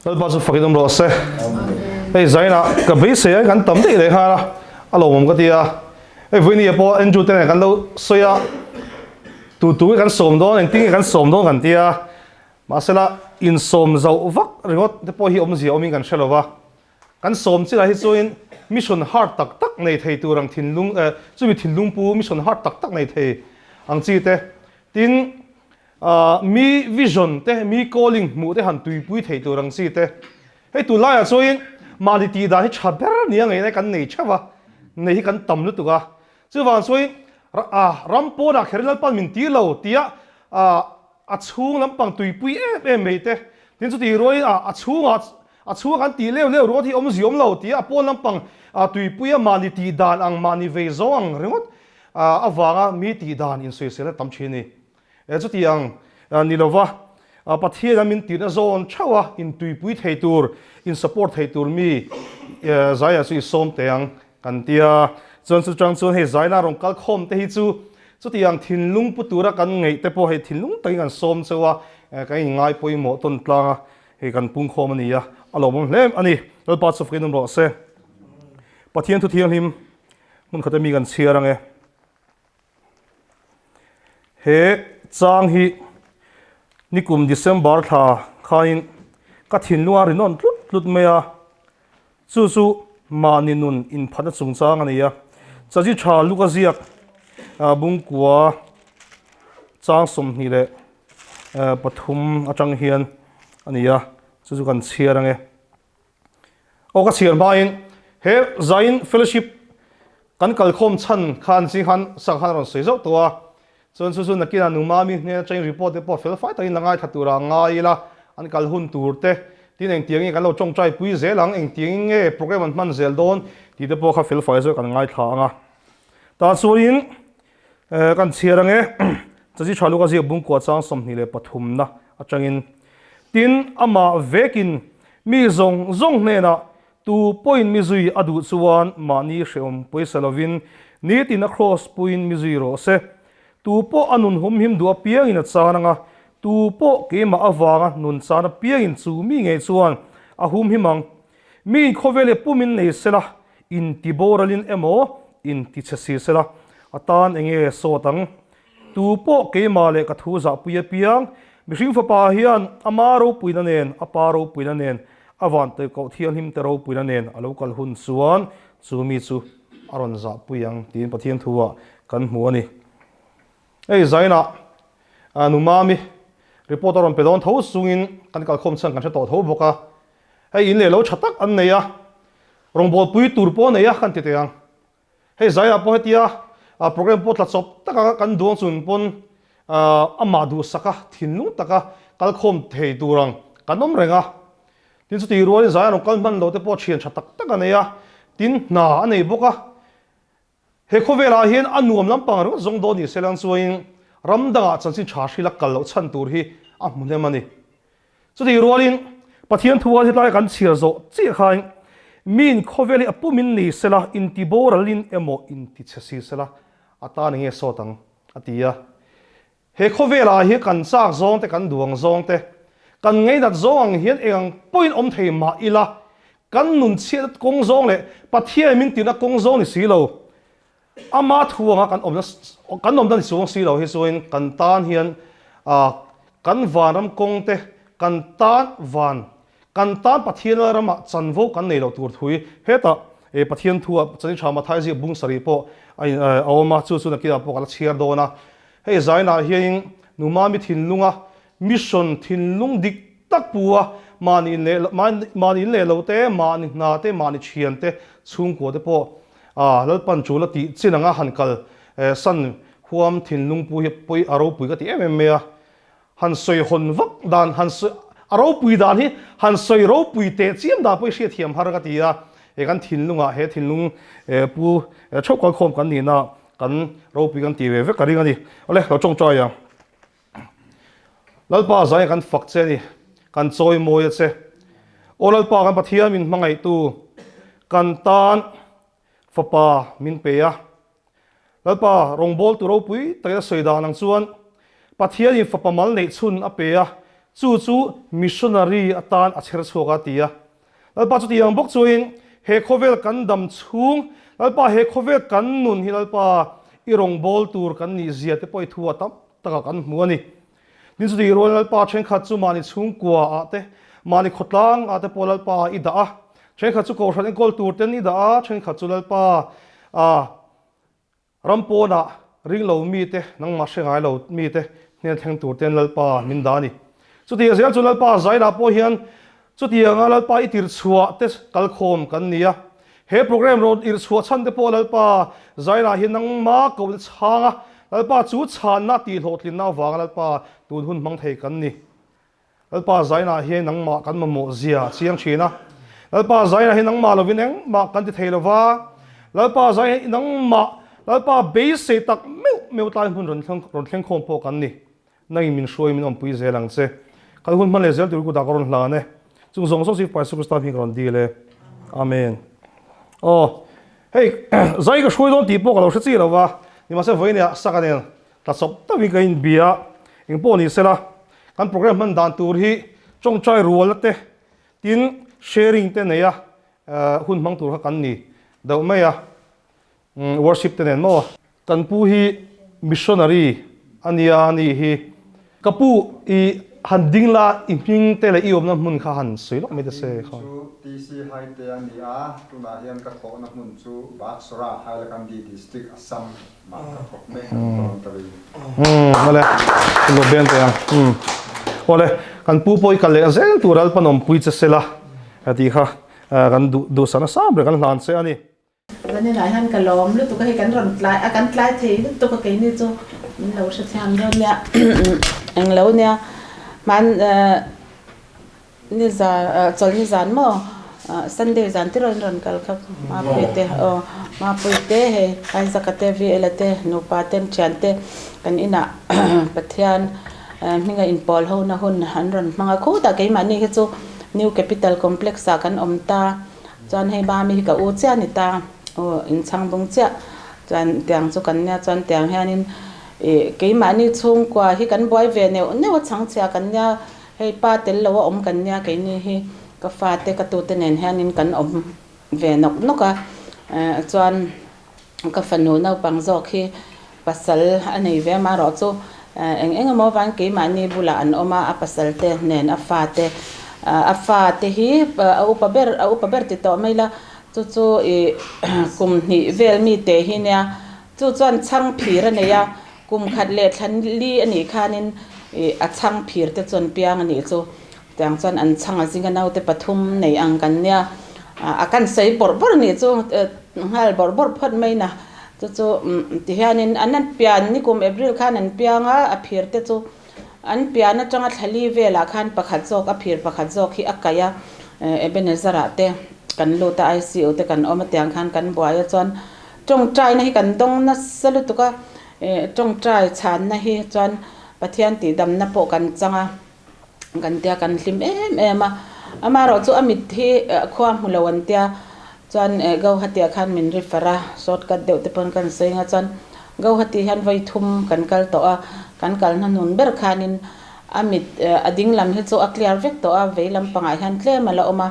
Lalpa chu fakin awm rawh se. Hei zainah ka beisei a kan tam daih leh nghal a, a lawmawm ka ti a. Hei vawinia pawh Andrew te nen kan lo sawi a, tu tu nge kan sawm dawn, engtin nge kan sawm dawn kan ti a. Mahsela insawm zauh vak ringawt te pawh hi awmzia awmin kan hre lo va. Kan sawm chilah hi chuin mission heart tak tak nei thei tur ang thinlung eh chumi thinlung pu mission heart tak tak nei thei ang chi te. Tin, ah mi vision te, mi calling hmuh te han tuipui thei tur ang chi te. Hei tunlaiah chuin mahni tih dan hi tha ber nia ngei nai kan nei theuh a, nei hi kan tam lutuk a. Chuvang chuin ah ram pawnah kher Lalpan min ti lo tia ah A chhung lampang tuipui em em mai te, tin chuti rualin a a chhungah a chhunga kan tih leu leu ruat hi awmzia awm lo tia a pawn lampang tuipui a mahni tih dan ang mahni vei zawng ang ringawt avanga mi tih dan insawisel a tam thin a ni. Chuti ang ni lova Pathian a min tirna zawn theuh a intuipui thei tur, in support thei tur mi zaiah chu i sawm teh ang Kan ti a, chuan chu chang chuan hei zaina rawn kal khawm te hi chu chutiang thinlung pu tura kan ngeih te pawh hei thinlung takin kan sawm cheu a, kan inngai pawimawh tawn tlang a, hei kan pung khawm a ni a, a lawmawm hle a ni. Lalpa chu fakin awm rawh se. Pathian thu thianghlim hmun khata mi kan chhiar ang e. He chang hi nikum December thla khain ka thinlung a rinawn tlut tlut mai a, Chu chu mahni nun inphatna chungchang a ni a, Chaji tha luk a ziak Bungkua chang 23 atang hian a ni a, chu chu kan chhiar ange. Aw ka chhiar hmain he Zain Fellowship kan kalkhawm chhan khan zing khan sang khan a rawn sawi zauh tawh a, chuan chu chu nakinah Numami hnen atangin report te pawh fel fai takin la ngaithla tura ngai ila, an kal hun tur te, tin engtiang nge kan lo tawngtai pui zel ang, engtiang nge program an hman zel dawn tih te pawh kha fel fai zawk kan ngaithla ang a. Tah chuanin kan chhiar ang e, Chachi Tha Luka ziak Bungkua chang 23 na atangin, Tin, amah vekin mi zawng zawng hnenah Tu pawhin mi zui a duh chuan mahni hrehawm pawisa lovin nitin a kraws puiin mi zui rawh se. Tu pawh a nun humhim duh apiangin a chan ang a, tu pawh keimah avanga nun chan apiangin chu mi ngei chuan a humhim ang. Mi in khawvel leh pumin nei sela, inti boralin emaw inti chhe si sela, a tan enge sawt ang? Tu pawh keimah leh ka thu zahpui apiang, mihring fapa hian ama ropuina nen, a pa ropuina nen, a vantawi koh thianghlim te ropuina nen a lo kal hun chuan chu mi chu a rawn zahpui ang tiin Pathian thu ah kan hmu a ni. Hei zainah nu Mami report a rawn pe dawn tho chungin kan kalkhawm chhan kan hre tawh tho bawk a, hei in leh lo tha tak an nei a, rawngbawlpui tur pawh a nei a kan ti teh ang. Hei zaiah pawh hetia program pawh tla chawp taka kan duang chun pawn amah duhsaka thinlung taka kalkhawm thei tur ang kan awm reng a. Tin chutih rualin zaiah rawn kal hman lo te pawh thian tha tak tak a nei a, tin hna a nei bawk a. He khawvelah hian a nuam lampang ringawt zawng dawn ni se lang chuain ram dangah chanchin tha hrila kal loh chhan tur hi a hmu hnem a ni. Chutih rualin Pathian thu a hetlai kan chhiar zawh chiah khain miin khawvel hi a pumin nei sela, inti boralin emaw inti chhe si sela a tan enge sawt ang a ti a. He khawvelah hi kan chak zawng te, kan duang zawng te, kan ngeinat zawng ang hian eng ang pawhin awm thei mah ila kan nun chhiatna kawng zawng leh Pathian min tirna kawng zawng ni si lo. Ama thu anga kan awmna kan awmna ni chuang si lo hi chuan kan tan hian kan vanram kawng te kan tan van kan tan Pathian ramah chanvo kan nei loh tur thu hi hetah Pathian thu ah Chanchin Tha Mathai ziak bung sarih pawh a in a awm a chu chu nakinah pawh ka la chhiar dawn a. Hei zainah hianin Numami thinlunga mission thinlung dik tak pu a mahni in leh mahni in leh lo te mahni hna te mahni thian te chhungkua te pawh A, Lalpan chul a tih chin anga han kal san huam thinlung pu hi pawi a ropui ka ti em em mai a. Han sawi hawn vak dan, han sawi, a ropui dan hi han sawi ropui teh chiam dan pawh hi hriatthiam har ka ti a. He kan thinlungah he thinlung pu theuh kalkhawm kan nihna kan ropui kan ti ve vek ka ring a ni. Awle, lo tawngtai ang. Lalpa zaia kan fak che a ni, kan chawi mawi a che. Aw Lalpa kan Pathian min hmangaihtu, kan tan fapa min pe a. Lalpa rawngbawltu ropui takin a sawi dan ang chuan Pathianin fapa mal neih chhun a pe a, Chu chu missionary atan a chher chhuak a ti a. Lalpa chutiang bawk chuin he khawvel kan dam chhung, Lalpa he khawvel kan nun hi Lalpa i rawngbâwl tur kan nih zia te pawh i thu a tam takah kan hmu a ni. Tin chutih rual Lalpa thenkhat chu mahni chhungkua ah te, mahni khawtlang ah te pawh Lalpa i dah a, thenkhat chu kohhran enkawl tur ten i dah a, thenkhat chu Lalpa ah Ram pawnah ring lo mite, nangmah hre ngai lo mite hnen thleng tur ten Lalpa min dah a ni. Chutiang zel chu Lalpa zainah pawh hian chutianga Lalpa i tirhchhuah te kalkhawm kan ni a. He program rawn irhchhuah chhan te pawh Lalpa zainah hian nangmah kohna chhang a, Lalpa chu chhanna tihhlawhtlinna avanga Lalpa tun hun hmang thei kan ni. Lalpa zainah hian nangmah kan mamawh zia a chiang thin a. Lalpa zainah hian nangmah lovin engmah kan ti thei lo va. Lalpa zainah hian nangmah Lalpa beisei tak meuh meuh tlai hmun rawn thleng rawn thleng khawm pawh kan ni. Nangin min hruai min awmpui zel ang che. Kal hun hman leh zel tur kutah ka rawn hlan e. Chung zawng zawng chu Ipa Jesuh Krista hming ka rawn dil e. Amen. Aw, hei zai ka hruai dawn tih pawh ka lo hre chi lo va. Nimahse vawiinah saka nen Tla chawp takin ka inbia a, engpawh ni sela kan program hman dan tur hi tawngtai rualna te tin sharing te neia hun hmang tur kha kan ni deuh mai a, worship te nen maw. Kan pu hi missionary a nia a nih hi. Ka pu i han ding la i hming te leh i awmna hmun kha han sawi lawk mai ta se kha. Hming chu TC Haite a ni a, tunah hian ka thawhna hmun chu Baksora, Hailakandi District, Assam mah ka thawk mek a ni voluntary. Umm awle lo beng teh ang umm awle kan pu pawh i kal leh zel tur a Lalpan awmpui che sela tih kha kan duh duhsakna sang ber kan hlan che a ni. Vanilla hian ka lawm lutuk a hei kan rawn tlai a kan tlai thei lutuk a keini chu min lo hrethiam dawn nia englo nia hman nizan chawlhni zan maw Sunday zan te rawn rawn kal kha Mapui te aw Mapui te hei Isaac-a te VL-a te nupa te thian te kan inah Pathian hminga inpawl ho na hun an rawn hmang a khutah keimahni hi chu New Capital Complex ah kan awm ta. Chuan hei Mami hi ka u chiah a ni ta, aw inchhang bung chiah. Chuan tiang chu kan nia, chuan tiang hianin ih keimahni chhungkua hi kan buai ve neuh neuh a chhangchhia kan nia, hei pa tel lo a awm kan nia keini hi ka fate ka tute nen hianin kan awm ve nawk nawk a, chuan ka fanu naupang zawk hi pasal a nei ve amaherawh chu eng eng emaw avangin keimahni bulah an awm a, a pasal te nen a fate a fate hi a upa ber a upa ber ti tawh mai la chu chu ih kum hnih vel mi te hi nia chu chuan chhang phir a nei a kum khat leh thla li a nih khanin ih a chhang phir te chuan piang a nih chu. Tiang chuan an chhang a zinga naute pathum nei ang kan nia, a kan sawi bawrh bawrh nih chu nghal bawrh bawrh phawt mai na. Chu chu tihianin an an pian nikum April khan an piang a, a phir te chu an pian atanga thlali velah khan pakhat zawk a phir pakhat zawk hi a kaih a, Ebenezer ah te kan lut a ICU te kan awm a tiang khan kan buai a chuan tawngtaina hi kan dawng nasa lutuk a, tawngtai chhanna hi chuan Pathian tihdamna pawh kan chang a. Kan tia kan hlim em em a, amaherawh chu a mit hi khua hmu lo an tia chuan Gauhati ah khan min refer a, short cut deuh te pawn kan sawi ang a chuan Gauhati hian vawi thum kan kal tawh a, kan kal hnahnun ber khanin a mit a ding lam hi chu a clear vek tawh a, vei lampangah hian tlem a la awm a,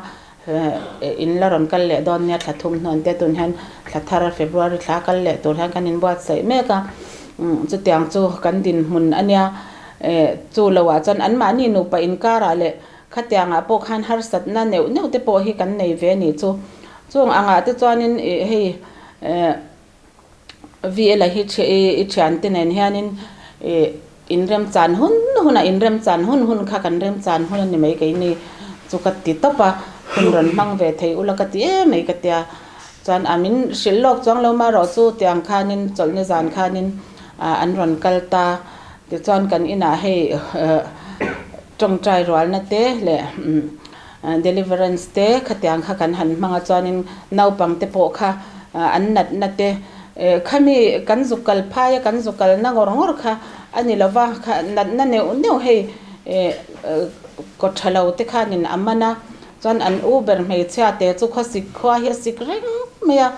in la rawn kal leh dawn nia thla thum hnuan te tun hian thla thar February thla kal leh tur hian kan inbuatsaih mek a chutiang chu kan dinhmun a nia chu lo ah chuan anmahni nupa inkarah leh khatiang ah pawh khan harsatna neuh neuh te pawh hi kan nei ve a nih chu chung angah te chuanin ih hei VL-a hi i thiante nen hianin ih inremchan hun hun a, inremchan hun hun kha kan remchan hun a ni mai keini chu ka ti tawp a, hun rawn hmang ve thei ula ka ti em mai ka tia. Chuan a min hrilh lawk chuang lo marawh chu tiang khanin chawlhni zan khanin an rawn kal ta. Tichuan kan inah hei tawngtai rualna te leh Deliverance te khatiang kha kan han hmang a chuanin naupang te pawh kha an natna te khami kan zuk kal phai a kan zuk kal na ngawr ngawr kha a ni lo va kha natna neuh neuh hei kaw tha lo te khanin a man a chuan an u ber hmeichhia te chu khawsik khua hi a sik reng mai a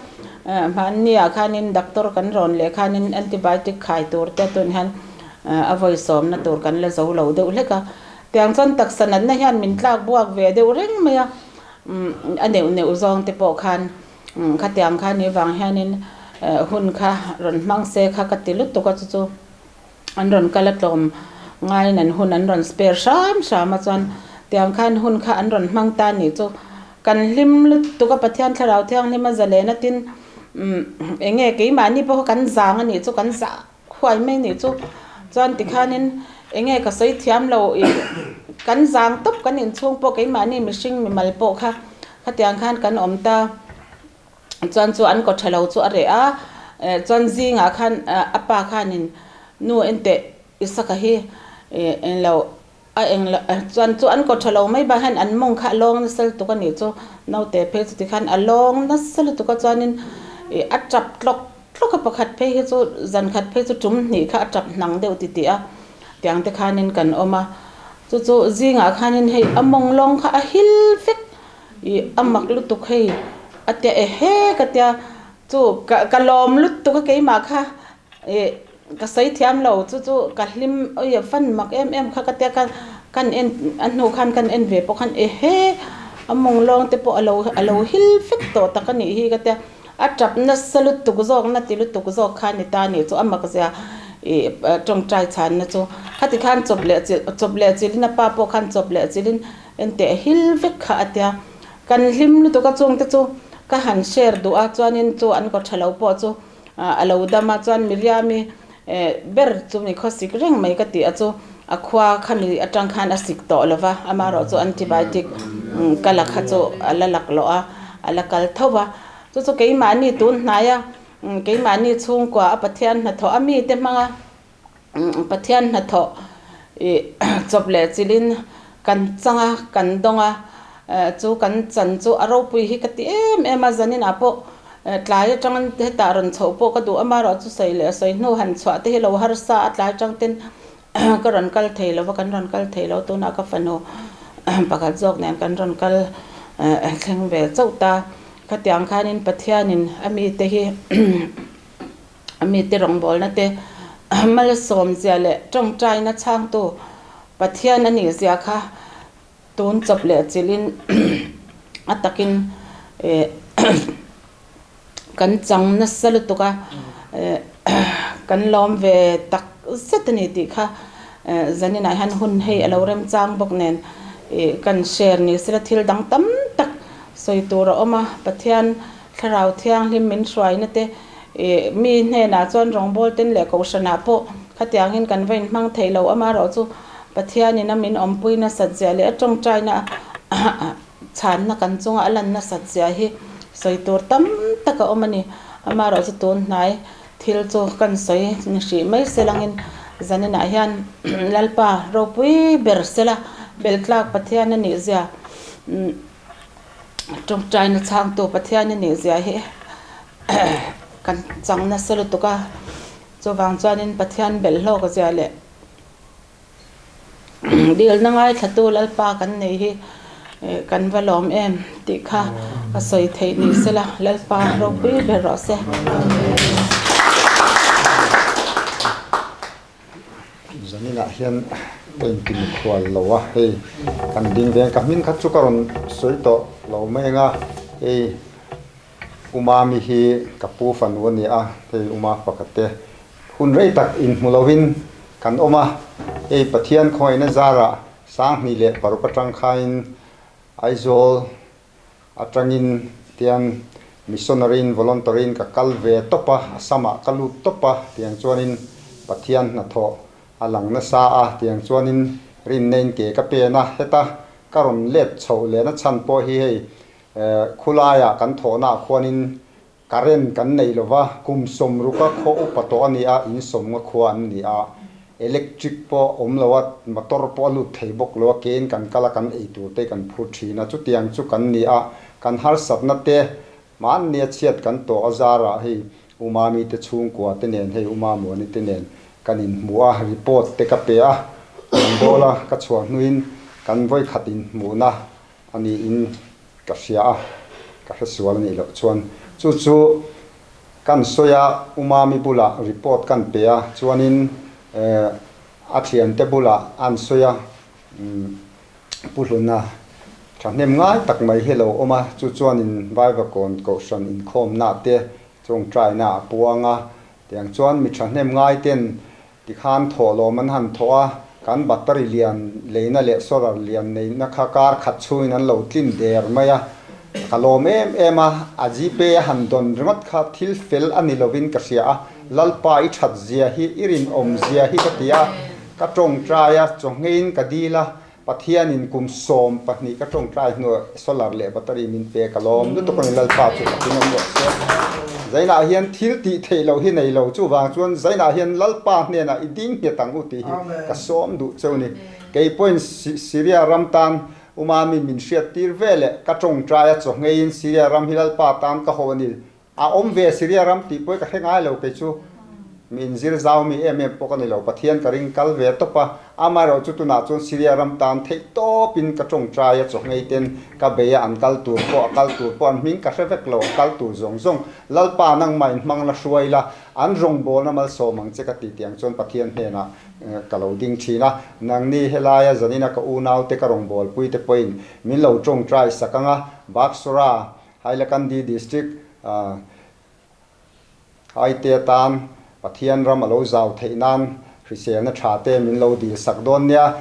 hmanni ah khanin doctor kan rawn leh khanin antibiotic khai tur te tun hian a vawisawmna tur kan la zo lo deuh hlek a. Tiang chuan taksa natna hian min tlak buak ve deuh reng mai a, a neuh neuh zawng te pawh khan khatiang kha ni vang hianin hun kha rawn hmang se kha ka ti lutuk a chu chu an rawn kal a tlawm ngaiin an hun an rawn spare hram hram a chuan tiang khan hun kha an rawn hmang ta nih chu kan hlim lutuk a Pathian thlarau thianghlim a zalen a tin eng nge keimahni pawh kha kan zang a nih chu kan zah Khuai mai nih chu chuan tikhanin eng nge ka sawi thiam lo ih kan zang tawp kan inchhung pawh keimahni mihring mimal pawh kha khatiang khan kan awm ta chuan chu an kaw tha lo chu a reh a chuan zingah khan a pa khanin nu enteh Isaka hi ih englo A eng lo chuan chu an kaw tha lo mai bah hian an mawng kha a lawng nasa lutuk a nih chu naute phei chu tikhan a lawng nasa lutuk a chuanin ih a tap tlawk tlawk a pakhat phei hi chu zan khat phei chu tum hnih kha a tap hnang deuh ti tih a tiang te khanin kan awm a chu chu zingah khanin hei a mawng lawng kha a hil vek ih a mak lutuk hei a tia ehe ka tia chu ka ka lawm lutuk a keimah kha Ih, ka sawi thiam lo, chu chu ka hlim ui a fan mak em em kha ka tia ka kan en a hnu khan kan en ve pawh khan ehe a mawng lawng te pawh a lo a lo hil vek tawh tak a nih hi ka tia a tap nasa lutuk zawk na ti lutuk zawk kha a ni ta a nih chu a mak zia ih tawngtai chhanna chu khati khan chawp leh chilh chawp leh chilhin a pa pawh khan chawp leh chilhin enteh hil vek kha a tia kan hlim lutuk a chungte chu ka han share duh a chuanin chu an kaw tha lo pawh chu. A lo dam a chuan Miriami ber chu mi khaw sik reng mai ka tih a chu a khua kha mi atang khan a sik tawh lo va, amaherawh chu antibiotic ka la kha chu a la lak loh a, a la kal tho va. Chu chu keimahni tun hnai a, keimahni chhungkua a Pathian hnathawh a mite hmang a. Pathian hnathawh ih chawp leh chilhin kan chang a, kan dawng a, chu kan chan chu a ropui hi ka ti em em a, zanin ah pawh tlai atangin hetah rawn chhoh pawh ka duh amaherawh chu sawi leh sawi hnu han chhuah te hi lo harsa a, tlai atang ten ka rawn kal thei lo va, kan rawn kal thei lo tunah ka fanu pakhat zawk nen kan rawn kal thleng ve chauh ta, khatiang khanin Pathianin a mite hi. A mite rawngbawlna te malsawm zia leh tawngtaina chhangtu Pathian a nih zia kha tun chawp leh chilhin a takin kan chang nasa lutuk a, kan lawm ve tak zet a ni tih kha zaninah hian hun hei a lo remchang bawk nen kan share ni sela thil dang tam tak sawi tur a awm a, Pathian Thlarau Thianghlim min hruaina te ih mi hnenah chuan rawngbawl ten leh kohhranah pawh khatiangin kan va inhmang thei lo amaherawh chu Pathianin a min awmpui nasat zia leh a tawngtaina chhanna kan chunga a lan nasat zia hi sawi tur tam tak a awm a ni. Amaherawh chu tun hnai thil chu kan sawi ni hrih mai selangin zaninah hian Lalpa ropui ber sela beltlak Pathian a nih zia Tawngtaina chhangtu Pathian i nih zia hi kan chang nasa lutuk a, chuvang chuanin Pathian belh hlawk zia leh dilna ngaithlatu Lalpa kan nei hi kan va lawm em tih kha a sawi theih ni sela Lalpa ropui ber rawh se. Zaninah hian ka intimikhual lo a, hei kan ding veng ka hming kha chu ka rawn sawi tawh lo mai ang a, hei Umami hi ka pu fanu a ni a, hei Uma pakhat te hun rei tak inhmu lovin kan awm a, hei Pathian khawngaihna zarah 2006 atang khain Aizawl Atangin tiang missionary in voluntary in ka kal ve tawp a, Assam ah ka lut tawp a, tiang chuanin Pathian hnathawh a lang nasa a, tiang chuanin rinna in ke ka pen a, heta ka rawn let chhoh lehna chhan pawh hi hei khulaiah kan thawhna ah khuanin Current kan nei lova, kum sawmruka khaw upa tawh a ni a, in sawmnga khua an ni a, electric pawh awm lo a, motor pawh a lut thei bawk lo a, kein kan kal a, kan ei tur te kan phur thin a, chutiang chu kan ni a, kan harsatna te mahnia chhiat kan tawh a zarah hei Umami te chhungkua te nen hei Umamuani te nen kan inhmu a, report te ka pe a, kan bawl a, ka chhuah hnuin kan vawikhat inhmuhna a niin ka hria a, ka hre sual a nih loh chuan chu chu kan sawi a, Umami bulah report kan pe a, chuanin a thiante bulah an sawi a, Pu Hluna thahnem ngai tak mai hi lo awm a, chu chuanin Vaivakawn Kohhran inkhawmna te tawngtaina a puang a, tiang chuan mi thahnem ngai ten tikhan thawhlawm an han thawh a, kan battery lian leina leh solar lian neihna kha kar khat chhungin an lo tlin der mai a, ka lawm em em a, a Gpay a han dawn ringawt kha thil fel a ni lovin ka hria a, Lalpa i that zia hi i rinawm zia hi ka ti a. Ka tawngtai a, chawhngeiin ka dil a, Pathianin kum 12 ka tawngtai hnuah solar leh battery min pe ka lawm lutuk a ni, Lalpa chu ka thinawm rawh se. Zainah hian thil tih theih loh hi nei lo, chuvang chuan zainah hian Lalpa hnenah i ding nghet ang u tih hi ka sawm duh cheu ni. Kei pawhin Syria ram tan Umamin min hriattir ve leh ka tawngtai a, chawhngeiin Syria ram hi Lalpa tan ka haw a ni. A awm ve Syria ram tih pawh hi ka hre ngai lo kei chu mi inzir zau mi em em pawh ka ni lo, Pathian ka ring kal ve tawp a, amaherawh chu tunah chuan Syria ram tan theih tawpin ka tawngtai a, chawhngei ten ka bei a, an kal tur pawh a kal tur pawh an hming ka hre vek lo, a kal tur zawng zawng Lalpa nangmah in hmang la hruai la, an rawngbawlna malsawm ang che ka ti tiang chuan Pathian hnenah ka lo ding thin a, nangni helaia zanina ka unaute ka rawngbawlpui te pawhin min lo tawngtai sak ang a, Baksora Hailakandi District Aite atan Pathian ram a lo zau theih nan hriselna tha te min lo dil sak dawn nia.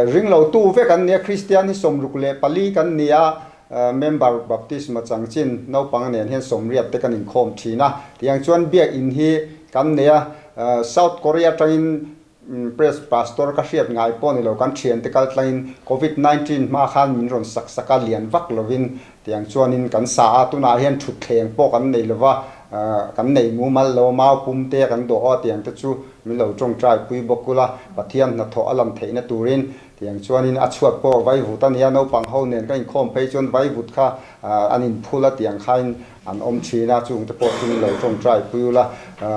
Ring lo tu vek an nia, Kristian hi 64 kan ni a, member baptisma changchin naupang nen hian 80 te kan inkhawm thin a. Tiang chuan biakinn hi kan nei a, South Korea atangin Press Pastor ka hriat ngai pawh ni lo, kan thiante kal tlangin Covid 19 hma khan min rawn sak sak a, lian vak lovin tiang chuanin kan sa a, tunah hian thutthleng pawh kan nei lova, kan nei mumal lo a, mau pum te kan dawh a, tiang te chu min lo tawngtai pui bawk ula, Pathian hnathawh a lam theihna turin tiang chuanin a chhuat pawh vaivut a nia, naupang ho nen ka inkhawm phei chuan vaivut kha an inphul a, tiang khain An awm thin a, chungte pawh chu min lo tawngtai pui ula,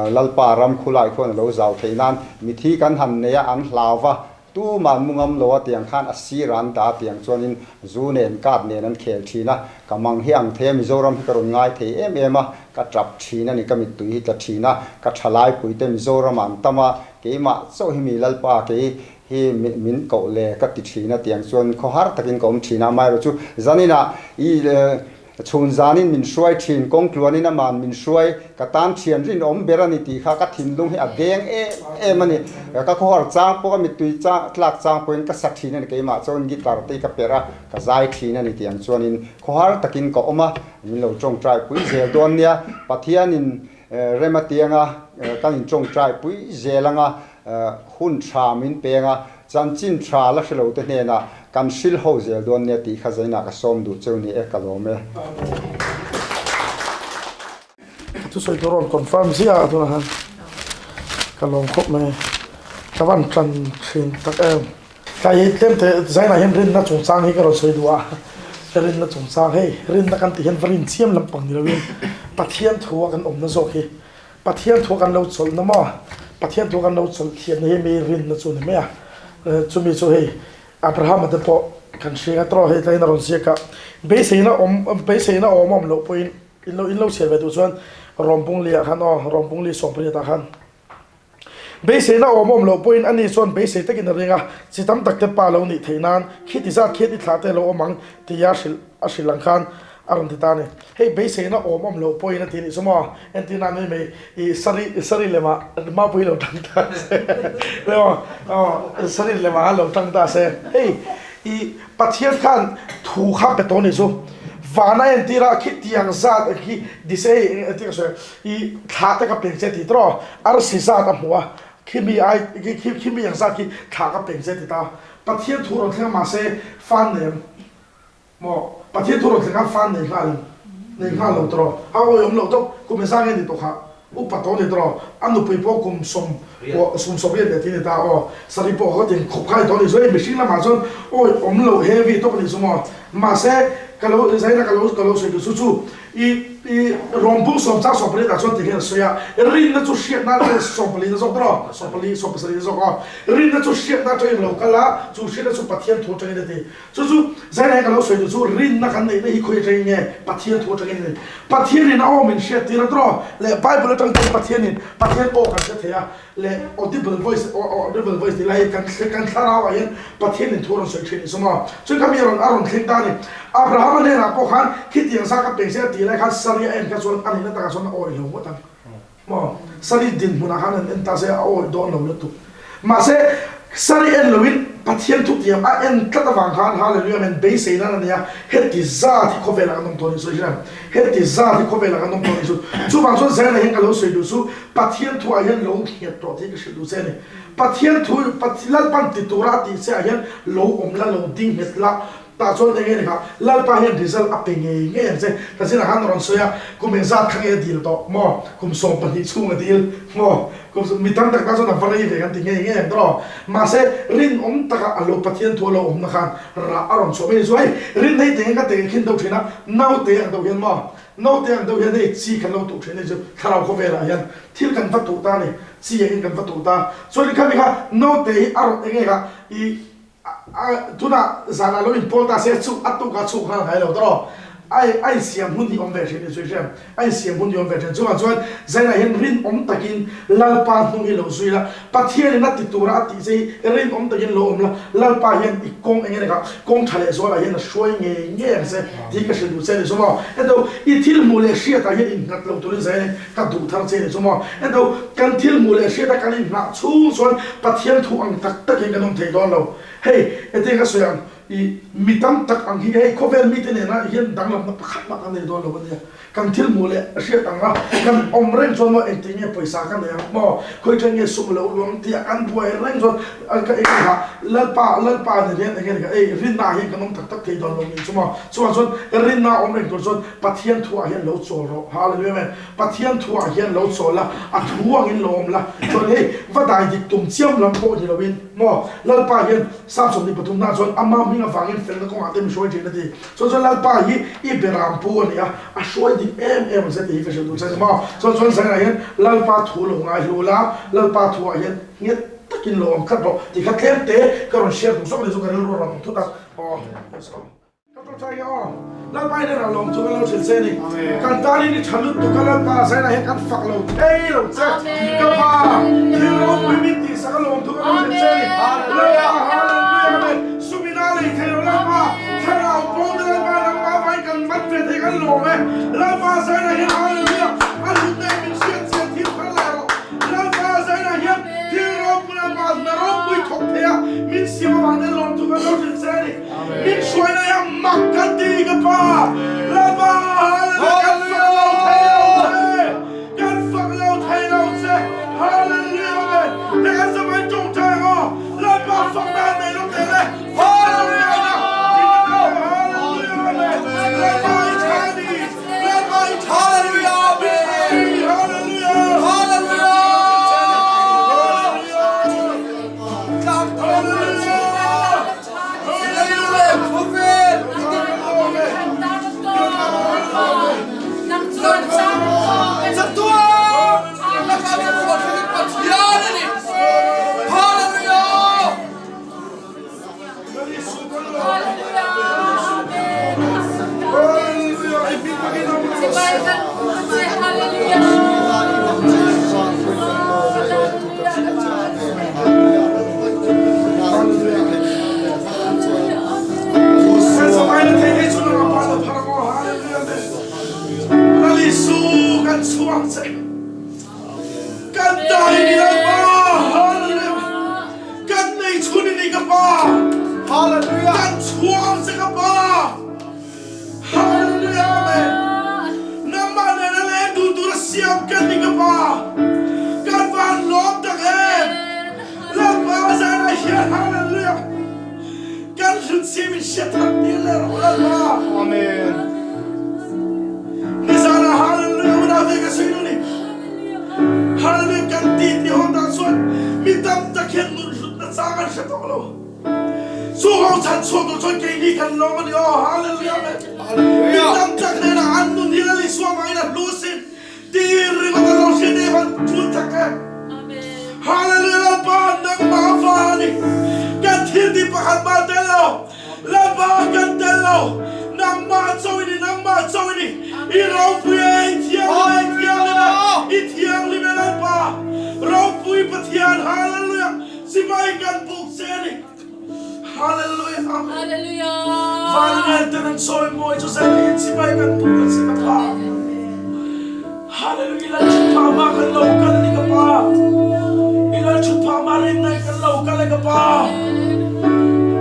Lalpa ram khulai khuan a lo zau theih nan mithi kan han nei a, an hlau va, tuman mu ngam lo a tiang khan a sir an dah a tiang chuanin zu nen kat nen an khel thin a, ka mang hi ang thei a, Mizoram hi ka rawn ngai thei em em a, ka tap thin a ni, ka mittui hi tla thin a, ka thalaipui te Mizoram ah an tam a, keimah chauh hi mi Lalpa kei hi min koh le ka ti thin a tiang chuan khawhar takin ka awm thin a, amaherawhchu zaninah i Chhun zanin min hruai thin, kawng tluanin aman min hruai, ka tan thian rinawm ber a ni tih kha ka thinlung hi a deng em em a ni. Ka khawhar chang pawh ka mittui chang tlak chang pawhin ka sa thin a ni, keimah chuan guitar te hi ka perh a, ka zai thin a ni tih ang chuanin khawhar takin ka awm a, min lo tawngtai pui zel dawn nia. Pathianin rem a tiang a, kan intawngtai pui zel ang a, hun tha min peng a, Chanchin tha la hre lo te hnenah kan hril ho zel dawn nia tih kha zainah ka sawm duh cheu ni e, ka lawm e. Ka thusawi tur rawn confirm ziah a tunah khan ka lawm khawp mai, ka van tan thin tak em. Tlai hi tlem te zainah hian rinna chungchang hi ka rawn sawi duh a, rinna chungchang hei rinna kan tih hian va rin chiam lampang ni loin Pathian thu a kan awmna zawk hi Pathian thu kan lo chawlhna maw? Pathian thu kan lo chawlh thiamna hi mi rinna chu a ni mai a. Chumi chu hei Abrahama te pawh kan hria nga tawh hei tlaiin a rawn ziak a, beiseina awm beiseina awm awm loh pawhin in lo in lo chhiar ve duh chuan Rawmbungli ah khan aw Rawmbungli 18 ah khan beiseina awm awm loh pawhin ani chuan beisei takin a ring a, chi tam tak te pa lo nih theih nan khiti zat khian i thlah te lo awm ang tia hrilh a hrilh ang khan a rawn ti ta a ni. Hei beiseina awm awm loh pawhin a ti nih chu maw? Entir nan mai mai i sari sari lemah mapui lo tang ta se aw sari lemah lo tang ta se hei i Pathian khan thu kha pe tawh nih chu vana entir a khitiang zat khi dise hei entir ka sawi i thla te ka peng che ti tawh arsi zat a hmu a khimi ai khimi ang zat khi thla ka peng che ti ta Pathian thu rawn thleng mahse fan nem Maw? Pathian thu rawn thleng a fan nei nghal in nei nghal lo tawh a awi awm loh tawp kum engzah nge ni tawh kha upa tawh ni tawh a nupui pawh kum sawm pawh sum 80 leh tih ni ta aw sarih pawh kha tin khawp khai tawh ni chu hei mihring lamah chuan awi awm loh heavy tawp a nih chu maw Mahse, ka lo zaina ka lo ka lo sawi duh chu chu i i rawngbung sawmchang sawmpali tah chuan ti hian a sawi a, rinna chu hriatna atangin sawmpali na zawk tawh sawmpali sawmpasarih na zawk aw. Rinna chu hriatna atangin lo kal a, chu hriatna chu Pathian thu atangin a ti. Chu chu zaina hian ka lo sawi duh chu rinna kan neihna hi khawi atangin nge Pathian thu atangin a ni. Pathianin a aw min hriattir a tawh leh Bible atang chuan Pathianin Pathian aw kan hre thei a. leh audible voice audible voice tih lai hi kan kan thlarau ah hian Pathian in thu a rawn sawi thin ni sawm a, chuan kha mi a rawn a rawn thleng ta a ni. Abraham-a hnenah pawh khan khitiang zah ka peng se a tih lai khan Sari a en kha chuan a nihna takah chuan a awih lo ngawt ang maw? Sari dinhmunah khan an en ta se a awih dawn lo lutuk. Mahse Sari en loin Pathian thutiam a en tlat avang khan Hallelujah Amen beisei nan a nei a, heti zat hi khawvelah kan awm tawh a nih sawi hriat ang. Heti zat hi khawvelah kan awm tawh a nih chu. Chuvang chuan Zion-ah hian ka lo sawi duh chu Pathian thuah hian lo nghet tawh tih ka hrilh duh che a ni. Pathian thu Lalpan ti tura a tih che ah hian lo awm la, lo ding nghet la, tah chuan eng nge ni kha Lalpa hian result a pe ngei ngei ang che. Ka zinah khan a rawn sawi a, kum engzat kha nge a dil tawh maw? Kum 12 chhung a dil maw? Kum mi tam tak tan chuan a va rei ve kan ti ngei ngei ang tawh. Mahse rinawm taka a lo Pathian thu a lo awmna khan rah a rawn chhuah mai a ni. Chu hei rinna hi tengeng ka tengeng khin deuh thin a, naute ang deuh hian maw? Naute ang deuh hian hei chi kan lo tuh thin a ni chu thlarau khawvelah hian thil kan va tuh ta a ni, chi ah hian kan va tuh ta. Chuan khami kha naute hi a rawn eng eng a i a tunah zanah lo inpawl ta se chuk a tuk a chhuk nghal ngai lo tawh a a insiam hun hi awm ve thin a ni chu i hria a insiam hun hi awm ve thin. Chuvang chuan Zainah hian rinawm takin Lalpa hnung hi lo zui la, Pathianin a ti tura a tih che hi rinawm takin lo awm la, Lalpa hian i kawng eng eng ah kawng tha leh zualah hian a hruai ngei ngei ang che tih ka hrilh duh che a ni chu maw. Ento i thil hmuh leh hriatah hian innghat lo turin Zainah ka duh thar che a ni chu maw. Ento kan thil hmuh leh hriata kan inngah chhung chuan Pathian thu ang tak takin kan awm thei dawn lo. Hei, hetiang ka sawi ang, i mi tam tak ang hi hei khawvel mite nena hian danglamna pakhat mah kan nei dawn lo a nia. Kan thil hmuh leh hriat ang a, kan awm reng chuan maw engtin nge pawisa ka nei ang maw, khawi ṭhen nge sum lo luang tih a kan buai reng chuan ka eng eng ah Lalpa Lalpa nen hian eng eng ah ei rinna ah hian kan awm tak tak thei dawn lo nih chu maw. Chuvang chuan rinna awm reng tur chuan Pathian thu ah hian lo chawl rawh. Hallelujah Amen. Pathian thu ah hian lo chawl la, a thu angin lo awm la. Chuan hei va dai dik tum chiam lam pawh ni loin maw Lalpa hian Psalm 23 ah chuan ama hming avangin felna kawngah te mi hruai ṭhin a ti. Chuan chuan Lalpa hi i beram pu a ni a, a hruai dik em em ang che tih hi ka hrilh duh che a ni maw. Chuan chuan zanah hian Lalpa thu lo ngai hlu la, Lalpa thu ah hian nghet takin lo awm tlat rawh tih kha tlem te ka rawn share duh zawk a ni chu ka rilru a rawn awm thut a. Aw, yes aw. Ka tawngtai nge aw. Lalpa in a lawm chu ka lo hrilh che a ni. Kan tanin i tha lutuk a Lalpa zainah hian kan fak lo thei lo che. Ka pa, thil ropui min tihsak a lawm thu ka lo hrilh che a ni. Lalpa Hallelujah Amen. Sumina lei thei lo Lalpa. Thlarau pawl te Lalpa nangmah avangin kan man ve thei kan lawm e. Lalpa zainah hian Hallelujah a hlutna hi min hriat chian thil thar leh rawh. Lalpa zainah hian thil ropui Lalpa hna ropui thawk thei a min siam avang te lawm thu kan lo hrilh che a ni. Min hruaina hi a mak kan ti ka Pa. Lalpa Hallelujah kan fak lo thei lo che. Kan fak lo thei lo che. Hallelujah Amen. Hei kan zavai tawngtai ang aw. Lalpa fak dan nei lo teh le. Kan ta hi ni Lalpa Hallelujah Kan nei chhun i ni ka Pa Hallelujah Kan chhuang che ka Pa Hallelujah Amen Nangmah nena leng dun tura siam kan ni ka Pa Kan van lawm tak em Lalpa zanah hian Hallelujah Kan hlut si min hriat thar tir leh rawh Lalpa Amen Nizanah Hallelujah unau te ka sawi nu ni Hallelujah kan ti ti ho tan chuan mi tam tak hian nun hlutna chang an hre tawh lo. Chu Chawng chhan chhuak tur chuan keini kan lawm a ni aw. Hallelujah Amen. Mi tam tak hnenah an nun hi Lal Isua vangin a hlu sin tih ringawt an lo hriat em an tul tak e. Hallelujah Lalpa nangmah fa a ni. Kan thil tih pakhat mah tel lo. Lalpa kan tel lo. Nangmah chaw i ni, nangmah chaw i ni. I ropui e, i thianghlim e, i thianghlim e, i thianghlim e Lalpa. Ropui Pathian Hallelujah. Sipai kan buk che a ni. Hallelujah Amen. Hallelujah. Vanrial ten an sawi mawi chu zai in sipai kan buk a che ka pa. Hallelujah i lal thut phah ma kan lo kal a ni ka pa. I lal thut phah ma rin nai kan lo kal e ka pa.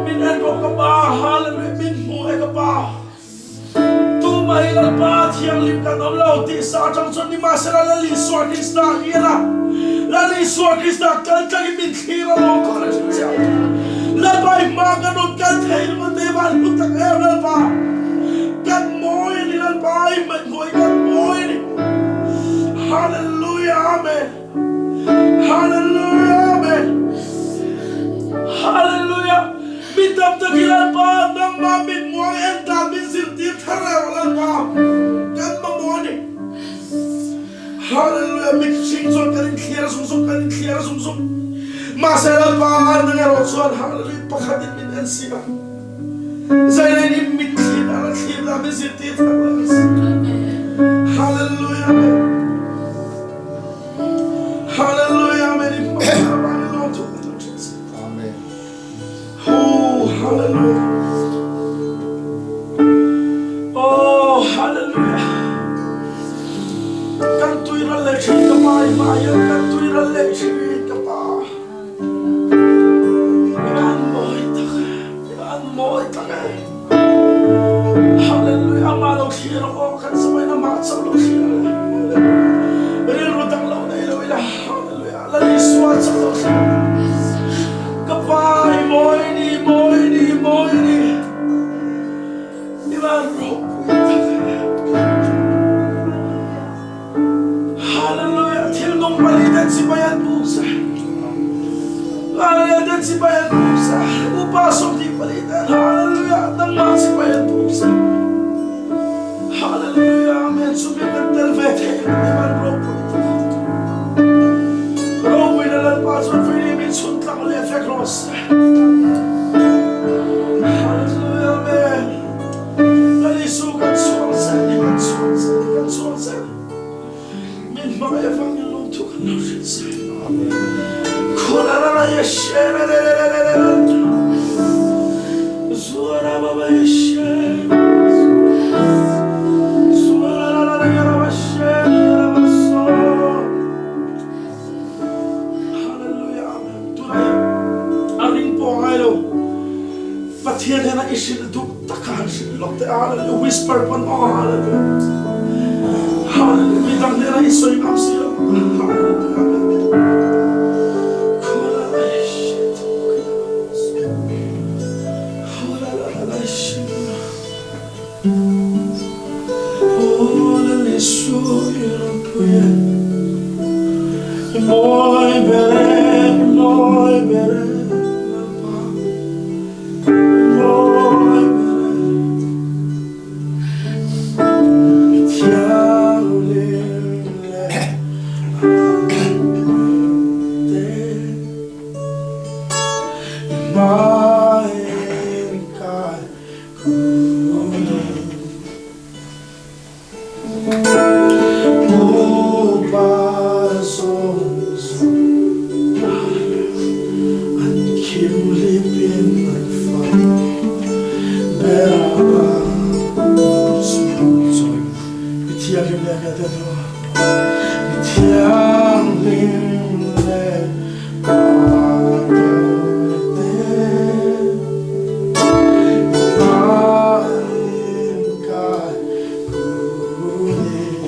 Min en rawh ka pa. Hallelujah min hmu e ka pa. Tumah hi Lalpa thianghlim kan awm lo tih sa atang chuan nimahsela Lal Isua Krista hi a la. Lal Isua Krista kal tlangin min thlir a lawm tawh le thin chiah. Lalpa i hma kan rawn kal thei ringawt te van hlu tak em Lalpa. Kan mawi a ni Lalpa i hmaihhmuh hi kan mawi a ni. Hallelujah Amen. Hallelujah Amen. Hallelujah. Mi tam tak hi Lalpa nangmah mitmuang en dan min zirtir thar reuh Lalpa kan mamawh a ni. Hallelujah mit hring chuan kan inthliar zung zung kan inthliar zung zung mahse Lalpa nang erawh chuan hallelujah pakhat in min en si a zeilein in mit thlir dan a thlir dan min zirtir thar reuh a si. Hallelujah amen. Hallelujah amen. I hmang i lawm tuk Amen. Oh, hallelujah. Oh, hallelujah. Kan tuiral leh thin ka pa i hma hian kan tuiral leh thin ka pa. I van mawi tak e. I van mawi tak e. Hallelujah. Amah lo thlir ang aw kan samain amah chauh lo thlir ang. Rilru dang lo nei lo ila. Hallelujah. Lal Isua chauh lo thlir ang. Ka pa i mawi ni, mawi ni, mawi ni. I van ropui tak e. Hallelujah. Thil nung pali ten sipai an buk sa. Hallelujah ten sipai an buk sa. Upa 24 ten hallelujah nangmah sipai an buk sa. Hallelujah amen. Chumi kan tel ve thei i van ropui tak. Ropui na Lalpa chuan vei min chhun tlang leh vek rawh se. Hallelujah amen. Lal Isu kan chhuang che ni kan chhuang che ni kan chhuang che ni. Min hmangaih avangin lungthu kan lo hrilh che. Khurarara yeshe re re re re re re re. Zuara baba yeshe. Zuararara yaraba she yaraba so. Hallelujah amen. Tunah a ring pawh ngai lo. Pathian hian a i hrilh duh tak a han hrilh lawk teh a, hallelujah, whisper pawn aw, hallelujah, hallelujah, midang hnenah i sawi ngam si lo, hallelujah, amen.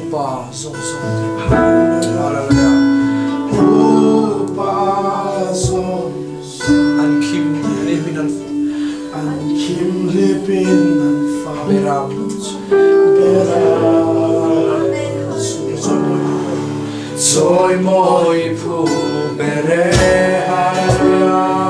Upa zawng zawng te. Hallelujah. Upa zawng An khim hlipin an an khim hlipin an fa beram beram Chawimawi phu ber e Hallelujah.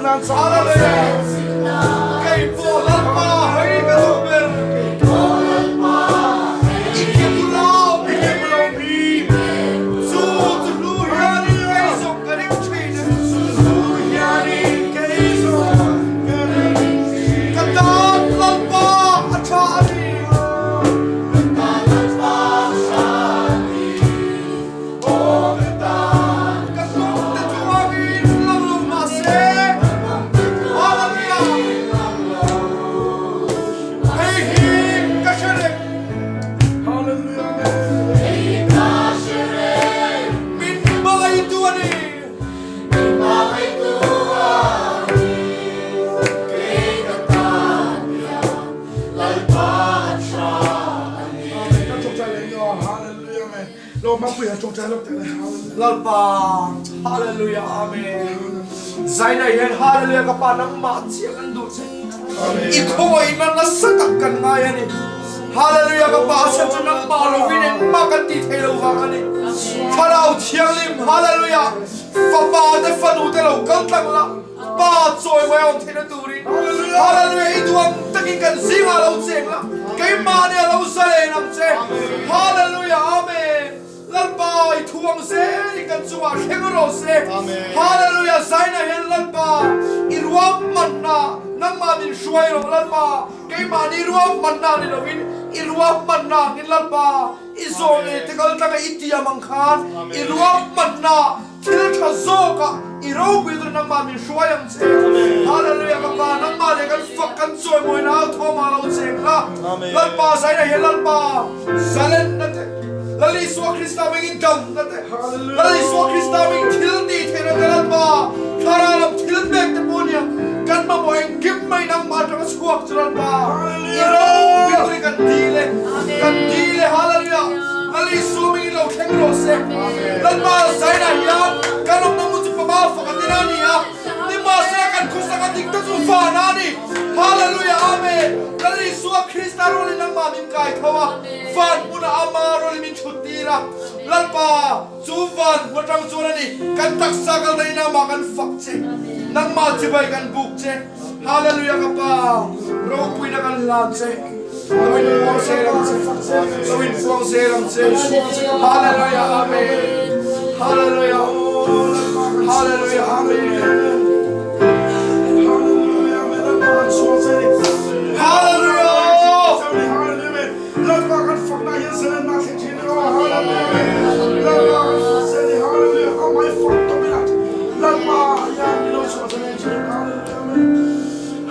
nan Hallelujah. Kei pawh Lalpa hei ka duh ber. I ke bula awm hi. Chu chu hlu hianin kei zawng ka ring thin e. Chu hianin kei zawng ka ring thin. Ka tan Lalpa a tha a ni. Ka tan Lalpa a tha a ni. Aw ka tan. Ka kawngte chuangin lang lo mahse. Hallelujah. Hei hi ka hre reng. Hallelujah. Min hmangaihtu a ni. Min hmangaihtu a ni. Kei ka tan hian Lalpa a tha a ni. Amen. Kan tawngtai leh nia. Hallelujah. Amen. Lo Mapuia tawngtai lawk teh le. Hallelujah. Lalpa. Hallelujah. Amen. Zaina hian Hallelujah ka pa nangmah chiah kan duh che. I khawngaihna nasa tak kan ngai a ni. Hallelujah ka pa a chhan chu nangmah lovin engmah kan tih theih lo vang a ni. Thlarau Thianghlim Hallelujah fapa te fanu te lo kal tlang la pa chawi mai a awm theihna turin Hallelujah i duh ang takin kan zingah lo cheng la keimahni a lo zalen ang che Hallelujah Amen. Lalpa i thu ang zel in kan chungah thleng rawh se. Hallelujah Zaina hian Lalpa i ruahmanna nangmah min hruai rawh Lalpa keimahni ruahmanna ni lovin i ruahmanna angin Lalpa i zawng te kal tlanga i tiam ang khan i ruahmanna thil tha zawkah i ropui tur nangmah min hruai ang che. Hallelujah ka pa nangmah leh kan fak kan chawimawi na au thawmah lo cheng la. Lalpa Zaina hian Lalpa zalenna te Lal Isua Krista hmingin damna te Lal Isua Krista hming thil tih theihna te Lalpa thlarau lam thil pek te pawh nia kan mamawh engkim mai nangmah atanga chhuak chu Lalpa i ropui turin kan dil e kan dil e Hallelujah Lal Isua hmingin lo thleng rawh se Lalpa Zaina hian kan awmna hmun chu pama fak a tel a ni a nimahsela kan khawsak a dik tak chu vana a ni Hallelujah Amen Lal Isua Krista rualin nangmah min kai tho a van hmunah ama rualin min thut tir a Lalpa chu van hmun atang chuan a ni kan taksa kal daih in amah kan fak che nangmah chibai kan buk che Hallelujah ka pa ropuina kan hlan che Lo in puang zel ang che Lo in puang zel ang che Hallelujah Amen Hallelujah Hallelujah Amen Hallelujah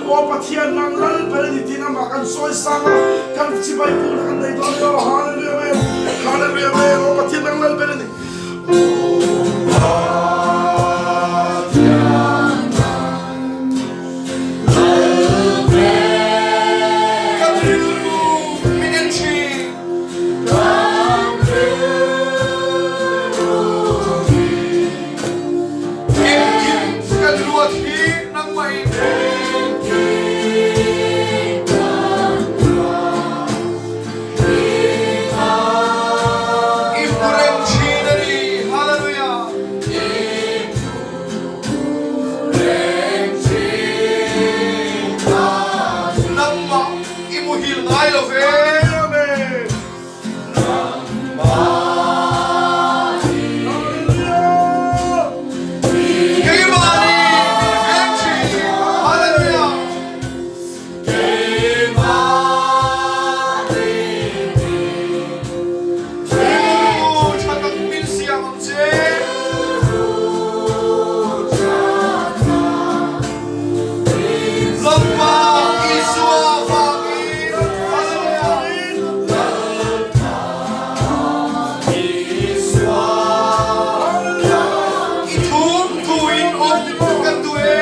Aw Pathian nang lal ber a ni tiin amah kan sawi sang a, kan chibai pukna kan nei dawn emaw? Hallelujah Amen! Hallelujah Amen! Aw Pathian nang lal ber a ni. Kan rilru min en thin. Kan rilru min Engkim kan ruat hi nangmah in I hmu reng thin a ni. Hallelujah. Nangmah i muhil ngai lo ve. Amen. Keimahni min veng thin. Hallelujah. Rilru tha tak min siam ang che. Lalpa Isua vangin. Hallelujah. I thum thu in awm kan duh e.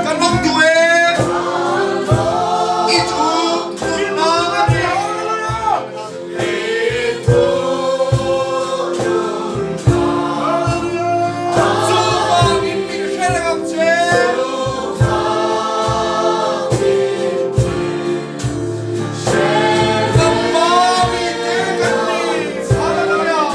Kan awm duh e. I thu nunnak a ni. Cu vangin min hre reng ang che. Nangmah mi te kan ni. Hallelujah.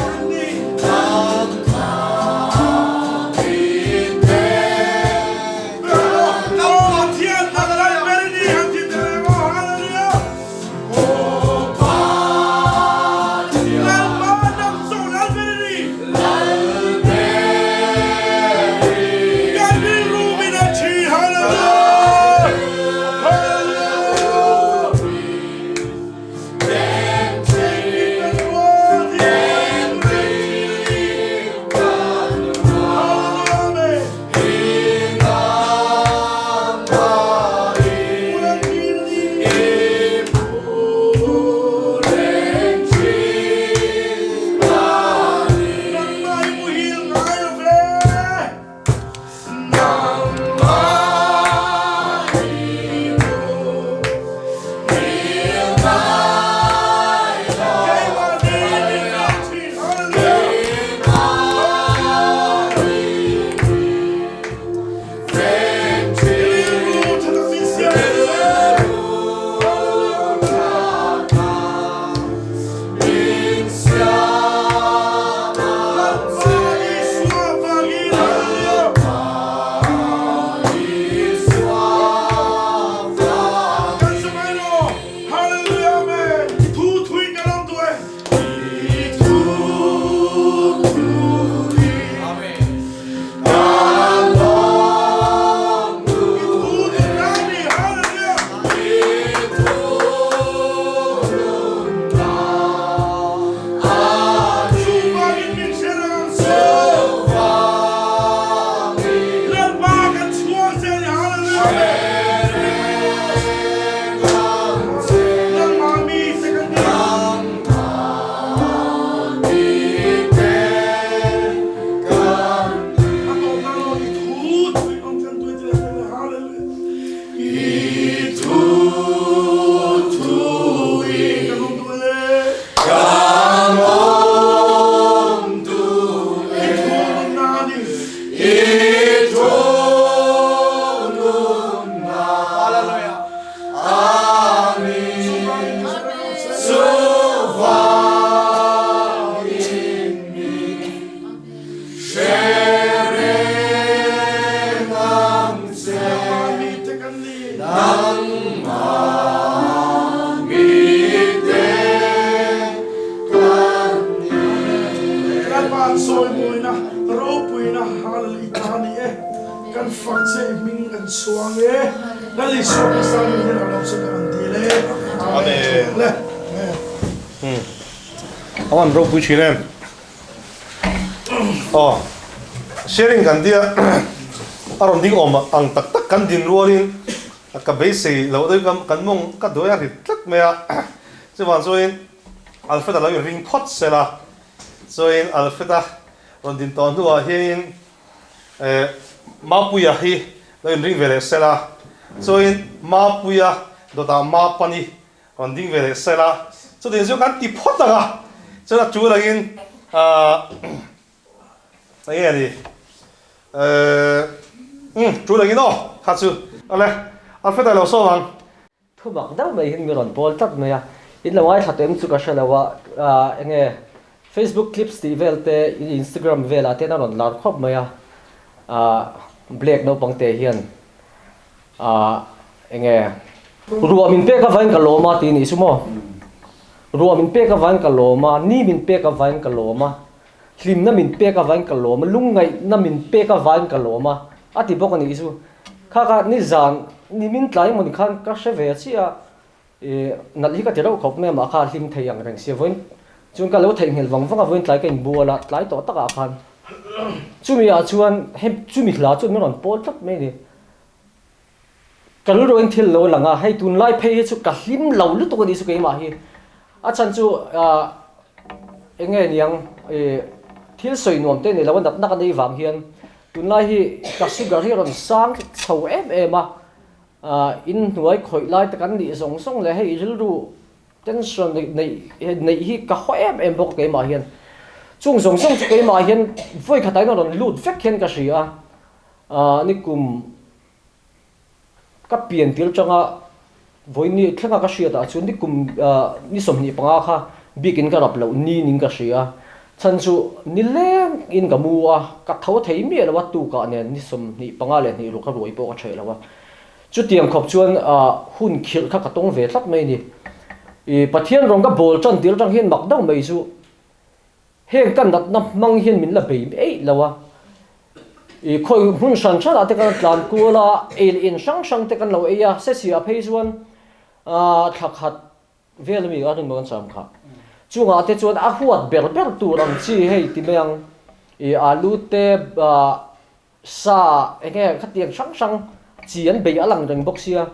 Chawimawina, ropuina, Hallelujah i ta ni e. Kan fak che i hming kan chhuang e. Lal Isua Krista hming hian a lawm chu kan rawn dil e. Amen. A van ropui thin em. Aw sharing kan tia a rawn ding awm ang tak tak kan din rualin ka beisei loh deuh kan mawng ka duai a rit tlat mai a chuvang chuanin Alfred a lo inring phawt sel a chuanin Alfred a rawn din tawh hnuah hianin eh Mapuia hi lo inring ve leh sel a chuanin Mapuia dawtah Mapani Rawn ding ve leh sel a, chutiang chu kan ti phawt ang a, chuan a tul angin ahh eng nge ni ehh umm tul angin aw kha chu awle Alfred a lo sawm ang. Thu bak deuh mai hian mi rawn pawl tlat mai a, in lo ngaithla tawh em chu ka hre lo a, ahh eng nge Facebook clips tih vel te Instagram velah te hian a rawn lar khawp mai a, ahh Black naupang te hian Ahh enge ruah min pek avain ka lawm a tih nih chu maw? Ruah min pek avain ka lawm a, ni min pek avain ka lawm a, hlimna min pek avain ka lawm a, lungngaihna min pek avain ka lawm a a ti bawk a nih chu. Kha kha nizan ni min tlai emaw ni khan ka hre ve chiah a, ih nalh hi ka ti reuh khawp mai a mah kha a hlim thei ang reng sia vawiin chuan ka lo theihnghilh vang vang a vawiin tlai ka inbual a tlai tawh takah khan chumi ah chuan hemi chumi hla chuan min rawn pawl tlat mai a ni. Ka rilruin thil lo lang a, hei tunlai phei hi chu ka hlim lo lutuk a nih chu keimah hi. A chhan chu ah eng nge niang ih thil sawi nuam te nei lo a natna ka nei vang hian tunlai hi ka sugar hi a rawn sang chho em em a, ah inhnuai khawih lai te kan nih zawng zawng leh hei rilru tension neih neih hi ka haw em em bawk a keimah hian. Chung zawng zawng chu keimah hian vawi khatah hian a rawn lut vek hian ka hria a. Ahh ni kum ka pian tir atanga vawiin thlenga ka hriat ah chuan ni kum ahh ni 25 kha bikin ka rap loh ni ning ka hria chhan chu ni leng in ka mu a ka tho thei miah lo a tukah nen ni 22 leh ruk a ruai pawh ka hreh lo a chutiang khawp chuan ahh hun khirh kha ka tawng ve tlat mai a ni ih Pathian rawng ka bawl tan tir atang hian mak deuh mai chu Heng ka natna hmang hian min la bei eih lo a, i khawi hmun hran hranah te kan tlan kual a, ei leh in hrang hrang te kan lo ei a, Sesiah phei chuan thla khat vel ami a rinmaw kan cham kha. Chungah te chuan a huat ber ber tur ang chi hei ti mai ang, i alu te Sa eng nge khatiang hrang hrang chi an bei a lang reng bawk sia,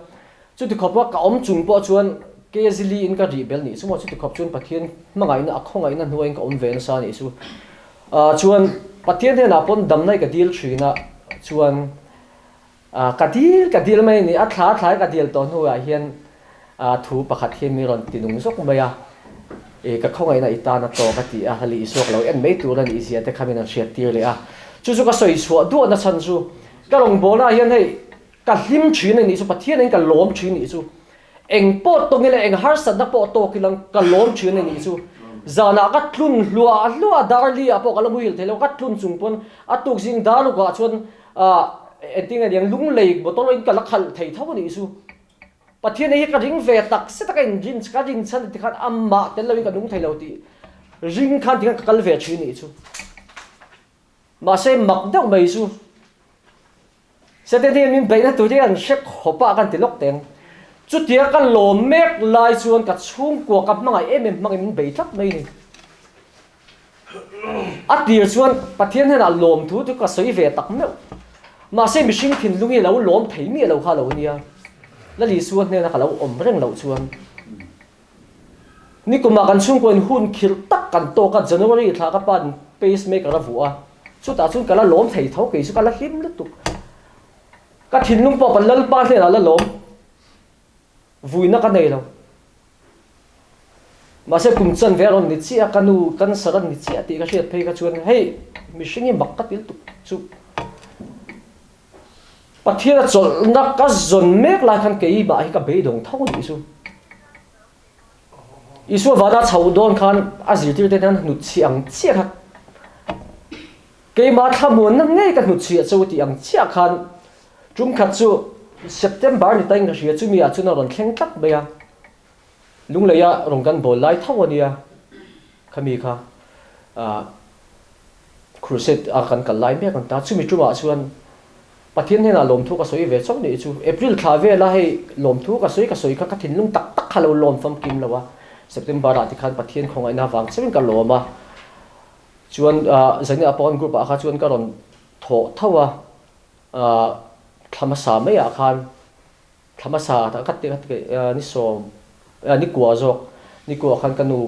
chuti khawp a ka awm chung pawh chuan Kezili in ka rih bel nih chu maw, chuti khawp chuan Pathian hmangaihna a khawngaihna hnuaiin ka awm ve nasa nih chu. Chuan Pathian hnenah pawn damna hi ka dil thin a, chuan ka dil ka dil mai a ni, a thla a thlai ka dil tawh hnuah hian Thu pakhat hi mi rawn ti nung zawk mai a, i ka khawngaihna i tan a tawk a ti a, hali i suak lo en mai tur a nih zia te kha min han hriat tir leh a. Chu chu ka sawi chhuah duah na chhan chu ka rawngbawlna ah hian hei ka hlim thin a nih chu, Pathian in ka lawm thin nih chu, eng pawh tawng ila eng harsatna pawh tawk ilang ka lawm thin a nih chu. Zanah ka tlun hluah hluah a, darli ah pawh ka la muhil thei lo, ka tlun chung pawn a tuk zing daruk ah chuan engtin nge niang lunglei motor in ka la khalh thei tho a nih chu. Pathian hi ka ring ve tak se taka in rin ka rin chhan tikhan amah tel loin ka nung thei lo tih ring khan tikhan ka kal ve thin nih chu. Mahse mak deuh mai chu Satan hian min beihna tur hi an hre khawp a kan ti lawk teng. Chutia ka lawm mek lai chuan ka chhungkua ka hmangaih em em hmangin min bei tlat mai ni. A tir chuan Pathian hnenah lawmthu chu ka sawi ve tak meuh. Mahse mihring thinlung hi lo lawm thei miah lo kha lo nia. Lal Isua hnena ka lo awm reng loh chuan nikumah kan chhungkaw in hun khirh tak kan tawk a, January thla ka pa'n pacemaker a vuah a, chutah chuan ka la lawm thei tho, kei chu ka la hlim lutuk. Ka thinlung pawh ka Lalpa hnenah la lawm. Vuina ka nei lo. Mahse kum chan ve a rawn ni chiah a, ka nu cancer a ni chiah tih ka hriat phei kha chuan hei mihring hi mak ka ti lutuk chu Pathian a chawlhna ka zawn mek lai khan keimah hi ka beidawng tho a nih chu. Isua vana chhoh dawn khan a zirtirte hian hnutchhiah ang chiah kha keimah thlamuanna ngei ka hnutchhiah chu tih ang chiah khan Tum khat chu September ni tain ka hria, chumi ah chuan a rawn thleng tlat mai a, Lungleia rawn kan bawl lai tho a nia, khami kha ah Crusade a kan kal lai mek an ta. Chumi tumah chuan Pathian hnenah lawmthu ka sawi ve chauh nih chu. April thla vela hei lawmthu ka sawi ka sawi kha ka thinlung tak tak kha lo lawm famkim lo a. September ah tikhan Pathian khawngaihna vang chauhin ka lawm a. Chuan Zania pawh group ah kha chuan ka rawn thawh tho a. Thla hmasa mai ah khan Thla hmasa tak khat ni sawm ni kua zawk ni kua khan ka nu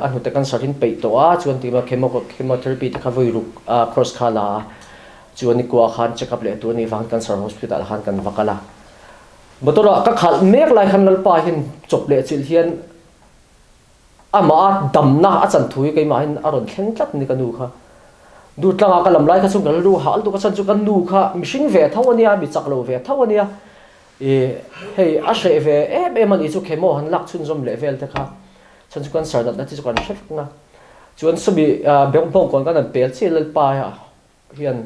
a hnute cancer in peih tawh a chuan ti maw chemo chemotherapy te kha vawi ruk a course kha la a chuan ni kua khan check up leh tur a nih vang cancer hospital ah khan kan va kal a motor ah ka khalh mek lai khan Lalpa hian chawp leh chilh hian Amah a damna a chan thu hi keimahin a rawn thleng tlat ni ka nu kha. Durtlangah ka lam lai kha chuan ka rilru hah lutuk a chhan chu ka nu kha mihring ve tho a nia, mi chak lo ve tho a nia. Ih hei a hreh ve em em a nih chu chemo han lak chhunzawm leh vel te kha chhan chu cancer natna te chu kan hre vek na. Chuan sawmi bawngkawn kan han pel chiah Lalpa hian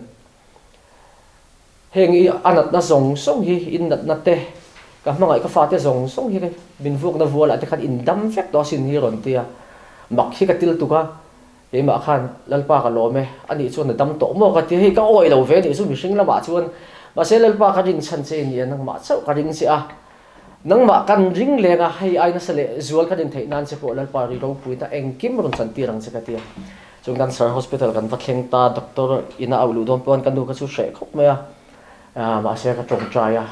heng i a natna zawng zawng hi in natna te ka hmangaih ka fate zawng zawng hi min vuakna vualah te khan in dam vek tawh asin hi rawn ti a, mak hi ka til tuk a, keimah khan Lalpa ka lawm e, anih chuan a dam tawh maw ka ti a, hei ka awih lo ve anih chu mihring lamah chuan mahse Lalpa ka rinchhan che i nia nangmah chauh ka ring che a, nangmah kan ring leng a, hei ai nasa leh zual ka rin theih nan che pawh Lalpa ri ropuina engkim rawn chantir ang che ka ti a. Chung Cancer Hospital kan va thleng ta, doctor in a auh luh dawn pawn ka nu kha chu hreh khawp mai a, mahse ka tawngtai a,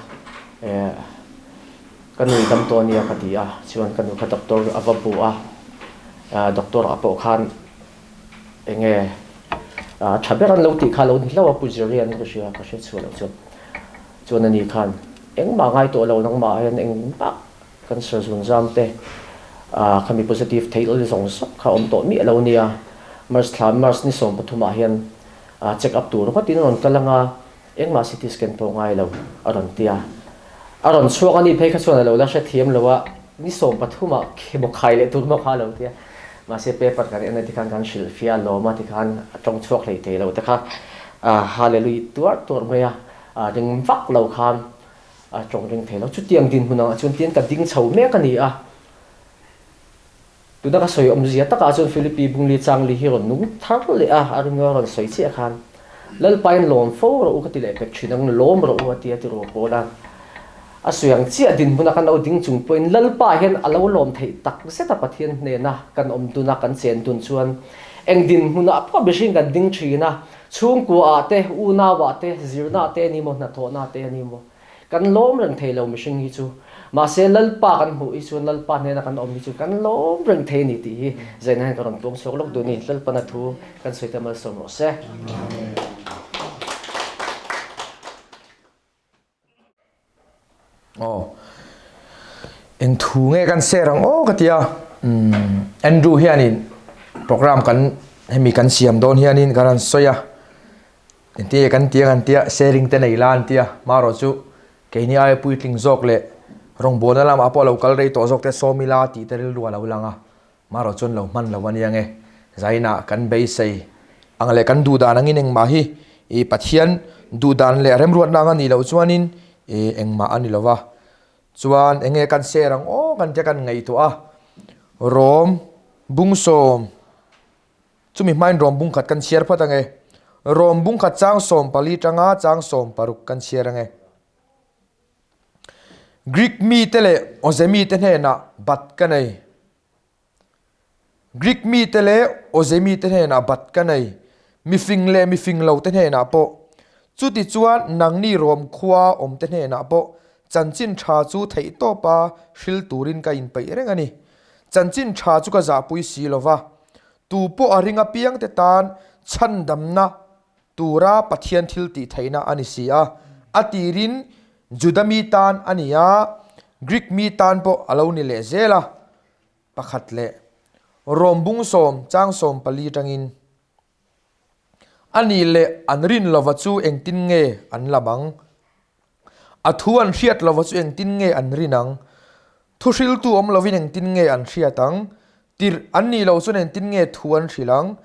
ka nu i dam tawh ania ka ti a, chuan ka nu kha doctor a va bu a, doctor ah pawh khan enge tha ber an lo tih kha lo ni hlauh a, Pu Zirian ka hria, ka hre chhuah loh chuan, chuan ani khan engmah ngai tawh lo nangmah ah hian engmah Cancer zunzam te khami positive theih lal zawng zawng kha awm tawh miah lo nia. March thla March ni 13 ah hian check up tur ngawtin a rawn kal anga engmah CT scan pawh ngai lo a rawn ti a. A rawn chhuak a nih phei kha chuan a lo la hrethiam lo a, ni 13 ah chemo khai leh tur maw kha a lo ti a. Mahse paper kan en a tikhan kan hrilhfiah a lawm a tikhan a tawng chhuak hlei thei lo te kha hallelujah tuar tuar mai a ring vak lo khan A tawng ring thei lo. Chutiang dinhmun angah chuan tian ka ding chho mek a ni a. Tuna ka sawi awmzia takah chuan Philippi Bungli Changli hi rawn nung thar leh a, a ringa rawn sawi chiah khan Lalpain lawm fo rawh u ka ti leh pek thin ang, lawm rawh u a ti a ti rawh pawl a. A sawi ang chiah dinhmuna kan lo ding chung pawhin Lalpa hian a lo lawm theih tak zet a Pathian hnena kan awm dun a, kan chen dun chuan eng dinhmunah pawh mihring kan ding thin a, Chhungkuaah te, unauah te, zirnaah te a ni maw, hnathawhnaah te a ni maw, kan lawm reng thei lo mihring hi chu. Mahse Lalpa kan hmuh hi chuan Lalpa hnena kan awm hi chu kan lawm reng thei a ni tih hi zaina hian ka rawn puang chhuak lawk duh a ni. Lalpana thu kan sawi te malsawm rawh se. Aw. Eng thu nge kan share ang aw ka tia. Um, Andrew hianin program kan hemi kan siam dawn hianin kan han sawi a. Engtin nge kan tia kan tia sharing te nei la an tia. Marawh chu keini aia puitling zawk leh rawngbawlna lamah pawh lo kal rei tawh zawk te sawm ila tih te rilru a lo lang a. Marawh chuan lo hman lo a nia nge. Zainah kan beisei ang leh kan duh dan angin engmah hi i Pathian duh dan leh remruatna ang a nih loh chuanin i engmah a ni lo va. Chuan eng nge kan share ang aw kan tia kan ngaihtuah a. Rawm bung sawm chumi hmain rawm bung khat kan chhiar phawt ang e. Rawm bung khat chang 14 tanga chang 16 kan chhiar ang e. Greek mite leh awze mite hnenah bat ka nei. Greek mite leh awze mite hnenah bat ka nei. Mifing leh mifing lote hnenah pawh. Chutichuan nangni Rom khua awmte hnenah pawh chanchin tha chu theihtawpa hril turin ka inpeih reng a ni. Chanchin tha chu ka zahpui si lova, tu pawh a ring apiangte tan chhandamna tura Pathian thil tih theihna a ni si a. A tirin Juda mi tan a ni a, Greek mi tan pawh a lo ni leh zel a. Pakhat leh Rom bung sawm chang 14 tangin, A nih leh an rin lova chu engtin nge an lam ang? A thu an hriat lova chu engtin nge an rin ang? Thuhriltu awm lovin engtin nge an hriat ang? Tirh an nih loh chuan engtin nge thu an hrilh ang?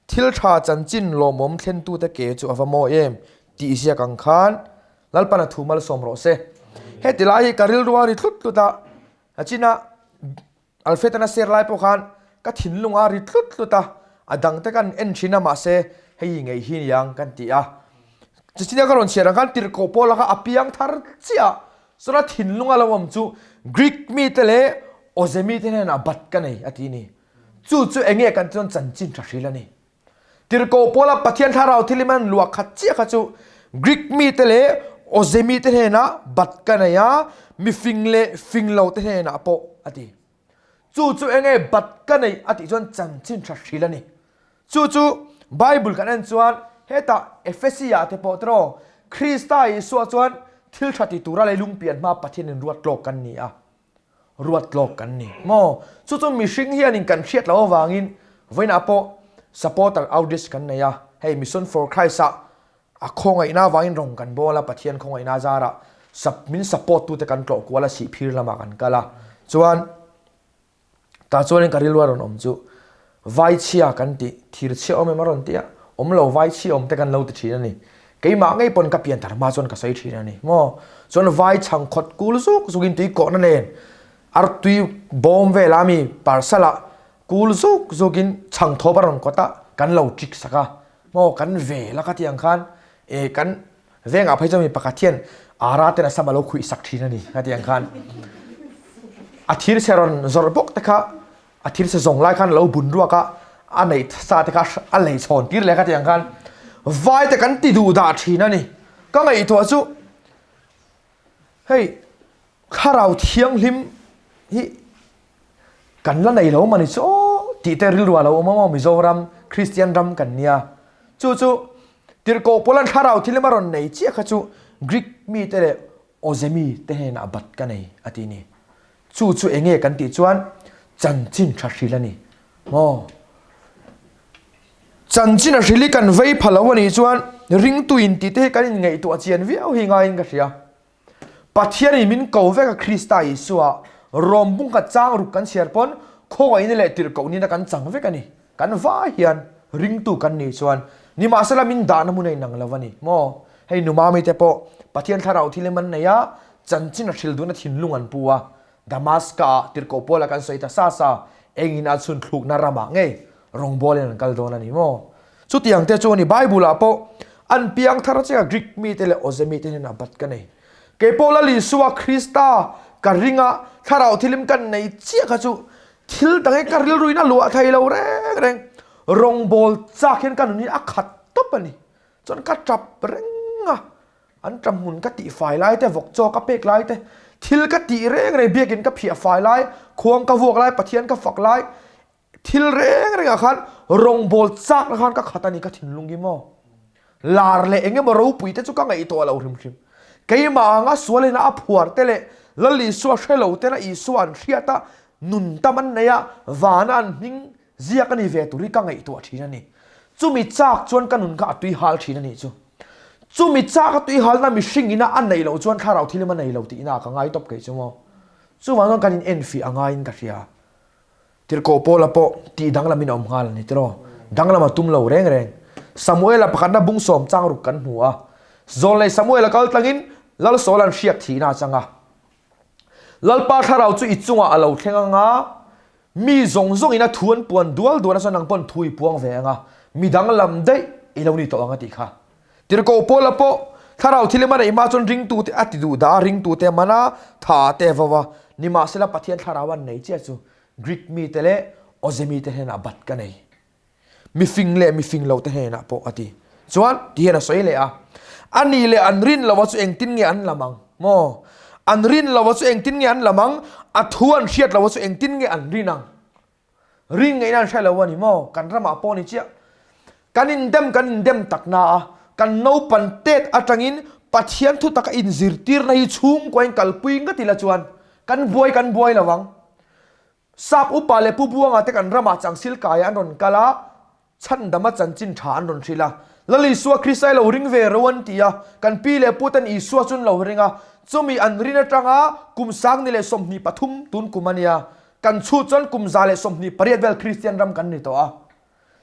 Thil tha chanchin lawmawm thlentute ke chu a va mawi em? tih ziak ang khan Lalpan a thu malsawm rawh se. Heti lai hi ka rilru a ri tlut tlut a, a chinah Alfred-an a share lai pawh khan ka thinlung a ri tlut tlut a. A dang te kan en thin a mahse hei ngei hi niang kan ti a. Chuchina ka rawn chhiar ang khan tirhkoh pawl kha a piang thar chiah a, chuan a thinlung a lo awm chu Greek mite leh Awze mite hnenah bat ka nei a ti a ni. Chu chu eng nge kan chuan chanchin tha hril a ni. Tirhkoh pawla Pathian thlarau thilim an luah khat chiah kha chu Greek mite leh Awze mite hnenah bat ka nei a, mifing leh fing lo te hnenah pawh a ti. Chu chu eng nge bat ka nei a tih chuan chanchin tha hril a ni. Chu chu Bible kan en chuan hetah Ephesi ah te pawh tiraw Krista Isua chuan thil tha ti tura leilung pian hma Pathianin ruat tlawk kan ni a. Ruat tlawk kan ni maw? Chu chu mihring hianin kan hriat loh avangin vawiinah pawh supporter outreach kan nei a, hei Mission for Christ ah a khawngaihna avangin rawng kan bawl a, Pathian khawngaihna zarah min support tute kan tlawh kual a, sihphir lamah kan kal a, chuan tah chuanin ka rilru a rawn awm chu Vaichhia kan tih thirchhia awm em a rawn ti a, awm lo vaichhia awm te kan lo ti thin a ni. Keimah ngei pawn ka pian thar hma chuan ka sawi thin a ni maw. Chuan vai chhang khawt kul zuk zukin tui kawhna nen artui bawm vela mi parcel ah kul zuk zukin chhang thawp a rawn kawt a kan lo trick sak a maw kan vel a ka tih ang khan eh kan vengah phei chuan mi pakhat hian ara ten a sam a lo khuih sak thin a ni ka tih ang khan a thirchhe rawn zawrh bawk te kha A thil se zawng lai khan a lo bun ruak a, a neih sa te kha a lei chhawn tir leh kha tiang khan vai te kan ti duh dah thin a ni. Ka ngaihtuah chu hei thlarau thianghlim hi kan la nei lo mani chu aw tih te rilru a lo awm a Mizoram Kristian ram kan nia. Chu chu tirhkoh pawlan thlarau thilim a rawn nei chiah kha chu Greek mite leh Awzemi te hnenah bat ka nei a ti ni. Chu chu enge kan tih chuan chanchin tha hril a ni. Maw? Chanchin a hril hi kan vei pha lo a nih chuan ringtu in tih te hi kan inngaihtuah chian viau hi ngaiin ka hria. Pathianin min ko vek a Krista Isua Rom bung khat chang ruk kan chhiar pawn khawngaihna leh tirhkohnina kan chang vek a ni. Kan vai hian ringtu kan nih chuan nimahsela min dahna hmun a inang lo a ni maw? Hei Numami te pawh Pathian thlarau thil em an nei a, chanchin a hril duhna thinlung an pu a. Damaska-ah tirhkoh Paula kan sawi ta sa sa, engin a chhun thlukna ramah ngei rawngbawlin an kal dawn a ni maw? Chutiang te chu a ni, Bible-ah pawh an piang thar chiah a Greek mite leh Awze mite hnenah bat ka nei. Kei pawh Lal Isua Krista ka ring a, thlarau thilim kan nei chiah kha chu Thil dang hi ka rilruin a luah thei lo reng reng. Rawngbawl chak hian ka nun hi a khat tawp a ni. Chuan ka tap reng a, an tap hmun ka tih fai lai te, vawk chaw ka pek lai te, thil ka tih reng reng, biakin ka phiah fai lai, khuang ka vuak lai, Pathian ka fak lai, thil reng rengah khan rawngbawl chakna khan ka khat a ni ka thinlung hi maw. Lar leh eng emaw ropui te chu ka ngaihtuah lo hrim hrim. Keimah anga sualina a phuar te leh Lal Isua hre lo tena Isua an hriat a, nun tam an nei a, vana an hming ziak a ni ve tur hi ka ngaihtuah thin a ni. Chumi chak chuan ka nun kha a tui hal thin a nih chu. Chumi chak a tui halna mihring ina a neih loh chuan thlarau thil em a nei lo tihna ka ngai tawp kei chu maw. Chuvang chuan kan in enfiah a ngaiin ka hria. Tirhkoh Paula pawh tih danglamin a awm nghal a ni tiraw? Danglam a tum lo reng reng. Samuela pakhatna bungsawm chang ruk kan hmu a. Zawlnei Samuela kal tlangin Lal Saula'n hriak thihna a chang a. Lalpa thlarau chu i chungah a lo thleng ang a, mi zawng zawngin a thu an puan dual dual a chuan nang pawn thu i puang ve ang a, mi danglam daih i lo ni tawh ang a tih kha. Tirhkoh Paula pawh thlarau thil ema neih hma chuan ringtute a ti duh dah a, ringtute a man a, tha te a vo a. Nimahsela Pathian thlarau an nei chiah chu Greek mite leh Awze mite hnenah bat ka nei. Mifing leh mifing lote hnenah pawh a ti. Chuan ti hian a sawi leh a, A nih leh an rin loha chu engtin nge an lam ang maw? An rin loha chu engtin nge an lam ang? A thu an hriat loha chu engtin nge an rin ang? Rin ngaihna an hre lo a ni maw? Kan ramah pawh a ni chiah. Kan indem kan indem tak na a, kan naupan tet atangin Pathian thu taka inzirtirna hi chhungkuain kalpui ngat ila chuan kan buai kan buai lo ang. Sap upa leh Pu Buanga te kan ramah changsil kaia an rawn kal a, Chhandama chanchin tha an rawn hrilh a, Lal Isua Krista i lo ring ve ro an ti a, kan pi leh pu ten Isua chu an lo ring a, chumi an rin atanga kum sangni leh 23 tun kum a nia, kan chhut chuan kum 128 vel Kristian ram kan ni tawh a,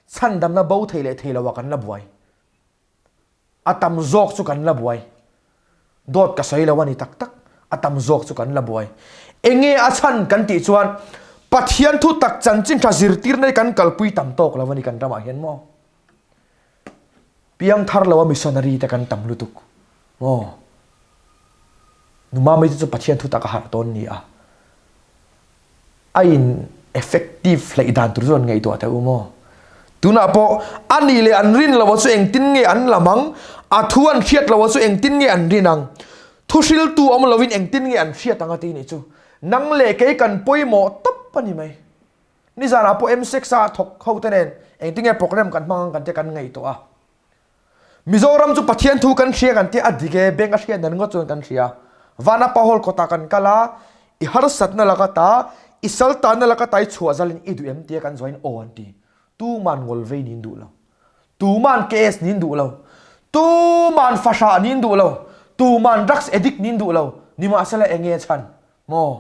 chhandamna bo thei leh thei loah kan la buai. A tam zawk chu kan la buai. Dawt ka sawi lo a ni tak tak, a tam zawk chu kan la buai. Enge a chhan kan tih chuan. Pathian thu tak chanchin tha zirtirna hi kan kalpui tam tawk lo a ni kan ramah hian maw? Piangthar lo a missionary te kan tam lutuk maw? Numa mite chu Pathian thu tak a harh dawn ni a, a in effective hleih dan tur chu an ngaihtuah teh u maw? Tunah pawh a nih leh an rin lo a chu engtin nge an lam ang? A thu an hriat lo a chu engtin nge an rin ang? Thu hriltu awm lovin engtin nge an hriat ang a ti nih chu. Nang leh kei kan pawimawh tawp a ni mai. Nizanah pawh M6 a thawk ho te nen engtin nge program kan hmang ang kan tia kan ngaihtuah a. Mizoram chu Pathian thu kan hria kan tia a dik e, bank a hriat nan ngawt chuan kan hria. Vanapa Hall kawtah kan kal a, i harsatna laka ta, i saltanna laka ta i chhuah zalin i duh em tia kan zawhin aw an ti. Tuman ngawlvei nin duh lo. Tuman KS nin duh lo. Tuman fahrah nin duh lo. Tuman drugs addict nin duh lo. Nimahsela enge chhan? Maw?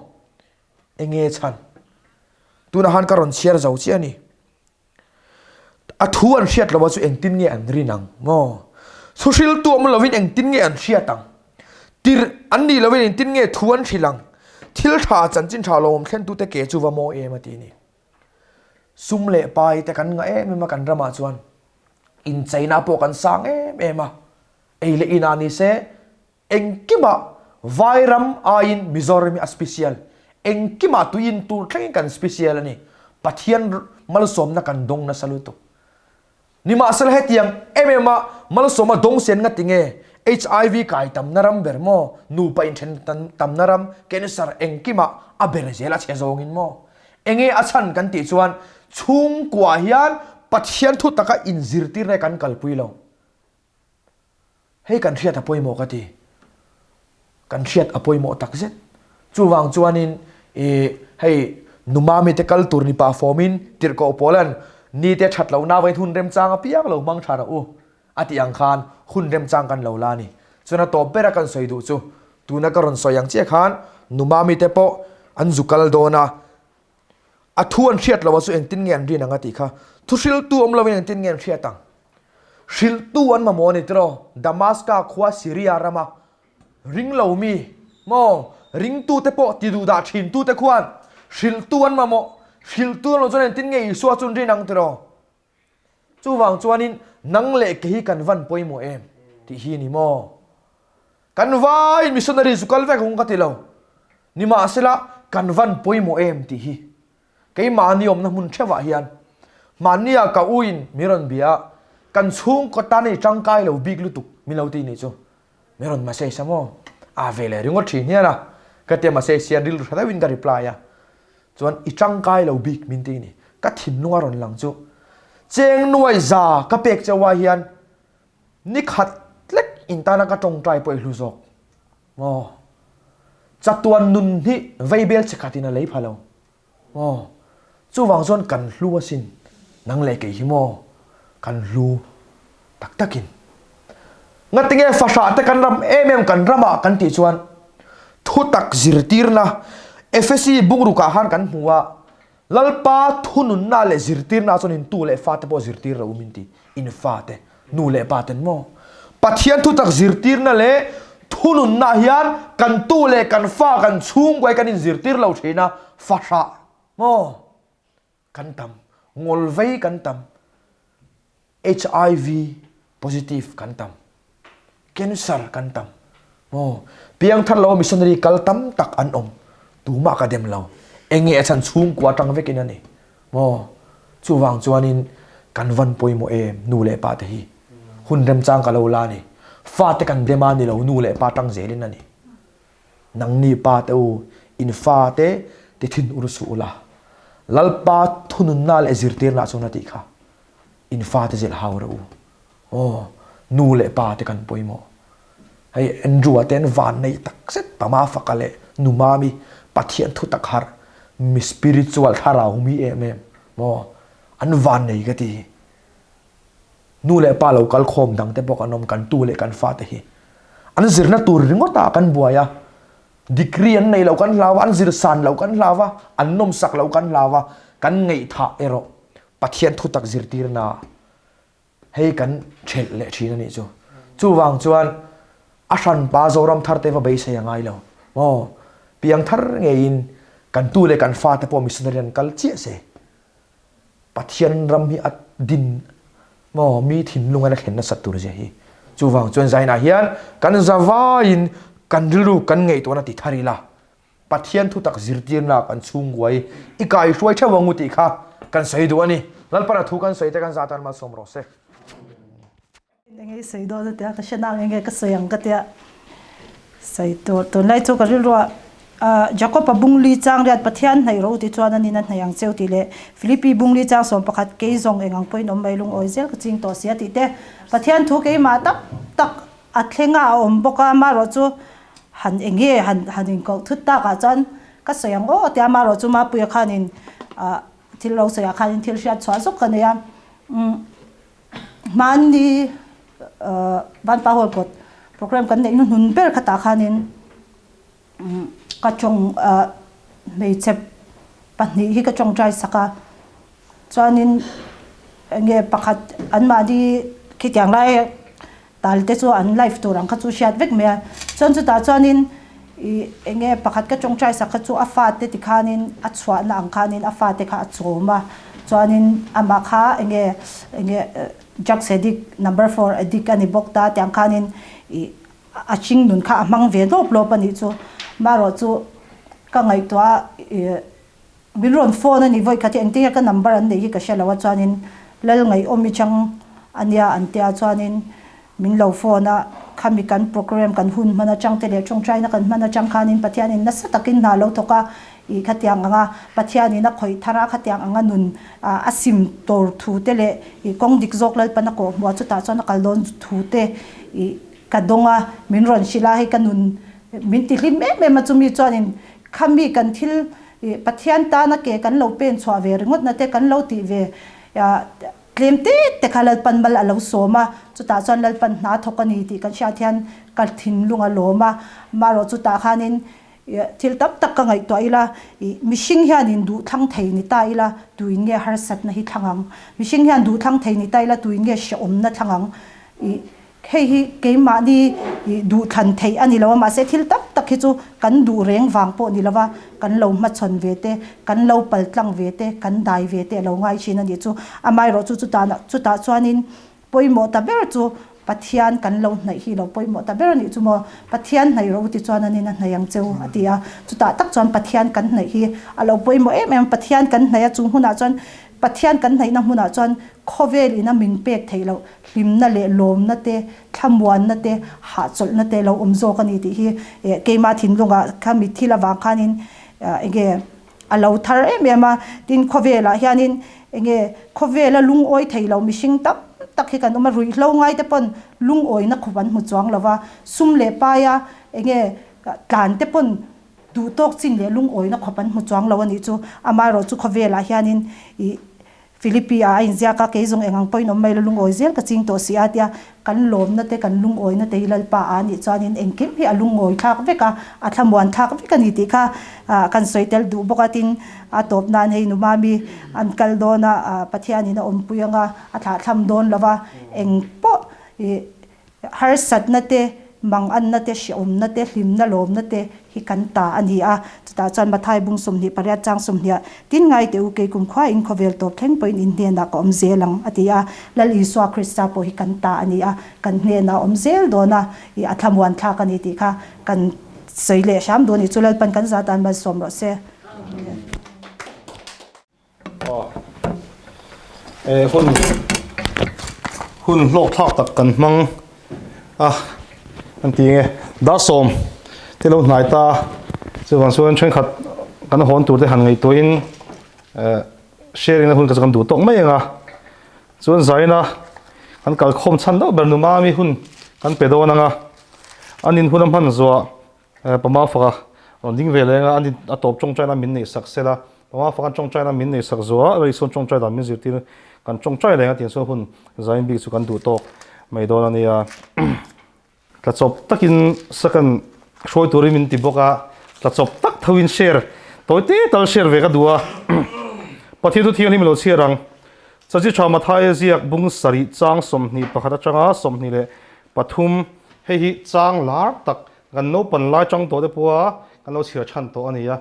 Enge chhan? Tunah han ka rawn chhiar zo chiah a ni. A thu an hriat lo a chu engtin nge an rin ang? Maw? Thuhriltu awm lovin engtin nge an hriat ang? Tirh an nih lovin engtin nge thu an hrilh ang? Thil tha chanchin tha lo awm thlentute ke chu va maw em a ti a ni. Sum leh pai te kan ngah em em a kan ramah chuan incheina pawh kan sang em em a, ei leh inah ni se engkimah Vairam aiin Mizoram hi a special, engkimah tui in tur thlengin kan special a ni, Pathian malsawmna kan dawng nasa lutuk. Nimahsela hetiang em em a malsawma dawngsen nga tinge HIV kai tamna ram ber maw, nupa inthen tamna ram, cancer engkimah a ber zel a chhe zawngin maw? Enge a chhan kan tih chuan chhungkua hian Pathian thu taka inzirtirna hi kan kalpui lo. Hei kan hriat a pawimawh ka ti. Kan hriat a pawimawh tak zet. Chuvang chuanin i hei Numami te kal tur ni pah fawmin tirhkoh pawlan ni te that lohna vain hun remchang apiang lo hmang tha rawh u a tih ang khan hun remchang kan lo la a ni. Chuan a tawp bera kan sawi duh chu tuna ka rawn sawi ang chiah khan Numami te pawh an zu kal dawn a, A thu an hriat lo a chu engtin nge an rin ang a tih kha. Thu hriltu awm lovin engtin nge an hriat ang? Hrilhtu an mamawh a ni tiraw? Damaska khua Syria rama ring lo mi maw ringtute pawh ti duh dah thintute khuan hrilhtu an mamawh. Hrilhtu an lo chuan engtin nge Isua chu an rin ang tiraw? Chuvang chuanin nang leh ke hi kan van pawimawh em tih hi ni maw? Kan vaiin missionary chu kal vek ang ka ti lo. Nimahsela kan van pawimawh em tih hi keimahni awmna hmun theuhah hian mahnia ka uin min rawn bia a, kan chhungkaw tan i tangkai lo bik lutuk min lo ti nih chu. Min rawn message a maw? A ve leh ringawt thin hian a. Ka tia message hian rilru tha deuhin ka reply a. Chuan i tangkai lo bik min ti ni. Ka thinlung a rawn lang chu. Cheng nuai za ka pek chauh ah hian ni khat tlek in tana ka tawngtai pawh i hlu zawk. Maw? Chatuan nun hi veibel che khat in a lei pha lo. Maw? Chuvang chuan kan hlu asin. Nang leh kei hi maw? Kan hlu tak takin. Ngatinge fahrah te kan ram em em kan ramah kan tih chuan thutak zirtirna Efesi bungrukah khan kan hmu a, Lalpa thununna leh zirtirna chuan in tu leh fate pawh zirtir lo min ti, in fate, nu leh pa ten maw? Pathian thutak zirtirna leh thununna hian kan tu leh kan fa kan chhungkuai kan inzirtir lo thin a, fahrah maw? Kan tam, ngawlvei kan tam, HIV positive kan tam, cancer kan tam. Maw, piangthar lo missionary kal tam tak an awm, tumah ka dem lo. Enge a chhan chhungkua atang vekin a ni. Maw, chuvang chuanin kan van pawimawh em nu leh pa te hi. Hun remchang ka lo la a ni. Fate kan dem a ni lo, nu leh pa tang zelin a ni. Nangni pa te u, in fa te ti thin ur suh ula. Lalpa thununna leh zirtirna chuan a tih kha. In fa te zilh hau rawh u. Aw, nu leh pa te kan pawimawh. Hei Andrew-a te an van nei tak zet Pama faka leh nu Mami Pathian thu tak harh mi spiritual thlarau mi em em maw an van nei ka ti. Nu leh pa lo kal khawm dang te pawh kan awm, kan tu leh kan fate hi. An zirna tur ringawt ah kan buai a, degree an nei lo kan hlau a, an zir san lo kan hlau a, an nawmsak lo kan hlau a, kan ngaihthah erawh Pathian thutak zirtirna hei kan thelh leh thin a nih chu. Chuvang chuan a hranpa Zoram thar te va beisei a ngai lo maw? Piangthar ngeiin. Kan tu leh kan fate pawh missionary an kal chiah se. Pathian ram hi a din maw mi thinlung a la thlen nasat tur zia hi. Chuvang chuan zainah hian kan zavaiin kan rilru kan ngaihtuahna ti thar ila Pathian thutak zirtirna kan chhungkua hi i kaihruai theuh ang u tih kha kan sawi duh a ni. Lalpana thu kan sawi te kan zah tan malsawm rawh se. Enge i sawi dawn a tia ka hre nang enge ka sawi ang ka tia sawi tur tunlai chu ka rilru ah ah Jacob-a bungli chang riat Pathian hnaih rawh u ti chuan anin a hnaih ang cheu tih leh Philippi bungli chang 11 kei zawng eng ang pawhin awm mai lungawi zel ka ching tawh si a tih te Pathian thu keimah tak tak a thleng a a awm bawk a amaherawh chu han enge han han inkoh thut tak ah chuan ka sawi ang aw tia amaherawh chu Mapuia khanin ah thil lo sawi ah khanin thil hriat chhuah zawk ka nei a umm. Hmanni Vanpa Hall kawt program kan neih hnuhnun ber khatah khanin ka tawng hmeichhe pahnih hi ka tawngtai sak a, chuanin enge pakhat anmahni khitiang lai tal te chu an life tur ang kha chu hriat vek mai a, chuan chutah chuanin ih enge pakhat ka tawngtai sak kha chu a fate tikhanin a chhuahna ang khanin a fate kha a chawm a. Chuanin amah kha enge enge drugs addict number four addict a ni bawk ta tiang khanin ih a hring nun kha a hmang ve lawp lawp a nih chu. Marawh chu ka ngaihtuah a ih min rawn phone a ni vawi khat hi engtin nge ka number an neih hi ka hre lo a chuanin lal ngaihawm i chang a nia an tia chuanin Min lo phone a, khami kan program kan hun hman atang te leh tawngtaina kan hman atang khanin Pathianin nasa takin hna lo thawk a, ih khatiang anga Pathianin a khawih thar a, khatiang anga nun a sim tur thu te leh ih kawng dik zawk Lalpan a kawh hmuh a, chutah chuan a kal dawn thu te ih ka dawng a, min rawn hrilh a, hei ka nun min ti hlim em em a, chumi chuanin khami kan thil ih Pathian tana ke kan lo pen chhuah ve ringawt na te kan lo tih ve Tlem te te kha Lalpan mal a lo sawm a, chutah chuan Lalpan hna thawk a ni tih kan hriat hian ka thinlung a lawm a. Amaherawh chutah khanin thil tam tak ka ngaihtuah ila, ih mihring hianin duh thlang thei ni ta ila tuin nge harsatna hi thlang ang? Mihring hian duh thlang thei ni ta ila tuin nge hrehawmna thlang ang? Ih Hei hi keimahni duhthlan theih a ni lo a, mahse thil tam tak hi chu kan duh reng vang pawh ni lova kan lo hmachhawn ve te, kan lo paltlang ve te, kan dai ve te a lo ngai thin a nih chu. Amaherawh chu chutah chutah chuanin pawimawh ta ber chu Pathian kan lo hnaih hi lo pawimawh ta ber a nih chu maw. Pathian hnaih rawh u ti chuan anin a hnaih ang cheu a ti a, chutah tak chuan Pathian kan hnaih hi a lo pawimawh em em a, Pathian kan hnaih a chung hunah chuan Pathian kan hnaihna hmunah chuan khawvel ina min pek theih loh hlimna leh lawmna te, thlamuanna te, hahchawlhna te lo awm zawk a ni tih hi keimah thinlungah kha mitthil avang khanin enge a lo thar em em a. Tin, khawvelah hianin enge khawvela lungawi thei lo mihring tam tak hi kan awm a, ruihhlo ngai te pawn lungawina khup an hmu chuang lo va, sum leh paia enge tlan te pawn Duh tawk chin leh lungawina khawp an hmu chuang lo a nih chu. Amaherawh chu khawvelah hianin ih Philippi ah a inziak a, kei zawng engang pawhin awm mai la lungawi zel ka ching tawh si a tia kan lawmna te kan lungawina te hi Lalpa ah a nih chuanin engkim hi a lungawi thlak vek a, a thlamuan thlak vek a ni tih kha kan sawi tel duh bawk a. Tin, a tawp nan hei Numami an kal dawn a, Pathianin a awmpui anga a thlahthlam dawn lo va, eng pawh ih Harsatna te, manganna te, hrehawmna te, hlimna lawmna te hi kan ta a ni a. Chutah chuan Mathai bung 28 chang 20 Tin ngai teh u, kei kumkhua in khawvel tawp thleng pawhin in hnenah ka awm zel ang, a ti a. Lal Isua Krista pawh hi kan ta a ni a, kan hnenah a awm zel dawn a, i a thlamuan thlak a ni tih kha kan sawi leh hram duh a ni. Chu Lalpan kan zah tan malsawm rawh se. Hun hun hlawk thlak tak kan hmang a an ti nge dar sawm te lo hnai ta chuvang chuan thenkhat kan hawn tur te han ngaihtuahin sharing na hun ka chu kan duh tawk mai ang a chuan zaina kan kalkhawm chhan deuh ber numa mi hun kan pe dawn ang a an in hun a hman zuah Pama faka rawn ding ve leng a, an a tawp tawngtaina min neih sak sela, Pama faka tawngtaina min neih sak zuah a, Isuan tawngtai dan min zirtir kan tawngtai leng a tih chuan hun zain bik chu kan duh tawk mai dawn a nia. Tla chawp takin second hruai turin min ti bawk a, tla chawp tak thoin share tawi te tal share ve ka duh a. Pathian thu thianghlim ilo chhiar ang. Chachi tha Mathaia ziak bung sarih chang 21 atanga 23 hei hi chang lar tak Kan naupan lai chang tawh te pawha kan lo chhiar chhan tawh a ni a.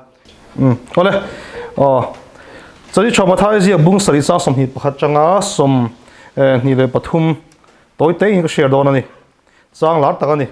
Umm awle aw Chali tha Mathai ziak bung sarih chang 21 tanga 23 tawi te in ka share dawn a ni. Chang lar tak a ni.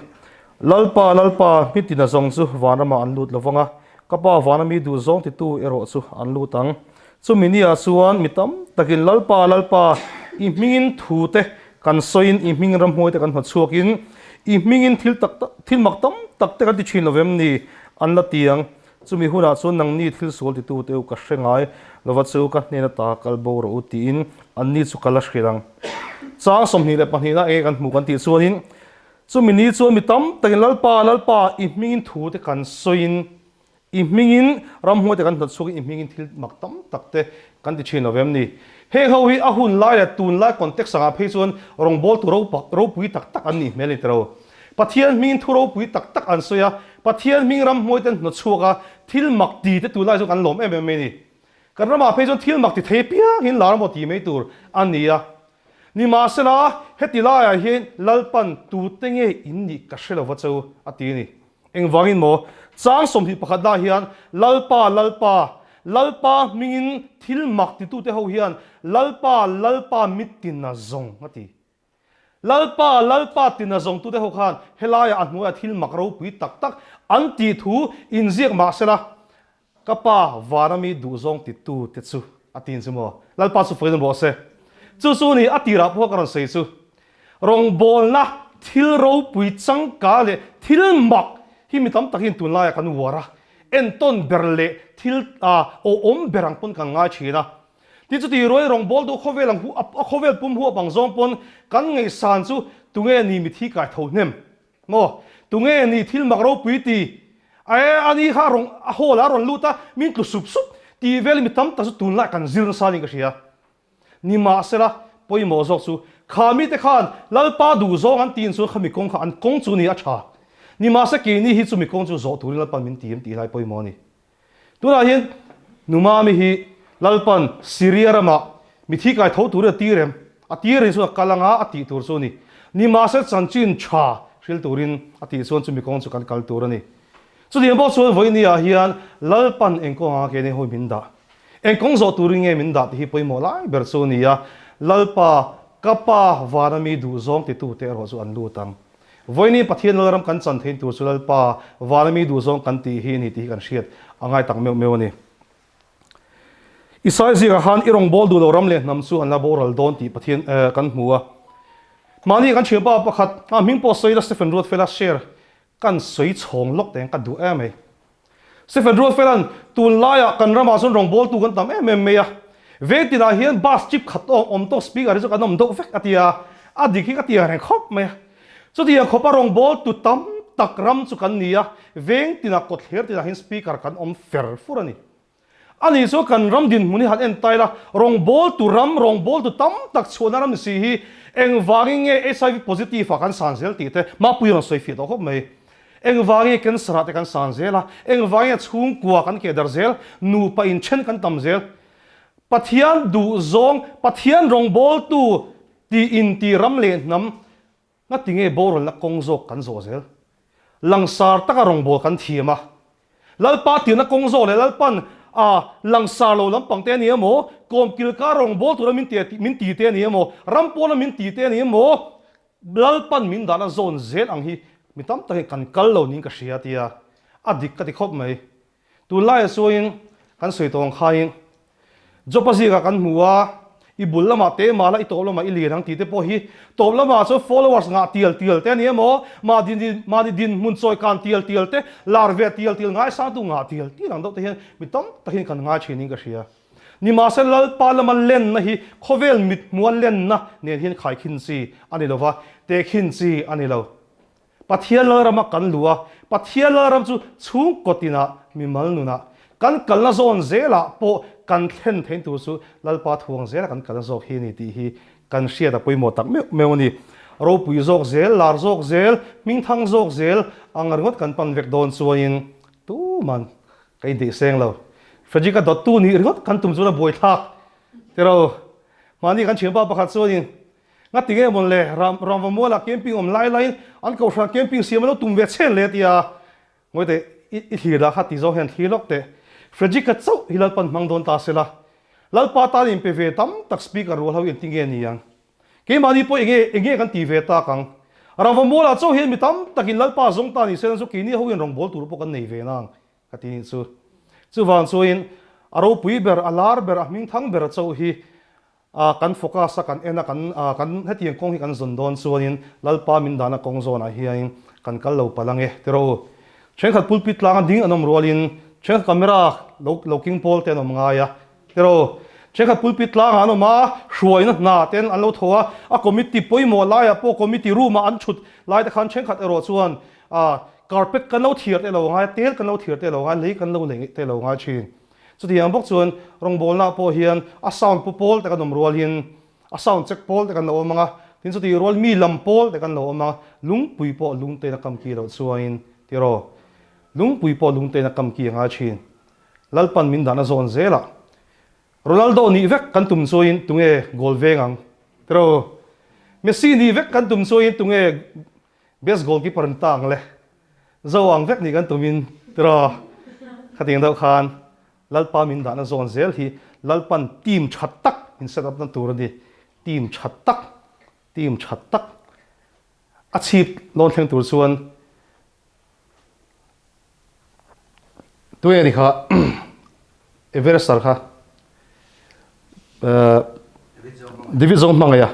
Lalpa Lalpa hmitina zawng chu vanramah an lut lovang a, ka Pa vana mi duh zawng titu erawh chu an lut ang. Chumi nia chuan mi tam takin Lalpa Lalpa i hmingin thu te kan sawiin i hming ramhmuai te kan hnawtchhuakin i hmingin thil tak tak thil mak tam tak te kan ti thin lovem ni an la ti ang. Chumi hunah chuan nangni thil sual titu te u ka hre ngai lova chu ka hnen ata kal bo rawh u tiin anni chu ka la hrilh ang. Chang 22 na enge kan hmuh kan tih chuanin chumi ni chuan mi tam takin Lalpa, Lalpa i hmingin thu te kan sawiin i hmingin ramhmuai te kan hnawtchhuakin i hmingin thil mak tam tak te kan ti thin lovem ni. Heng ho hi a hun lai leh tunlai context angah phei chuan rawngbawltu ropui tak tak an nih hmel a ni tiro. Pathian hmingin thu ropui tak tak an sawi a, Pathian hming ramhmuai ten hnawtchhuak a, thil mak ti te tunlai chu kan lawm em em mai a ni. Kan ramah phei chuan thil mak ti thei apiang hian lar emaw ti mai tur a ni a. Nimahsela, heti laiah hian Lalpan tute nge in nih ka hre lova cheu a ti a ni. Engvangin maw? Chang 21 lah hian Lalpa, Lalpa, Lalpa hmingin thil mak titute ho hian Lalpa, Lalpa mitina zawng a ti. Lalpa, Lalpa tina zawngtute ho khan helaiah a hnuaiah thil mak ropui tak tak an tih thu inziak mah sela, ka pa vana mi duhzawng titu te chu a tin chu maw? Lalpa chu fawiin rawh se. Chu chu ni a tirah pawh ka rawn sawi chu. Rawngbawlna thil ropui changka leh thil mak hi mi tam takin tunlaiah kan uar a, entawn ber leh thil awhawm ber ang pawn kan ngai thin a. Tin chuti ruai rawngbâwl duh khawvel ang hu a khawvel pum huap ang zawng pawn kan ngaihsan chu tunge ni mithi kai tho hnem maw? Tunge ni thil mak ropui ti e a ni kha rawn a hall ah a rawn lut a min tlu sup sup tih vel mi tam tak chu tunlai kan zir nasa niin ka hria. Nimahsela pawimawh zawk chu kha mite khan Lalpa duh zawng an tiin chuan khami kawng kha an kawng chu ni a tha. Nimahse keini hi chumi kawng chu zawh turin Lalpan min ti em tih lai pawimawh a ni. Tunah hian Numami hi Lalpan Syria ramah mithi kai tho turin a tir em? A tir in chuan a kal anga a tih tur chu a ni. Nimahse chanchin tha hril turin a tih chuan chumi kawng chu kan kal tur a ni. Chutiang bawk chuan vawinia hian Lalpan eng kawng anga keini hawi min dah? Eng kawng zawh turin nge min dah tih hi pawimawh lai ber chu a ni a. Lalpa, ka Pa vana mi duhzawng titute erawh chu an lut ang. Vawiini Pathian Lalram kan chan thein tur chu Lalpa vana mi duhzawng kan tih hi a ni tih hi kan hriat a ngai tak meuh meuh a ni. Isai zingah khan i rawngbâwl duh lo ram leh hnam chu an la boral dawn tih Pathian kan hmu a. Mahni kan thianpa pakhat a hming pawh sawi la Stephen Ruatfela share kan sawi chhawng lawk teng ka duh em mai. Stephen Ruatfela'n tunlaiah kan ramah chuan rawngbawltu kan tam em em mai a, veng tinah hian bus chip khat awm awm tawk speaker hi chu kan awm deuh vek a ti a, a dik hi ka ti ang reng khawp mai a. Chutiang khawpa rawngbawltu tam tak ram chu kan ni a, veng tinah kawtthler tinah hian speaker kan awm fer fur a ni. A nih chuan kan ram dinhmun hi han en ta ila, rawngbawltu ram, rawngbawltu tam tak chhuahna ram ni si hi engvangin nge HIV positive ah kan san zel tih te Mapui rawn sawi fiah tawh khawp mai. Engvangin nge cancer ah te kan san zel a, engvangin nge chhungkua kan keh darh zel, nupa inthen kan tam zel. Pathian duhzawng, Pathian rawngbawltu tih inti ram leh hnam Ngati nge boralna kawng zawk kan zawh zel? Langsar taka rawngbâwl kan thiam a. Lalpa tirna kawng zawh leh Lalpan a langsar lo lampang te a ni emaw, kawmkil kar rawngbâwl tura min ti min ti te a ni emaw, ram pawna min ti te a ni emaw, Lalpan min dahna zawn zel ang hi mi tam takin kan kal lo niin ka hria tia a dik ka ti khawp mai. Tunlaiah chuanin kan sawi tawh ang khain Job-a zikah kan hmu a, i bul lamah te mah la i tawp lamah i lian ang tih te pawh hi tawp lamah chuan followers ngah tial tial te a ni emaw, mahni mahni dinhmun chawi kan tial tial te, lar ve tial tial ngaisangtu ngah tial tial ang deuh te hian mi tam takin kan ngai thin in ka hria. Nimahse Lalpa lama lenna hi khawvel mithmua lenna nen hian khaikhin chi a ni lova, tehkhin chi a ni lo. Pathian Lalrama kan luh a, Pathian Lalram chu chhungkaw tinah, mimal nunah, kan kalna zawn zelah pawh kan thlen theih tur chu Lalpa thuang zela kan kalna zawk hi a ni tih hi kan hriat a pawimawh tak meuh meuh a ni. Ropui zawk zel, lar zawk zel, hmingthang zawk zel ang ringawt kan pan vek dawn chuanin tuman ka indeih seng lo. Frederick-a dawttu nih ringawt kan tum chuan a buaithlak tiro. Mahni kan thianpa pakhat chuanin Ngati nge mawn le, ram ramvamualah camping awm lai laiin an kohhran camping siam a lo tum ve chhen le tia Ngawite i thlir dah kha ti zawng hian thlir lawk teh. Frederick-a chauh hi Lalpan hmang dawn ta se la, Lalpa tan inpe ve tam tak Speaker rual ho engtin nge ni ang? Keimahni pawh enge enge kan ti ve tak ang? Rangva mualah chauh hian mi tam takin Lalpa zawng ta ni se chu keini ho hian rawngbâwl tur pawh kan nei ve nang ka ti nih chu. Chuvang chuin a ropui ber, a lar ber, a hmingthang ber chauh hi kan focus a, kan en a, kan kan hetiang kawng hi kan zawn dawn chuanin Lalpa min dahna kawng zawnah hianin kan kal lo palh ang e ti rawh u. Thenkhat pulpit tlanga ding an awm rualin thenkhat camera lo lo king pawl te an awm ngai a ti rawh u. Thenkhat pulpit tlangah an awm a, hruaina hna ten an lo tho a, a committee pawimawh laiah pawh committee room ah an thut lai te khan thenkhat erawh chuan carpet kan lo thiar te lo ngai a, tel kan lo thiar te lo ngai a, lei kan lo lei te lo ngai thin. Chutiang bawk chuan rawngbawlnaah pawh hian a sound pu pawl te kan awm rualin a sound check pawl te kan lo awm ang a, tin chutih rual mi lam pawl te kan lo awm ang a, lungpui pawh lungtein a kam ki loh chuanin tiraw, lungpui pawh lungtein a kam ki a ngai thin. Lalpan min dahna zawn zelah Ronaldo nih vek kan tum chuain tunge goal veng ang tiraw, Messi nih vek kan tum chuain tunge Best goalkeeper ni ta ang le. Zo ang vek nih kan tumin tiraw khatiang deuh khan Lalpa min dahna zawn zel hi Lalpan team tha tak min set up na tur a ni. Team tha tak, team tha tak a chhip lawn thleng tur chuan Tunge ni kha Everest-a kha David Zo hmangaih a.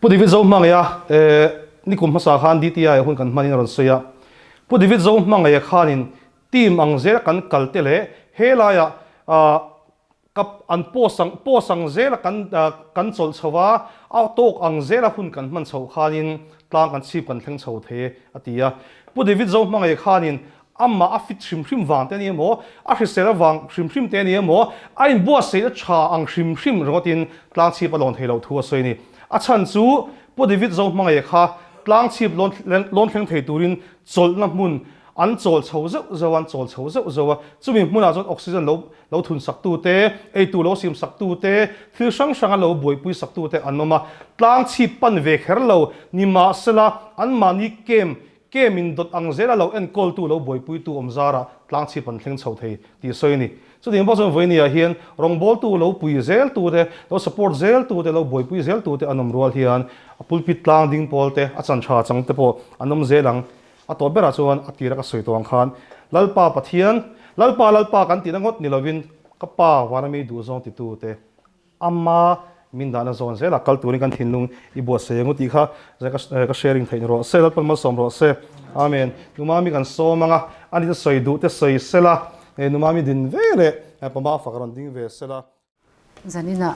Pu David Zo hmangaih a nikum hmasa khan DTI hun kan hmanin a rawn sawi a. Pu David Zo hmangaih a khanin team ang zel kan kal te leh helaiah Ka an post ang post ang zela kan kan chawlh chho a, a tawk ang zela hun kan hman chhoh khanin tlang kan chhip kan thleng chho thei e a ti a. Pu David Zohmangaih khanin amah a fit hrim hrim vang te a ni emaw, a hrisel avang hrim hrim te a ni emaw, a inbuatsaihna tha ang hrim hrim ringawtin tlang chhip a lawn thei loh thu a sawi a ni. A chhan chu Pu David Zohmangaih kha tlang chhip lawn lawn thleng thei turin chawlhna hmun an chawl chho zeuh zeuh a, an chawl chho zeuh zeuh a, chumi hmunah chuan oxygen lo lo thun sak tu te, eitur lo sim sak tu te, thil hrang hranga lo buaipui sak tu te an awm a, tlang chhip pan ve kher lo nimahsela anmahni kem kem in dawt ang zela lo enkawltu lo buaipuitu awm zarah tlang chhip an thleng chho thei tih sawi a ni. Chutiang bawk chuan vawinia hian rawngbawltu lo pui zel tu te, lo support zel tu te, lo buaipui zel tu te an awm rual hian a pulpit tlang ding pawl te, a chan tha chang te pawh an awm zel ang. A tawp berah chuan a tira ka sawi tawh ang khan, Lalpa Pathian, Lalpa, Lalpa kan tihna ngawt ni lovin, ka Pa vana mi duhzawng titute ama min dahna zawn zelah kal turin kan thinlung i buatsaih ang u tih kha ka sharing theih ni rawh se, Lalpan malsawm rawh se. Amen. Numami kan sawm ang a, ani te sawi duh te sawi sela, Numami din ve leh Pama fak rawn ding ve sela. Zaninah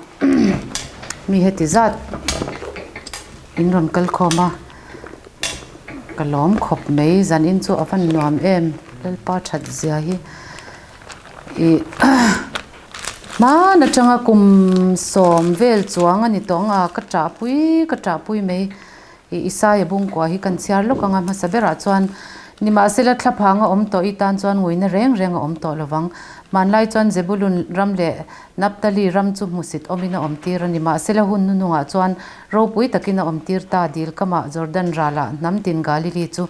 mi heti zat in rawn kal khawm a, ka lawm khawp mai. Zanin chu a van nuam em, Lalpa that zia hi ih hman atanga kum sawm vel chuang a ni tawh ang a, ka ṭahpui ka ṭahpui mai. Ih Isaia bungkua hi kan chhiar lawk ang a, hmasa berah chuan nimahsela thlaphang a awm tawh i tan chuan nguina reng reng a awm tawh lovang. Hmanlai chuan Zebulun ram leh Naphtali ram chu hmusit awmin a awm tir a, nimahsela hun hnuhnungah chuan ropui takin a awm tir ta. Dil kamah Jordan ralah hnam tin Galili chu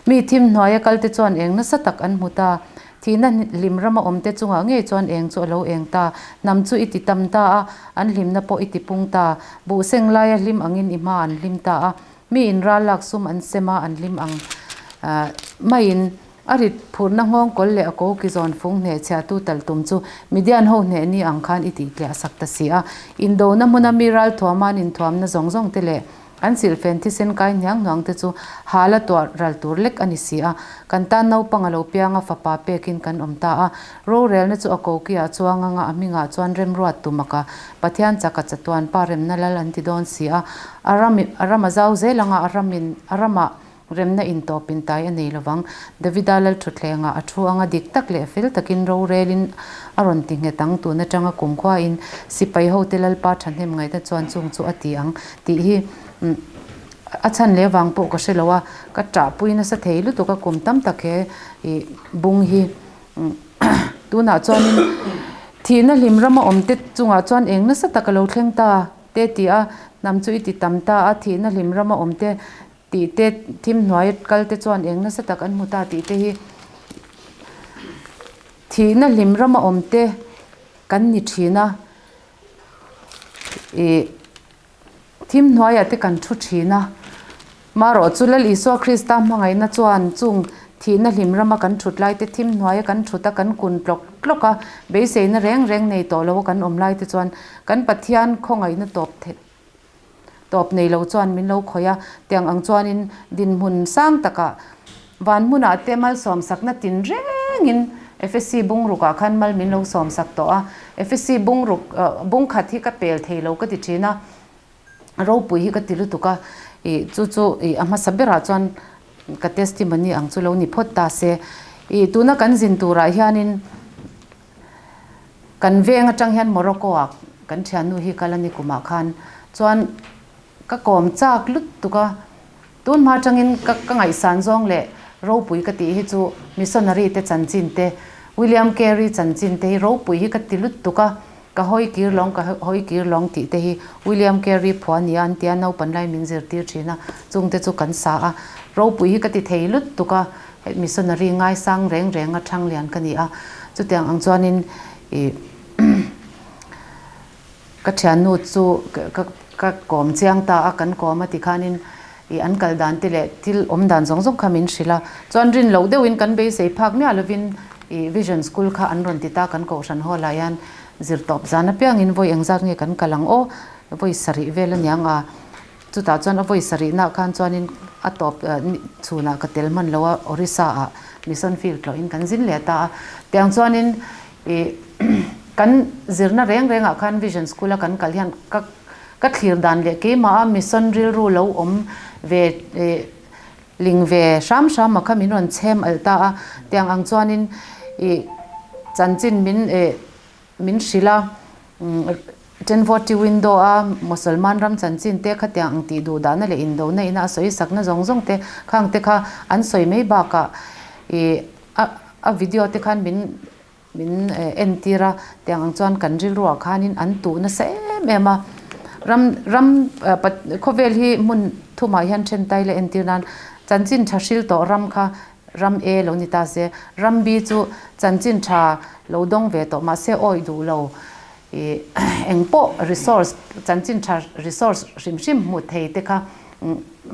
mi thim hnuaia kalte chuan eng nasa tak an hmu ta. Thihna hlim rama awmte chungah ngei chuan eng chu a lo eng ta. Hnam chu i ti tam ta a, an hlimna pawh i ti pung ta. Buh seng laia hlim angin i hma an hlim ta a, mi in ral lak sum an sem a, an hlim ang maiin a rit phurhna nghawngkawl leh a ko ki zawn fung hneh chhiahtu talh tum chu Midian ho hneh ni ang khan i tih tliah sak ta si a. Indona hmuna mi ral thuama an inthuamna zawng zawng te leh An silhfen thisen kai hniang hnuang te chu hal a tuah ral tur lek a ni si a. Kan tan naupang a lo piang a, fapa pekin kan awm ta a. Rorelna chu a kokiah chuang anga a hmingah chuan remruat tu maka Pathian chaka chatuan pa remna lal an ti dawn si a. A ram a ram a zau zel anga a ramin a ramah remna intawpin tai a nei lovang. Davida lal thutthlengah a thu anga dik tak leh fel takin rorelin a rawn ti nghet ang. Tun atanga kumkhuain sipai hote Lalpa thahnem ngaihna chuan chung chu a ti ang tih hi a chhan leh vang pawh ka hre lo a, ka ṭahpui nasa thei lutuk a kum tam tak he ih bung hi tunah chuanin thihna hlim rama awmte chungah chuan eng nasa tak a lo thleng ta te tih a, hnam chu i ti tam ta a, thihna hlim rama awmte Tih te, thim hnuai kal te chuan eng nasa tak an hmu ta tih te hi Thihna hlim rama awmte kan ni thin a, ih thim hnuaiah te kan thu thin a. Marawh chu Lal Isua Krista hmangaihna chuan chung thihna hlim rama kan thut laite thim hnuaia kan thut a, kan kun tlawk tlawk a, beiseina reng reng nei tawh lo a kan awm laite chuan kan Pathian khawngaihna tawp theih tawp nei lo chuan min lo khawih a, tiang ang chuanin dinhmun sang takah van hmunah te malsawmsakna tin rengin Efesi bungrukah khan mal min lo sawmsak tawh a, Efesi bungruk bungkhat hi ka pel thei lo ka ti thin a, ropui hi ka ti lutuk a, ih chu chu ih a hmasa berah chuan ka testimony ang chu lo ni phawt ta se, ih tuna kan zin turah hianin. Kan veng atang hian Morocco ah kan thiannu hi kal a ni kumah khan chuan ka kawm chak lutuk a, tun hma atangin ka ka ngaihsan zawng leh ropui ka tih hi chu missionary te chanchin te, William Carey chanchin te hi ropui hi ka ti lutuk a, ka hawi kir lawng ka hawi kir lawng tih te hi William Carey phua nia an tia naupan lai min zirtir thin a, chung te chu kan sa a, ropui hi ka ti thei lutuk a. Hei missionary ngaisang reng reng a thang lian ka ni a, chutiang ang chuanin ih ka thiannu chu ka ka kawm chiang ta a, kan kawm a tikhanin ih an kal dan te leh thil awm dan zawng zawng kha min hrilh a, chuan rin loh deuhin kan beisei phak miah lovin ih vision school kha an rawn ti ta kan kohhran hall ah hian zir tawp zan apiangin vawi engzat nge kan kal ang aw vawi sarih vel aniang a. Chutah chuan a vawi sarihnaah khan chuanin a tawp chhunah ka tel hman lo a, Orissa-ah mission field tlawhin kan zin leh ta a. Tiang chuanin ih kan zirna reng rengah khan Vision School-a kan kal hian ka ka thlir dan leh keimaha mission rilru lo awm ve ih ling ve hram hram a kha min rawn chhem alh ta a. Tiang ang chuanin ih chanchin min ih min hrilh a. Tenvawti window a Mosolman ram chanchin te khatiang ang tih duh dahna leh indona ina a sawi sakna zawng zawng te khang te kha an sawi mai bakah ih a a video te khan min min entir a tiang ang chuan kan rilruah khanin an tuh nasa em em a ram ram khawvel hi hmun thumah hian then tai la entir nan chanchin tha hril tawh ram kha Ram E lo ni ta se, ram B chu chanchin tha lo dawng ve tawh mahse awih duh lo i eng pawh resource chanchin tha resource hrim hrim hmu thei te kha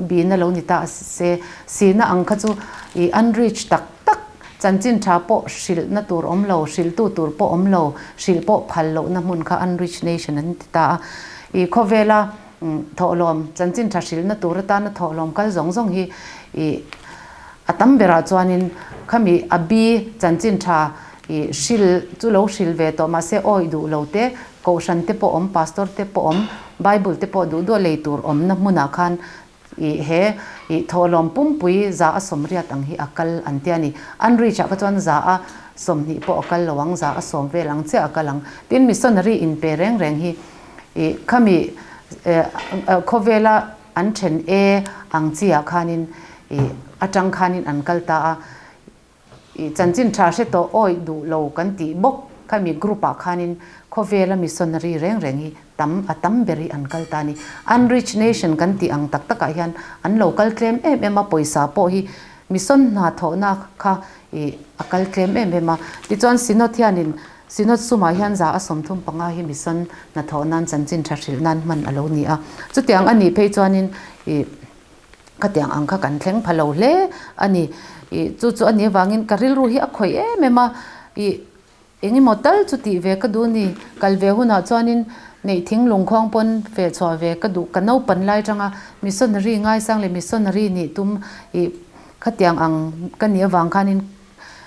B na lo ni ta se, C na ang kha chu i unreach tak tak chanchin tha pawh hrilh na tur awm lo, hrilhtu tur pawh awm lo, hrilh pawh phal lohna hmun kha unreach nation an ti ta a. I khawvela thawhlawm chanchin tha hrilhna tur atana thawhlawm kal zawng zawng hi i A tam berah chuanin khami a bi chanchin tha i hril chu lo hril ve tawh mahse awih duh lo te, kohhran te pawh awm, pastor te pawh awm, bible te pawh duh duh a lei tur awmna hmunah khan i he i thawhlawm pumpui za a sawmriat ang hi a kal an tia ni. An reach ah kha chuan za a sawmhnih pawh a kal lo ang, za a sawm vel ang chiah a kal ang. Tin missionary inpe reng reng hi i khami khawvela An then e ang chi ah khanin ih atang khanin an kal ta a, ih chanchin tha hre tawh awih duh lo kan tih bawk khami group ah khanin khawvela missionary reng reng hi tam a tam ber hi an kal ta a ni. Unreached nation kan tih ang tak tak ah hian an lo kal tlem em em a, pawisa pawh hi mission hna thawhna kha ih a kal tlem em em a. Tichuan Synod hianin Synod sumah hian za a 35 hi mission hnathawh nan chanchin tha hrilh nan hman a lo ni a. Chutiang a nih phei chuanin ih khatiang ang kha kan thleng pha lo hle a ni. Ih chu chu a nih avangin ka rilru hi a khawih em em a, ih engemaw tal chu tih ve ka duh a ni. Kal ve hunah chuanin neih thing lungkhawng pawn feh chhuah ve ka duh. Ka naupan lai atanga missionary ngaisang leh missionary nih tum ih khatiang ang ka nih avang khanin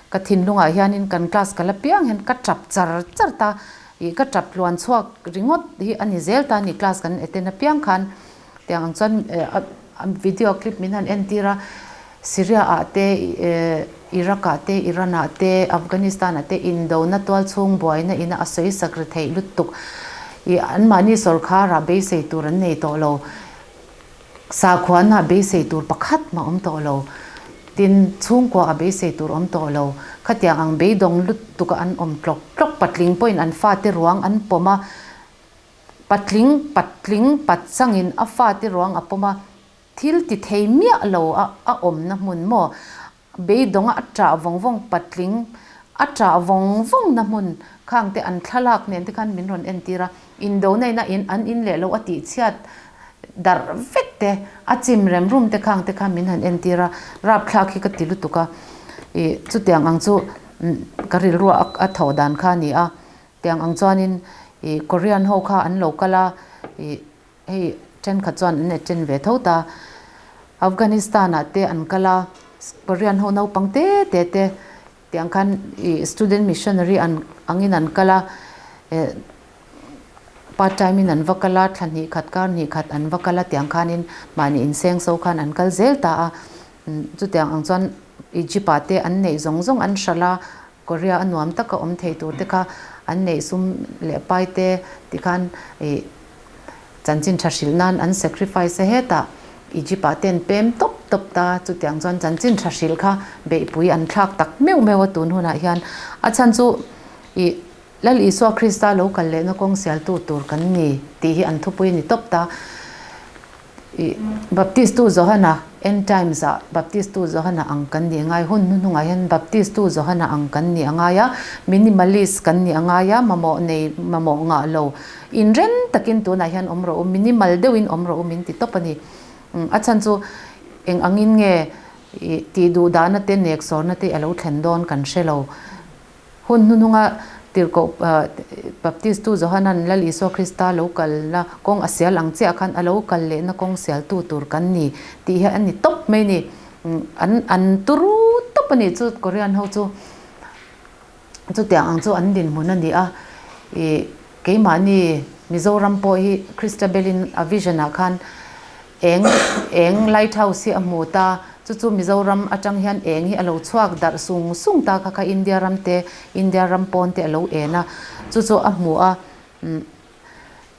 Ka thinlungah hianin kan class ka la piang hian ka tap char char ta, ih ka tap tluan chhuak ringawt hi a ni zel ta a ni class kan attend apiang khan tiang ang chuan video clip min han entir a, Syria ah te Iraq ah te Iran ah te Afghanistan ah te indona tual chhung buaina ina a sawi sak ri theih lutuk ih anmahni sawrkhar ah beisei tur an nei tawh lo. Sakhuana beisei tur pakhat mah awm tawh lo. Tin, chhungkua a beisei tur awm tawh lo. Khatiang ang beidawng lutuk a an awm tlawk tlawk. Patling pawhin an fate ruang an pawm a, patling patling patchangin a fate ruang a pawm a, thil ti thei miah lo a a awmna hmun maw? Beidawnga a ṭah vawng vawng patling A ṭah vawng vawng na hmun khang te an thlalak nen te khan min rawn entir a, indo na ina in an in leh lo a tih chhiat darh vek te, a chim rem rum te khang te kha min han entir a, rapthlak hi ka ti lutuk a, ih chutiang ang chu ka rilru a thawh dan kha a ni a, tiang ang chuanin ih Korean ho kha an lo kal a, ih Hei thenkhat chuan an attend ve tho ta. Afghanistan ah te an kal a, Korean ho naupang te te te tiang khan ih student missionary an angin an kal a, eh part time in an va kal a, thla hnih khat kar hnih khat an va kal a tiang khanin mahni inseng so khan an kal zel ta a. Chutiang ang chuan Egypt ah te an neih zawng zawng an hralh a, Korea a nuam taka awm thei tur te kha an neih sum leh pai te tikhan ih chanchin tha hrilh nan an sacrifice a hetah Egypt ah te an pem tawp tawp ta chutiang chuan chanchin tha hrilh kha beihpui an thlak tak meuh meuh a tun hunah hian a chhan chu ih Lal Isua Krista lo kal lehna kawng sialtu tur kan ni tih hi an thupui a ni tawp ta. Ih Baptist tu Johana End Times ah Baptist tu Johana ang kan nih angai hun hnuhnungah hian Baptist tu Johana ang kan nih angai a, minimalist kan nih angai a, mamawh nei mamawh ngah lo inren takin tunah hian awm rawh u, minimal deuhin awm rawh u min ti tawp a ni. A chhan chu eng angin nge ih tih duh dahna te nek sawrna te a lo thlen dawn kan hre lo. Hun hnuhnunga tirhkoh Baptistu Johana'n Lal Isua Krista lo kalna kawng a sial ang chiah khan a lo kal lehna kawng sialtu tur kan ni tih hi a ni tawp mai ni. An an turu tawp a nih chu Korean ho chu chutiang ang chu an dinhmun a ni a. Ih keimahni Mizoram pawh hi Christabel-in a vision ah khan Eng eng lighthouse hi a hmu ta, chu chu Mizoram atang hian eng hi a lo chhuak darh sung sung ta kha kha India ram te, India ram pawn te a lo en a, chu chu a hmu a,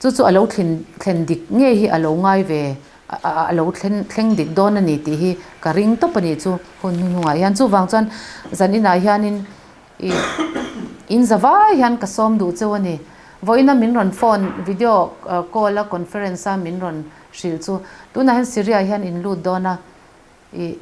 chu chu a lo thlen thlen dik ngei hi a lo ngai ve, a lo thlen thleng dik dawn a ni tih hi ka ring tawp a nih chu hun hnuhnungah hian. Chuvang chuan zaninah hianin Ih, in za vai hian ka sawm duh cheu a ni. Vawiina min rawn phone, video call a conference a min rawn hrilh chu tunah hian Syria hian in lut dawn a, ih,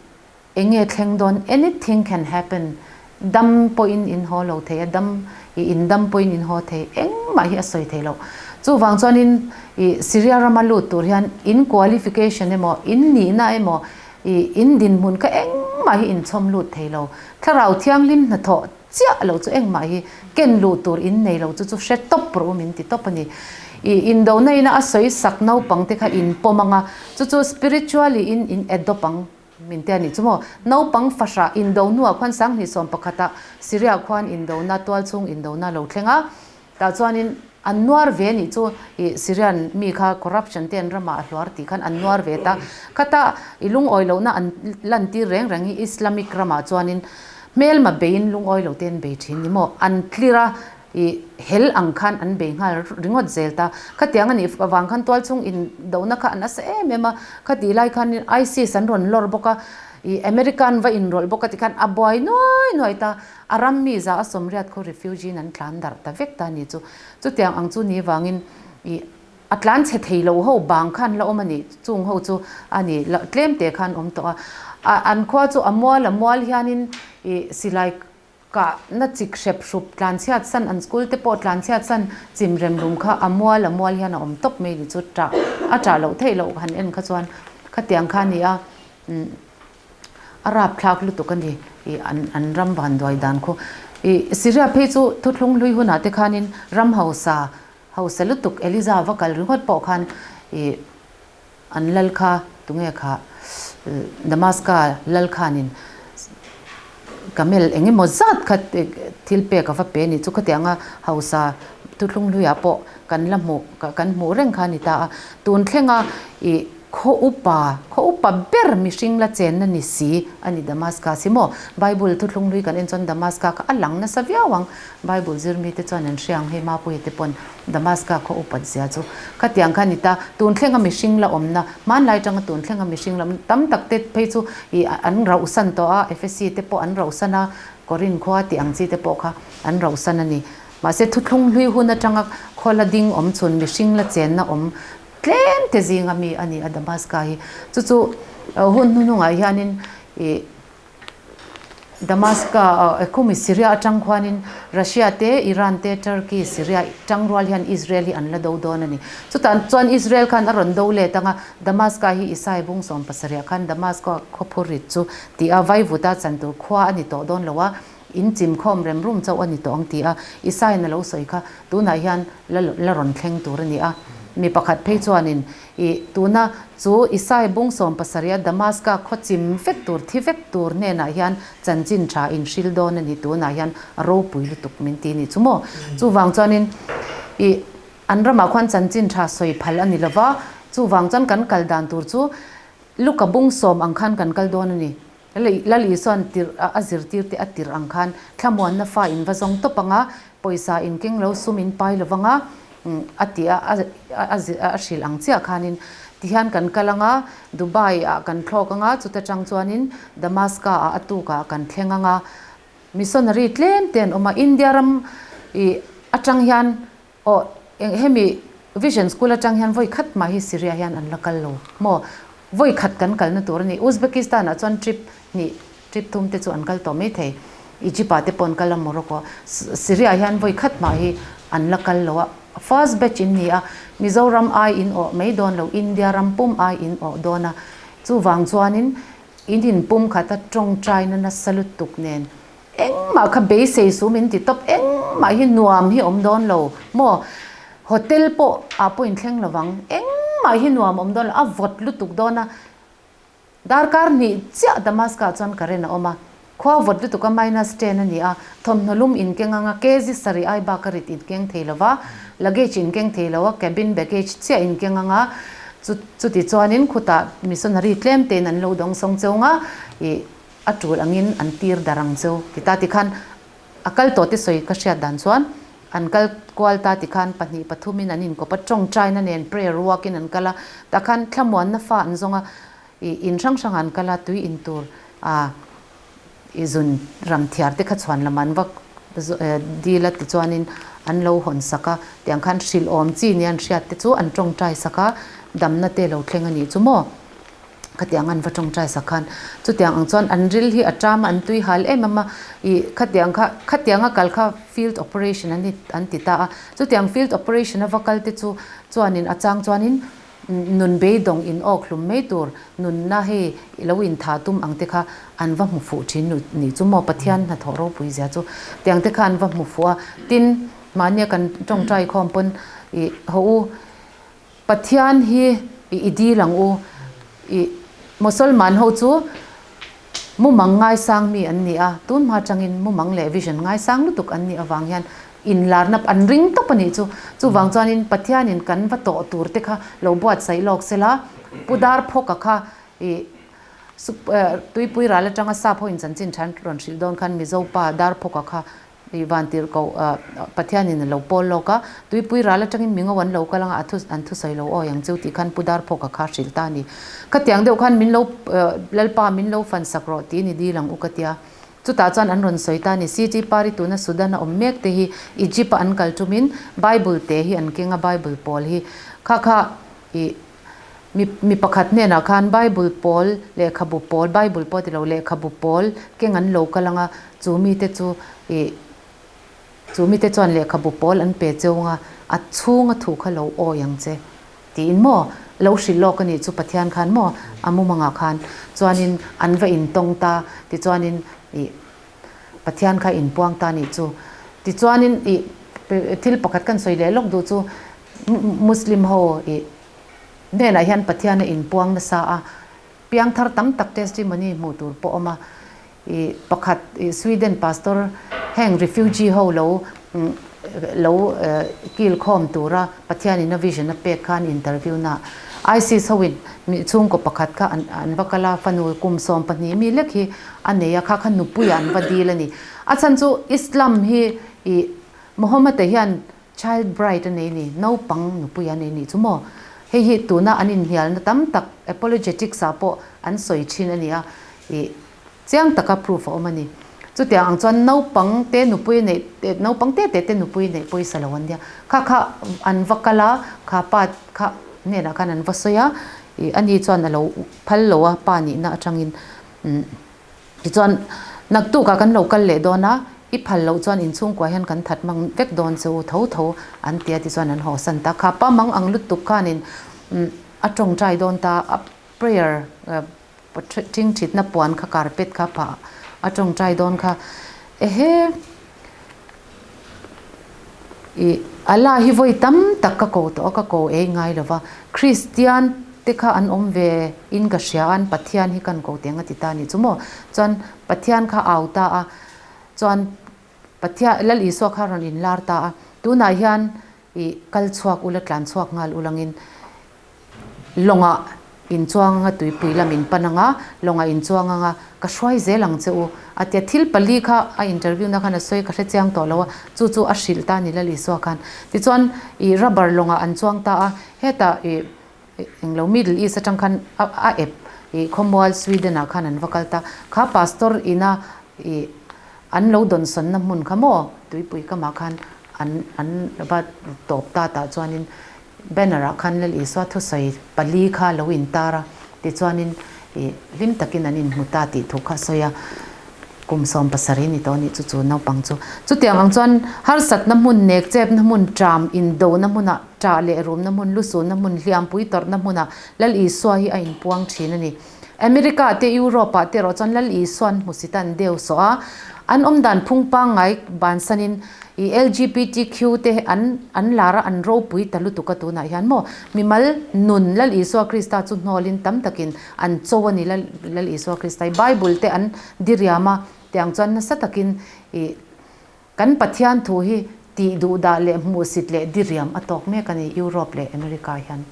eng nge thleng dawn, anything can happen, dam pawhin in haw lo thei a, dam, ih, in dam pawhin in haw thei, engmah hi a sawi thei lo. Chuvang chuanin, ih, Syria rama lut tur hian in qualification emaw, in nihna emaw, I in dinhmun kha engmah hi inchhawm lut thei lo. Thlarau thianghlim hnathawh chiah lo chu engmah hi ken luh tur in nei lo chu chu hre tawp rawh u min ti tawp a ni. I indona ina a sawi sak naupang te kha in pawm ang a, chu chu spiritually in in adopt ang min ti a nih chu maw. Naupang fahrah indo hnuah khuan 2011 ah Syria khuan indona tualchhung indona lo thleng a, Tah chuanin an nuar ve nih chu i Syrian mi kha corruption te an ramah a hluar tih khan an nuar ve ta. Khata i lungawi lohna an lantir reng reng hi Islamic ramah chuanin hmelma beiin lungawi lo te an bei thin ni maw? An tlir a i hel ang khan an bei nghal ringawt zel ta. Khatiang a nih avang khan tualchhung indona kha an asa em em a. Khatih lai khanin ISIS an rawn lawr bawk a, i American va inrawlh bawk a tikhan a buai nuai nuai ta. A ram mi za a sawmriat khaw refugee in an tlan darh ta vek ta a ni chu. Chutiang ang chu ni vangin ih a tlan chhe thei lo ho bang khan la awm a ni, chung ho chu a ni la tlem te khan awm tawh a. A an khua chu a mual a mual hianin ih silai kah na chik hrep hrup tlan chhiat san an school te pawh tlan chhiat san chim rem rum kha a mual a mual hian a awm tawp mai ni chu tah a tah loh theih loh han en kha chuan khatiang kha a ni a. Umm. A rapthlak lutuk a ni i an an ram vanduai dan khu. I Syria phei chu thuthlung hlui hunah te khanin ram hausa hausa lutuk Eliza va kal ringawt pawh khan i an lal kha tunge kha Damaska lal khanin camel eng emaw zat kha thil pek a va pe a ni chu khatianga hausa thuthlung hluiah pawh kan la hmuh kan hmuh reng kha a ni ta a. Tun thlenga i Khaw upa, khaw upa ber mihring la chenna ni si a ni Damascus hi maw? Bible thuthlung hlui kan en chuan Damasca kha a lang nasa viau ang. Bible zir mite chuan an hria ang hei Mapuia te pawn Damasca khaw upat zia chu khatiang kha a ni ta. Tun thlenga mihring la awmna, hmanlai atanga tun thlenga mihring la awmna tam tak te phei chu ih an rauhsan tawh a, Ephesi te pawh an rauhsan a, Korinth khua tih ang chi te pawh kha an rauhsan a ni. Mahse thuthlung hlui hun atanga khaw la ding awm chhun mihring la chenna awm Tlem te zinga mi a ni a Damaska hi. Chu chu hun hnuhnungah hianin ih Damaska khumi Syria atang khuanin Russia te, Iran te, Turkey, Syria tangrual hian Israel hi an la do dawn a ni. Chutah chuan Israel khan a rawn do let anga Damaska hi Isai bung 70 ah khan Damaska khawphur rit chu tih a vaivuta chan tur khua a ni tawh dawn lo a, in chim khawm rem rum chauh a ni tawh ang ti a Isaiin a lo sawi kha tunah hian la la rawn thleng tur a ni a. Mi pakhat phei chuanin I tuna chu Isai bung 70 a Damaska khaw chim vek tur, thi vek tur hnenah hian chanchin tha in hril dawn a ni, tunah hian a ropui lutuk min ti ni chu maw? Chuvang chuanin i an ramah khuan chanchin tha sawi phal a ni lova, chuvang chuan kan kal dan tur chu Luka bung sawm ang khan kan kal dawn a ni. Lal Isua'n tirh a zirtirte a tirh ang khan thlamuanna fa in va zawng tawp ang a, pawisa in keng lo sum in pai lo vang a, a ti a, a hrilh ang chiah khanin tihian kan kal ang a, Dubai ah kan thlawk ang a, chuta tang chuanin Damaska ah a tukah kan thleng ang a, missionary tlem te an awm a, India ram i atang hian Aw, eng hemi Vision School atang hian vawi khat mah hi Syria hian an la kal lo maw? Vawi khat kan kalna tur a ni. Uzbekistan ah chuan trip hnih, trip thum te chu an kal tawh mai thei. Egypt ah te pawh an kal a, Morocco. Syria hian vawi khat mah hi an la kal lo a. First batch in ni a, Mizoram ai in awh mai dawn lo, India ram pum ai in awh dawn a. Chuvang chuanin in inpum khata tawngtaina nasa lutuk nen Engmah kha beisei su min ti tawp, engmah hi nuam hi awm dawn lo maw? Hotel pawh ah pawh inthleng lo vang, engmah hi nuam awm dawn lo, a vawt lutuk dawn a, darkar hnih chiah Damaska ah chuan current a awm a, khua vawt lutuk a minus ten a ni a, thawmhnaw lum inkeng anga kg sarih ai bak a rit inkeng thei lo va, luggage inkeng thei lo a, cabin baggage chiah inkeng anga, chu chuti chuanin khutah missionary tlem tein an lo dawng sawng cheu nga ih. A tul angin an tir dar ang cheu ti ta tikhan a kal tawh te sawi ka hriat dan chuan an kal kual ta tikhan pahnih pathumin an inkawp a tawngtaina nen prayer ruakin an kal a takhan thlamuanna fa an zawng a ih in hrang hrangah an kal a tui in tur a ih zun ram thiar te kha chhuan lamah an va dil a tichuanin an lo hawn sak a tiang khan hrilh awm chi nia an hriat te chu an tawngtai sak a damna te lo thleng a nih chu maw. Khatiang an va tawngtai sak khan chutiang ang chuan an ril hi a ṭam a, an tui hal em em a, ih khatiang kha khatiang a kal kha field operation an ni an ti ta a, chutiang field operation a va kal te chu chuanin a chang chuanin nun beidawng in awk hlum mai tur nunna hei lo intha tum ang te kha an va hmu fuh thin nih chu maw Pathian hnathawh ropui zia chu tiang te kha an va hmu fuh a, tin mahnia kan tawngtai khawm pawn ih haw u. Pathian hi i i dil ang u. I Mosolman ho chu mumang ngaisang mi an ni a, tun hma atangin mumang leh vision ngaisang lutuk an nih avang hian inlarna an ring tawp a nih chu. Chuvang chuanin Pathianin kan va tawh tur te kha lo buatsaih lawk sela, Pu Darphawka kha i Tuipui ral atanga sap ho in chanchin tha an rawn hrilh dawn khan Mizo pa Darphawka kha I vantirhkoh Pathianin a lo pawl lawk a, tuipui ral atangin mingo an lo kal anga a thu an thusawi lo awi ang chu tih khan Pu Darphawka kha hrilh ta a ni. Khatiang deuh khan min lo Lalpa min lo fan sak rawh tiin i dil ang u ka tia. Chutah chuan an rawn sawi ta a ni. CT Pari tuna Sudan a awm mek te hi Egypt a an kal tumin Bible te hi an keng a Bible pawl hi kha kha i Mi mi pakhat hnenah khan Bible pawl, lehkhabu pawl, Bible pawh ti lo, lehkhabu pawl keng an lo kal ang a, chu mite chu ih chu mite chuan lehkhabu pawl an pe cheu ang a, a chhunga thu kha lo awi ang che tiin maw lo hrilh lawk a nih chu Pathian khan maw a mumangah khan chuanin an va intawng ta tichuanin ih Pathian kha inpuang ta a nih chu tichuanin ih thil pakhat kan sawi leh lawk duh chu Muslim ho ih hnenah hian Pathian a inpuang nasa a, piangthar tam tak testimony hmuh tur pawh awm a, ih pakhat ih Sweden pastor heng refugee ho lo lo kil khawm tura Pathian in a vision a pek khan interview na ISIS ho in mi chhungkaw pakhat kha an an va kal a, fanu kum 12 mi lek hi a nei a, kha kha nupuiah an va dil a ni. A chhan chu Islam hi ih Muhammad-a hian Child bride a nei ni, naupang nupui a nei nih chu maw? Hei hi tuna an inhnialna tam tak apologetics ah pawh an sawi thin a ni a, ih chiang taka proof a awm a ni. Chutiang ang chuan naupang te nupui neih, naupang te te te nupui neih pawisa lo an nia. Kha kha an va kal a, kha pa kha hnenah khan an va sawi a, ih ani chuan a lo phal lo a pa nihna atangin. Tichuan. Naktukah kan lo kal leh dawn a, i phal loh chuan inchhungkua hian kan that mang vek dawn che u tho tho an ti a tichuan an hawsan ta. Kha pa mang ang lutuk khanin a tawngtai dawn ta a, prayer ṭhingṭhitna puan kha carpet kha phah a tawngtai dawn kha. Ehe ih Allah hi vawi tam tak ka ko tawh a, ka ko ei ngai lo va, Kristian te kha an awm ve in ka hria a, an Pathian hi kan ko teng a ti ta a nih chu maw? Chuan Pathian kha au ta a, chuan Pathian Lal Isua kha rawn inlar ta a, tunah hian ih kal chhuak ula tlan chhuak nghal ulangin Lawngah inchuang anga tuipui lam in pan anga, lawngah inchuang anga ka hruai zel ang che u. A tia thil pali kha a interview na khan a sawi ka hre chiang tawh lo a, chu chu a hrilh ta a ni Lal Isua khan. Tichuan ih rubber lawngah an chuang ta a, hetah ih englo Middle East atang khan a a ep ih khawmual Sweden ah khan an va kal ta. Kha pastor ina ih an lo dawnsawnna hmun kha maw tuipui kamah khan an an va tawp ta tah chuanin Banner ah khan Lal Isua thusawi pali kha lo intar a, tichuanin ih hlim takin an inhmu ta tih thu kha a sawi a, kum 70 ni tawh a nih chu chu naupang chu. Chutiang ang chuan harsatna hmun, nekchepna hmun, ṭam indona hmunah, ṭah leh rumna hmun, lusunna hmun, hliampui tawrhna hmunah Lal Isua hi a inpuang ṭhin a ni. America te Europe ah te erawh chuan Lal Isuan hmusit a an deu sawh a, an awmdan phung pangngai bansanin i LGBTQ te an an lar a an ropui ta lutuk a tunah hian maw mimal nun Lal Isua Krista chu hnawlin tam takin an cho a ni Lal Lal Isua Krista hi Bible te an diriam a tiang chuan nasa takin i kan Pathian thu hi tih duhdah leh hmuhsit leh diriam a tawk mek a ni Europe leh America hian.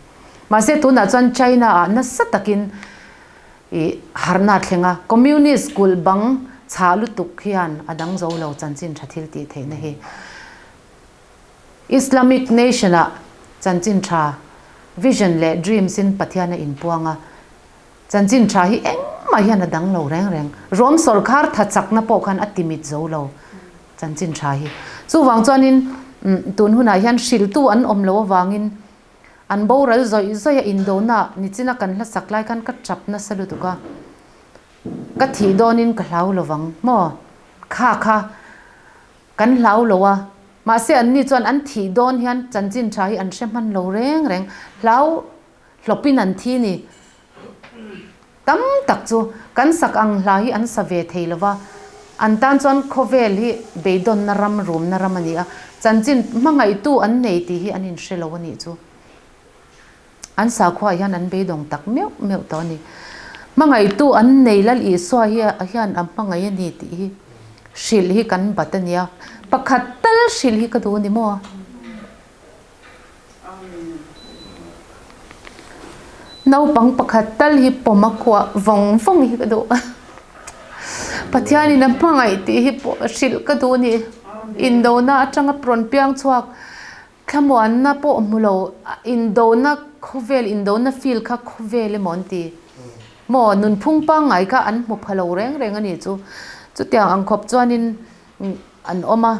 Mahse tunah chuan China ah nasa takin ih harna a thleng a, Communist kulh bang chhah lutuk hian a dang zo lo chanchin tha thil tih theihna hi. Islamic nation ah chanchin tha vision leh dreams in Pathian a inpuang a, Chanchin tha hi engmah hian a dang lo reng reng. Rom sawrkhar tha chakna pawh khan a timit zo lo chanchin tha hi. Chuvang chuanin tun hunah hian hrilhtu an awm lo avangin an boral zawih zawih a indona nichina kan hla sak lai khan ka tap nasa lutuk a, ka thih dawnin ka hlau lovang maw? Kha kha kan hlau lo a, mahse anni chuan an thih dawn hian chanchin tha hi an hre hman lo reng reng. Hlau Hlawpin an thi ni. Tam tak chu kan sak ang hla hi an sa ve thei lo va, an tan chuan khawvel hi beidawnna ram, rumna ram a ni a, chanchin hmangaihtu an nei tih hi an inhre lo a nih chu. An sakhuaah hian an beidawng tak meuh meuh tawh a ni. Hmangaihtu an nei Lal Isua hi hian a hmangaih a ni tih hi hrilh hi kan bat a nia. Pakhat tal hrilh hi ka duh a ni maw? Naupang pakhat tal hi pawm a khuah vawng vawng hi ka duh. Pathianin a hmangaih tih hi pawh hrilh ka duh a ni. Indona atanga rawn piang chhuak thlamuanna pawh hmu lo, indona khawvel, indona field kha khawvel emaw an ti. Maw nunphung pangngai kha an hmu pha lo reng reng a nih chu. Chutiang ang khawp chuanin an awm a,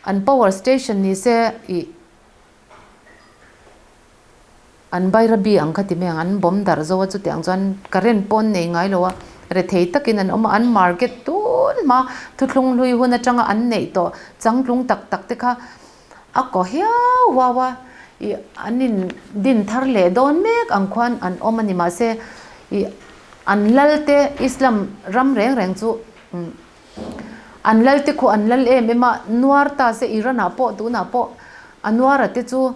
an power station ni se ih an Bairabi ang kha ti mai ang, an bomb darh zo a chutiang chuan current pawh an nei ngai lo a, rethei takin an awm a, an market tun hma thuthlung hlui hun atanga an neih tawh changtlung tak tak te kha a kaw hiau huau a, ih an in din thar leh dawn mek ang khuan an awm a ni mahse ih an lal te Islam ram reng reng chu. An lal te khu an lal em em a, nuar ta se Iran ah pawh tunah pawh a nuara te chu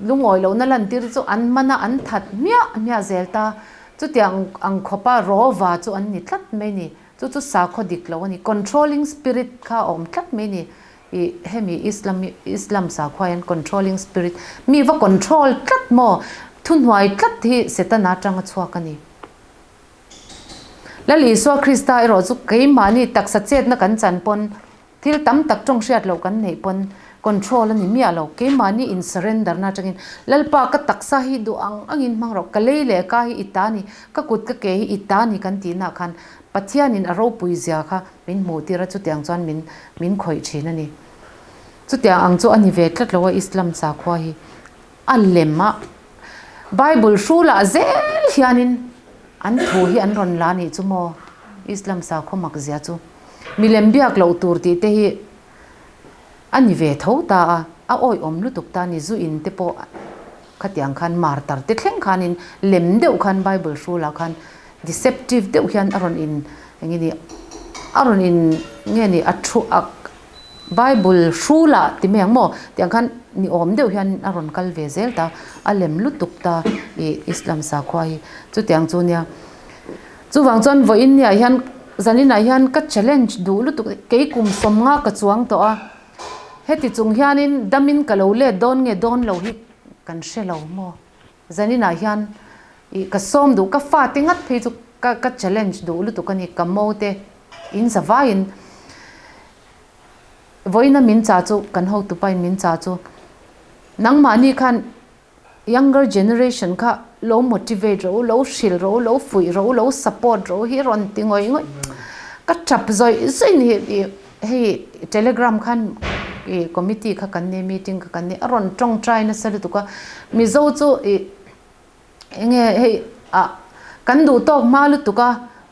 lungawi lohna lantir chu an man a, an that hmiah hmiah zel ta. Chutiang ang khawpa rawva chu an ni tlat mai ni. Chu chu sakhaw dik lo a ni. Controlling spirit kha a awm tlat mai ni. Ih hemi Islam Islam sakhua hian controlling spirit mi va control tlat maw? Thuhnuai tlat hi Setana atanga chhuak a ni. Lal Isua Krista erawh chu keimahni taksa chetna kan chan pawn thil tam tak tawng hriat loh kan neih pawn control a ni miah lo. Keimahni in surrender na atangin Lalpa ka taksa hi duh ang angin hmang rawh, ka lei leh ka hi i ta ni, ka kut ka ke hi i ta ni kan tih nah khan Pathianin a ropui zia kha min hmuh tir a chutiang chuan min min khawih thin a ni. Chutiang ang chu a ni ve tlat lo a Islam sakhua hi. A lem a, Bible hrulah zel hianin an thu hi an rawn la nih chu maw? Islam sakhaw mak zia chu milem biak loh tur tih te hi a ni ve tho ta a, a awihawm lutuk ta a ni. Zu in te pawh khatiang khan martar te thleng khanin lem deuh khan Bible hrulah khan deceptive deuh hian a rawn in eng nge ni a rawn in nge ni a thu a Bible hrulah ti mai ang maw tiang khan ni awm deuh hian a rawn kal ve zel ta a lem lutuk ta ih Islam sakhua hi chutiang chu nia. Chuvang chuan vawiin niah hian zaninah hian ka challenge duh lutuk kei kum sawmnga ka chuang tawh a, heti chung hianin damin ka lo let dawn nge dawn lo hi kan hre lo maw? Zaninah hian ih ka sawm duh ka fate ngat phei chu ka ka challenge duh lutuk a ni ka mo te in zavaiin vawiina min cha chu kan hotupain min cha chu nangmahni khan Younger generation kha lo motivate rawh u, lo hrilh rawh u, lo fuih rawh u, lo support rawh u hi rawn ti ngawih ngawih. Ka tap zawih zawih ni hi hei telegram khan ih committee kha kan nei meeting kha kan nei a rawn tawngtai nasa lutuk a, Mizo chu ih enge hei ah kan duh tawk hma lutuk a,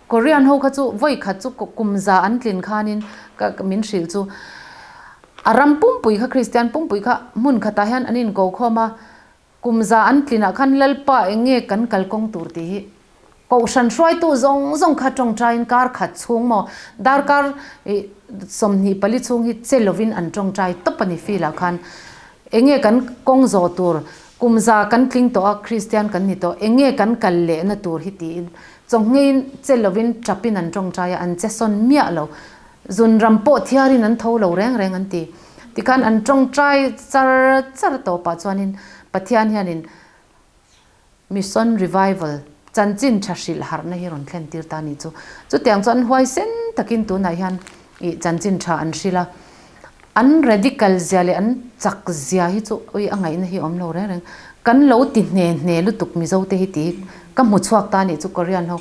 Korean ho kha chu vawi khat chu kum za an tlin khanin ka min hrilh chu A ram pumpui kha Kristian pumpui kha hmun khatah hian an inko khawm a, kum za an tlinah khan Lalpa eng nge kan kalkawng tur tih hi Kohhran hruaitu zawng zawng kha tawngtaiin kar khat chhung maw darkar 24 chhung hi che lovin an tawngtai tawp a ni field ah khan eng nge kan kawng zawh tur kum za kan tling tawh a Kristian kan ni tawh eng nge kan kal lehna tur hi tiin chawngheiin che lovin tapin an tawngtai a an che sawn miah lo. Zun ram pawh thiarin an tho lo reng reng an ti. Tikhan an tawngtai char char tawpah chuanin Pathian hianin Mission Revival, chanchin tha hrilh harhna hi rawn thlen tir ta a nih chu. Chutiang chu an huaisen takin tunah hian ih chanchin tha an hrilh a. An radical zia leh an chak zia hi chu ui a ngaihna hi a awm lo reng reng. Kan lo ti hne hne lutuk Mizo te hi tih ka hmu chhuak ta a nih chu Korean ho.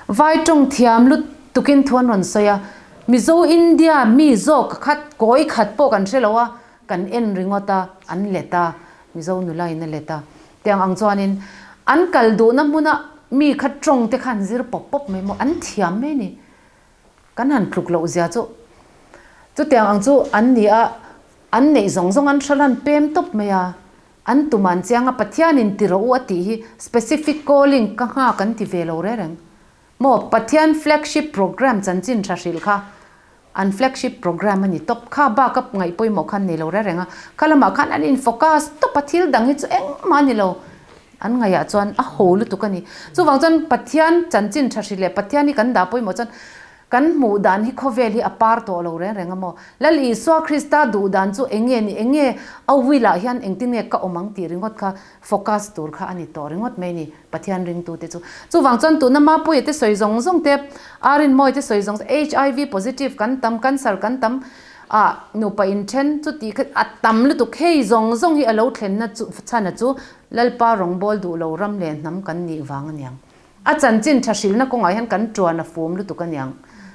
Vai tawng thiam lut Tukin thu an rawn sawi a, Mizo India mi zawk khat kawi khat pawh kan hre lo a, kan en ringawt a, an let a, Mizo nula in a let a. Tiang ang chuanin an kal duhna hmuna mi kha tawng te kha an zir pawp pawp mai maw, an thiam mai a ni. Kan han tluk loh zia chu chutiang ang chu an ni a, an neih zawng zawng an hralan pem tawp mai a, an tum an chiang a, Pathianin ti rawh u a tih hi specific calling ka nghak an ti ve lo reng reng. Maw Pathian flagship program chanchin tha hrilh kha an flagship program a ni tawp kha bak a ngaih pawimawh khan nei lo reng reng a, kha lamah khan an in focus tawp a thil dang hi chu engmah a ni lo an ngaihah chuan a ho lutuk a ni. Chuvang chuan Pathian chanchin tha hrilh leh Pathian hi kan dah pawimawh chuan kan hmuh dan hi khawvel hi a par tawh lo reng reng a maw. Lal Isua Krista duh dan chu eng nge ni eng nge a will ah hian engtin nge ka awm ang tih ringawt kha focus tur kha a ni tawh ringawt mai a ni. Pathian ringtute chu. Chuvang chuan tuna Mapuia te sawi zawng zawng te, Arinmawia te sawi zawng zawng, HIV positive kan tam, cancer kan tam, ah nupa inthen chu tih kha a tam lutuk. Hei zawng zawng hi a lo thlenna chu chhana chu Lalpa rawngbâwl duh lo ram leh hnam kan nih vang a niang. A chanchin tha hrilhna kawngah hian kan ṭuan a fum lutuk a niang.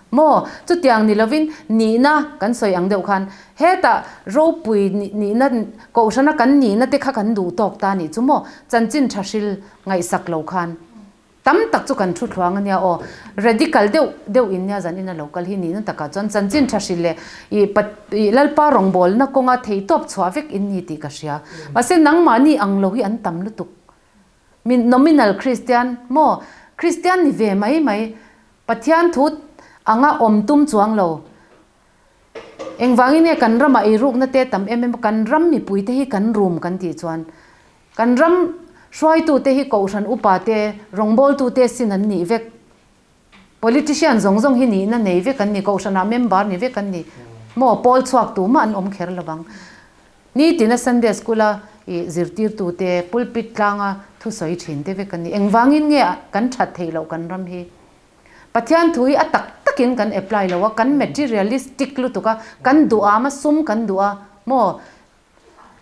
Maw? Chutiang ni lovin nihna kan sawi ang deuh khan hetah ropui nihna kohhrana kan nihna te kha kan duh tawk ta nih chu maw? Chanchin tha hril ngaihsak lo khan tam tak chu kan thu thluang a nia aw. Radical deuh deuh in nia zan ina lo kal hi nihna takah chuan chanchin tha hril leh ih ih Lalpa rawngbawlna kawnga theitawp chhuah vek in ni tih ka hria. Mahse nangmahni ang lo hi an tam lutuk. Min nominal Kristian maw? Kristian ni ve mai mai. Pathian thu anga awm tum chuang lo. Engvangin nge kan ramah eirukna te tam em em a, kan ram mipuite hi kan rum kan tih chuan kan ram hruaitute hi kohhran upa te, rawngbawltute sin an nih vek. Politician zawng zawng hi nihna nei vek an ni, kohhranah member ni vek an ni. Maw pawl chhuak tumah an awm kher lovang. Nitina Sunday School a i zirtirtute pulpit tlanga thusawi thin te vek an ni. Engvangin nge kan that theih loh kan ram hi? Pathian thu hi a tak takin kan apply lo a, kan materialistic lutuk a, kan duh am a, sum kan duh a, maw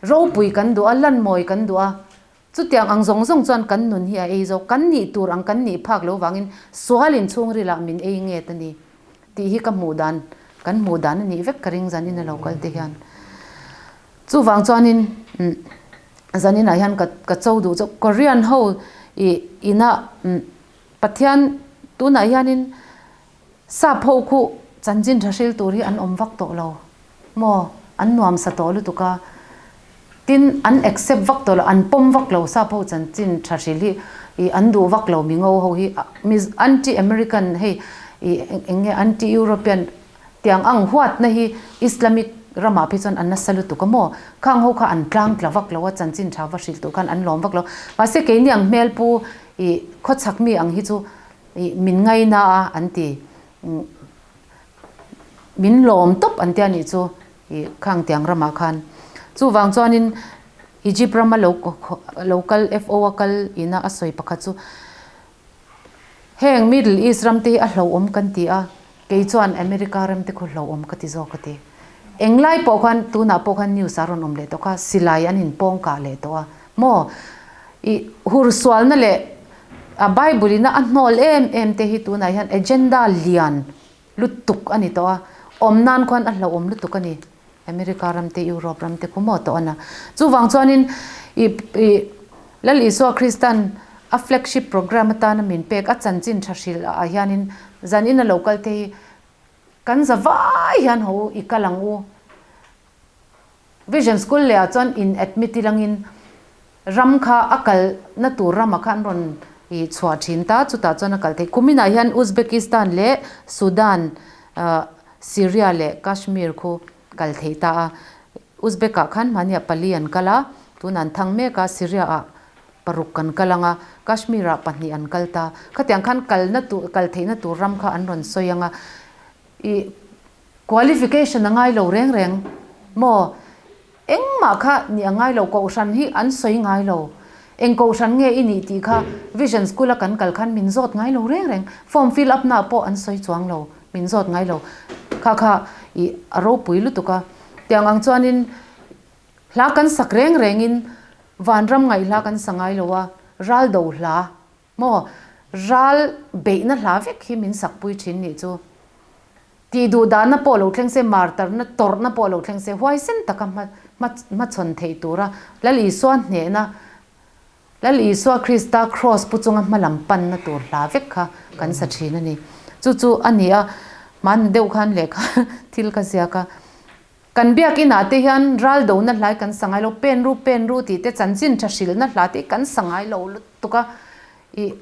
ropui kan duh a, lanmawi kan duh a, chutiang ang zawng zawng chuan kan nun hi a ei zo. Kan nih tur ang kan nih phak lo vangin sual inchhungrilah min ei nget a ni. Tih hi ka hmuh dan, kan hmuh dan a nih vek ka ring zanin a lo kal te hian. Chuvang chuanin umm zaninah hian ka ka cho duh chu Korean ho ih inah umm Pathian tunah hianin. Sap ho khu chanchin tha hril tur hi an awm vak tawh lo maw? An nuam sa tawh lutuk a, tin an accept vak tawh lo, an pawm vak lo sap ho chanchin tha hril hi ih an duh vak lo mingo ho hi anti American hei ih eng nge anti European tiang ang huatna hi Islamic ramah phei chuan an nasa lutuk a maw? Khang ho kha an tlang tla vak lo a, chanchin tha va hrilh tur khan an lawm vak lo. Mahse keini ang hmel pu ih khawchhak mi ang hi chu Ih min ngaina a an ti. Min lawm tawp an tia nih chu ih khang tiang ramah khan. Chuvang chuanin Egypt rama lo lo kal FO a kal ina a sawi pakhat chu heng Middle East ram te hi a hlauhawm kan ti a, kei chuan America ram te khu hlauhawm ka ti zawk a ti. Englai pawh khan tunah pawh khan news a rawn awm leh tawh kha silai an inpawng kah leh tawh a maw? Ih hursualna leh A Bible ina a hnawl em em te hi tunah hian agenda lian lutuk a ni tawh a, awm nan khuan a hlauhawm lutuk a ni. America ram te, Europe ram te khu maw tawh a na. Chuvang chuanin ih ih Lal Isua Kristan a flagship program atana min pek a chanchin tha hrilh ah hianin zan ina lo kal te hi kan za vai hian ho i kal ang u. Vision School leh ah chuan in admit ilangin Ram kha a kal na tur ramah kha an rawn ih chhuah thin ta, chutah chuan a kal theih. Kuminah hian Uzbekistan leh Sudan, Syria leh Kashmir khu kal theih ta a. Uzbek-ah khan hmaniah pali an kal a, tunah an thang mek a, Syria-ah paruk kan kal ang a, Kashmir-ah pahnih an kal ta. Khatiang khan kalna tur, kal theihna tur ram kha an rawn sawi ang a, ih qualification a ngai lo reng reng maw? Engmah kha nih a ngai lo, Kohhran hi an sawi ngai lo. Eng Kohhran nge i nih tih kha Vision School a kan kal khan min zawt ngai lo reng reng. Form fill up na pawh an sawi chuang lo, min zawt ngai lo. Kha kha i a ropui lutuk a. Tiang ang chuanin hla kan sak reng rengin vanram ngaih hla kan sa ngai lo a, ral do hla maw ral beihna hla vek hi min sakpui thin nih chu. Tih duh dahna pawh lo thleng se, martarna tawrhna pawh lo thleng se, huaisen taka hma hma hmachhawn theih tura Lal Isua hnehna, Lal Isua Krista Kraws pu chunga hma lam panna tur hla vek kha kan sa thin a ni. Chu chu a ni a, hmanni deuh khan lehkha thil ka ziak a, kan biakinah te hian ral dona hlai kan sa ngai lo, pen ru pen ru tih te, chanchin tha hrilhna hla te hi kan sa ngai lo lutuk a, ih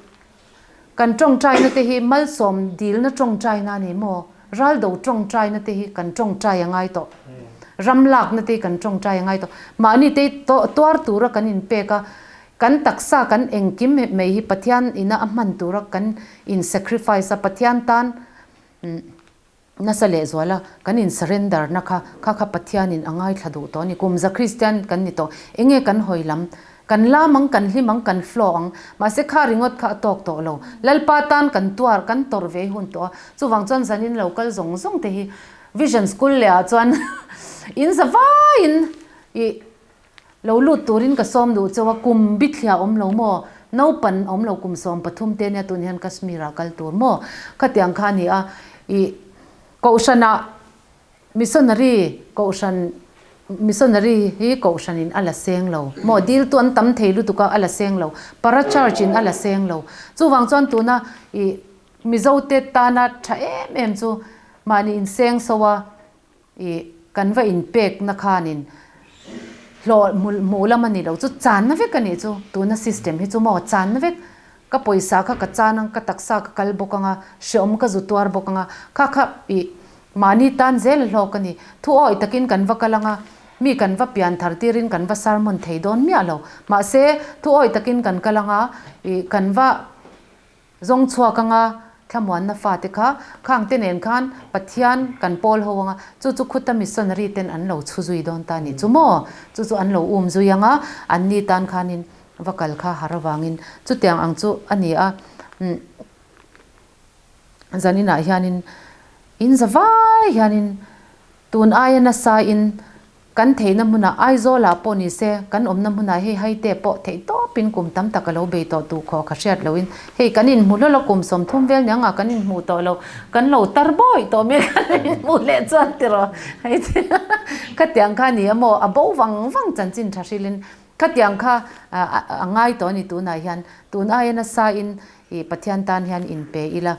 Kan tawngtaina te hi malsawm dilna tawngtaina a ni maw? Raldo tawngtaina te hi kan tawngtai a ngai tawh. Ram lakna te hi kan tawngtai a ngai tawh. Mahni te hi tuar tura kan inpek a, kan taksa kan engkim mai hi Pathian ina a hman tura kan in sacrifice a, Pathian tan Nasa lehzual a, kan in surrender na kha, kha kha Pathianin a ngaithla duh tawh a ni. Kum za Kristian kan ni tawh. Enge kan hawi lam? Kan lam ang, kan hlim ang, kan flow ang. Mahse kha ringawt kha a tawk tawh lo. Lalpa tan kan tuar, kan tawrh ve hun tawh a. Chuvang chuan zanin lo kal zawng zawng te hi Vision School leh ah chuan in za vaiin ih Lo lut turin ka sawm duh chauh a, kum bithliah awm lo maw? Naupan awm lo kum 13 te nia tun hian Kashmir ah kal tur maw? Khatiang kha a ni a, ih Kohhranah missionary Kohhran missionary hi Kohhran in a la seng lo maw? Dil tu an tam thei lutuk a, a la seng lo. Para church in a la seng lo. Chuvang chuan tuna ih Mizo te tana tha em em chu mahni inseng so a, I kan va inpekna khanin hlawh hmuh lam a ni lo chu channa vek a nih chu tuna system hi chu maw channa vek ka pawisa kha ka chan ang ka taksa ka kal bawk anga hreawm ka zu tuar bawk anga kha kha i mahni tan zel a hlawk a ni thu awi takin kan va kal anga mi kan va pian thar tirin kan va sermon thei dawn miah lo mahse thu awi takin kan kal anga i kan va Zawng chhuak anga thlamuanna fate kha khangte nen khan Pathian kan pawl ho anga chu chu khuta missionary ten an lo chhu zui dawn ta nih chu maw? Chu chu an lo um zui anga an ni tan khanin va kal kha har avangin chutiang ang chu a ni a. Umm zaninah hianin in za vai hianin tun aia nasa in Kan theihna hmunah Aizawlah pawh ni se, kan awmna hmunah hei haite pawh theih tawpin kum tam tak a lo bei tawh tu khaw ka hriat loin hei kan inhmu hlawl a kum 30 vel niang ah kan inhmu tawh lo, kan lo tar bawi tawh mai kan inhmu leh chuan tiraw hei te khatiang kha a ni a maw a bo vang vang chanchin tha hrilhin khatiang kha a ngai tawh a ni tunah hian tun aia nasa in ih Pathian tan hian inpe ila.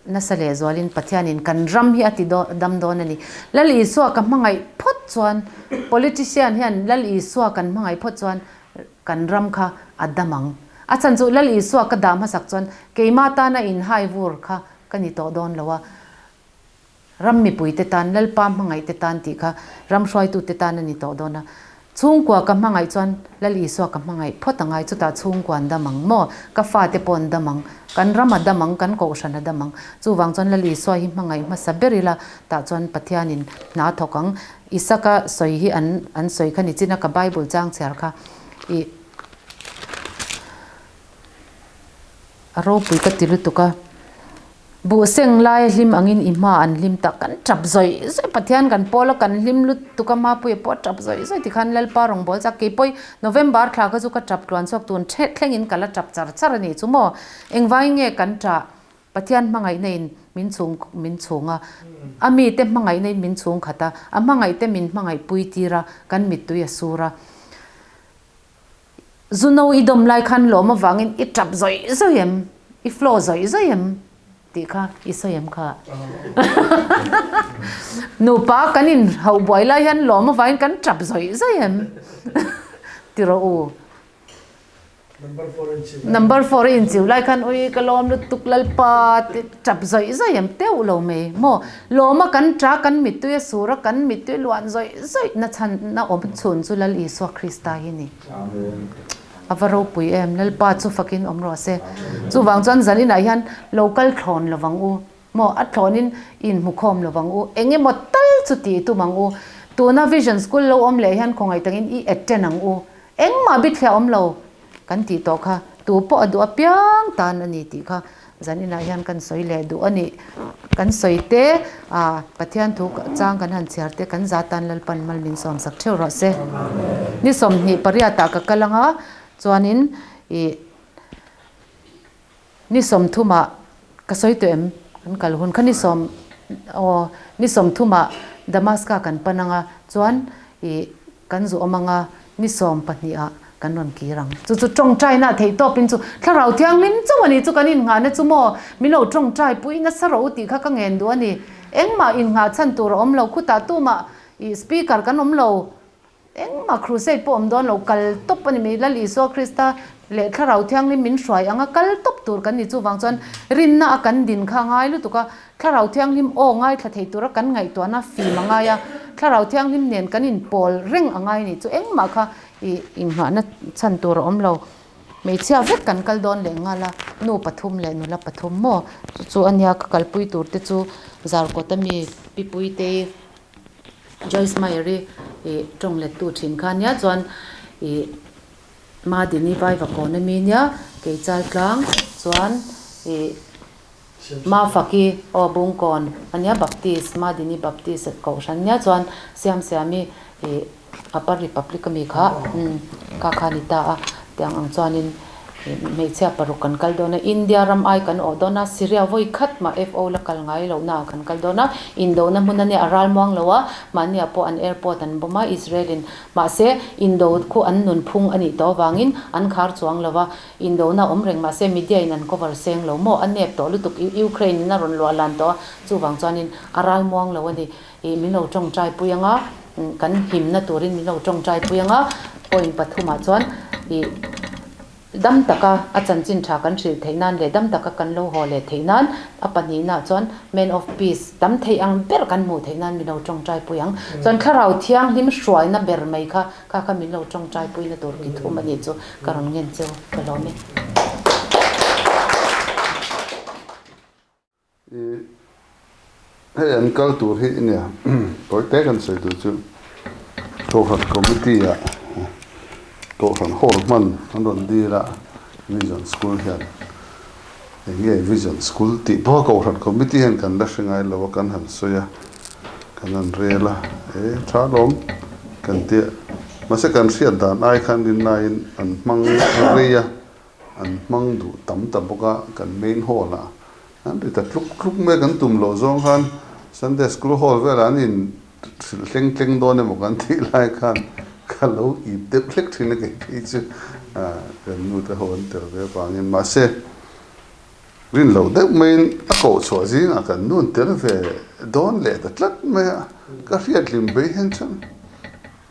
nasa lehzualin Pathianin kan ram hi a ti dam dawn a ni. Lal Isua ka hmangaih phawt chuan, politician hian Lal Isua kan hmangaih phawt chuan kan ram kha a dam ang. A chhan chu Lal Isua ka dah hmasak chuan keimah tana inhai vur kha ka ni tawh dawn lo a. Ram mipuite tan, Lalpa hmangaihte tan tih kha ram hruaitute tan a ni tawh dawn a. Chhungkua ka hmangaih chuan Lal Isua ka hmangaih phawt angai, chutah chhungkua an dam ang maw? Ka fate pawh an dam ang, kan ram a dam ang, kan kohhran a dam ang. Chuvang chuan Lal Isua hi hmangaih hmasa ber ila, tah chuan Pathianin hna a thawk ang. Isaka sawi hi an an sawi kha nichina ka Bible chang chhiar kha i a ropui ka ti lutuk a. Buh seng lai a hlim angin i hma an hlim tak kan tap zawih zawih Pathian kan pawl a kan hlim lutuk a Mapuia pawh a tap zawih zawih tikhan Lalpa rawn bawl chak keipawh November thla kha chu ka tap tluan chhuak tun thleng thlengin ka la tap char char a nih chu maw engvangin nge kan tah Pathian hmangaihna in min chhung min chhung a a mite hmangaihna in min chhung khat a a hmangaihte min hmangaih pui tir a kan mittui a sur a. Zuno i dawm lai khan lawm avangin i tap zawih zawih em? I flow zawih zawih em? tih kha i sawi em kha? Nupa kan in hauh buai lai hian lawm avangin kan tap zawih zawih em? Ti rawh u. Number four i inchiu lai khan ui ka lawm lutuk Lalpa ti tap zawih zawih em? Teuh lo mai maw? Lawma kan ta kan mittui a sur a kan mittui luan zawih zawih na chhan na awm chhun chu Lal Isua Krista hi ni. A va ropui em, Lalpa chu fakin awm rawh se. Chuvang chuan zan inah hian lo kal thlawn lo vang u, maw a thlawnin i inhmukhawm lo vang u, eng emaw tal chu tih tum ang u. Tuna Vision School lo awm leh hian khawngaih takin i attend ang u. Engmah bithliah awm lo kan tih tawh kha tu pawh a duh apiang tan a ni tih kha zan inah hian kan sawi leh duh a ni. Kan sawi te ah Pathian thu chang kan han chhiar te kan za tan Lalpan mal min sawm sak theuh rawh se. Ni 28 ah ka kal anga chuanin ih Ni sawmthumah ka sawi tawh em? Kan kal hun kha ni sawm aw ni sawmthumah Damaska kan pan anga chuan ih kan zu awm anga ni sawm pahnihah kan rawn kir ang. Chu chu tawngtaina theih tawpin chu Thlarau Thianghlim chauh a ni chu kan innghahna chu maw min lo tawngtai pui nasa rawh u tih kha ka ngen duh a ni. Engmah innghah chhan tur a awm lo khutah tumah ih speaker kan awm lo. Engmah crusade pawh awm dawn lo, kal tawp a ni mai. Lal Isua Krista leh Thlarau Thianghlim min hruai anga kal tawp tur kan ni. Chuvang chuan rinna a kan din kha a ngai lutuk a, Thlarau Thianghlim aw ngaithla thei tura kan ngaihtuahna fim a ngai a, Thlarau Thianghlim nen kan inpawl reng a ngai a ni. Chu engmah kha i inghahna chhan tur a awm lo. Hmeichhia vek kan kal dawn leh nghal a, nu pathum leh nula pathum maw? Chu chu a nia ka kalpui tur te chu Zarkawt ami Pi Puitei Joyce Meyer-i ih tawng lettu thin kha nia chuan ih Madini Vaivakawn ami nia Keichal tlang chuan ih Mafaki aw Bungkawn ania Baptist Madini Baptist kohhran nia chuan Siamsiami ih Upper Republic ami kha umm ka kha a ni ta a tiang ang chuanin hmeichhia paruk kan kal dawn a India ram ai kan awh dawn a Syria vawi khat mah FO la kal ngai lohna ah kan kal dawn a indona hmun ania a ral muang lo a mahni ah pawh an airport an bawm a Israel in mahse indo khu an nun phung a nih tawh avangin an khar chuang lo a indona awm reng mahse media in an cover seng lo maw a nep tawh lutuk Ukraine in a rawn luah lan tawh a chuvang chuanin a ral muang lo a ni. Ih min lo tawngtai pui anga kan himna turin min lo tawngtai pui anga point pathumah chuan ih dam taka a chanchin tha kan hrilh theih nan leh dam taka kan lo haw leh theih nan a pahnihnaah chuan man of peace tam theih ang ber kan hmuh theih nan min lo tawngtai pui ang. Chuan thlarau thianghlim hruaina ber mai kha kha kha min lo tawngtai puina tur ki thum a nih chu ka rawn ngen cheu ka lawm e. I hei an kal tur hi nia tawite kan sawi tur chu Kohhran Committee ah Kohhran hall hman an rawn dil a Vision School hian eng nge Vision School tih pawh Kohhran Committee hian kan la hre ngai lo a kan han sawi a kan han rel a e tha lawm kan tia mahse kan hriat dan ai khan rinlaiin an hmang rei a. An hmang duh tam ta bawk a, kan main hall ah an ri ta tluk tluk mai kan tum loh zawng khan Sunday school hall velah an in hrilh tleng tleng dawn emaw kan tih lai khan ka lo ip deuh hlek thin a kei phei chu kan nu te ho an tel ve avangin mahse. Rin loh deuh maiin a koh chhuah zingah kan nun tel ve dawn leh ta tlat mai a, ka hriatlim bei hian chuan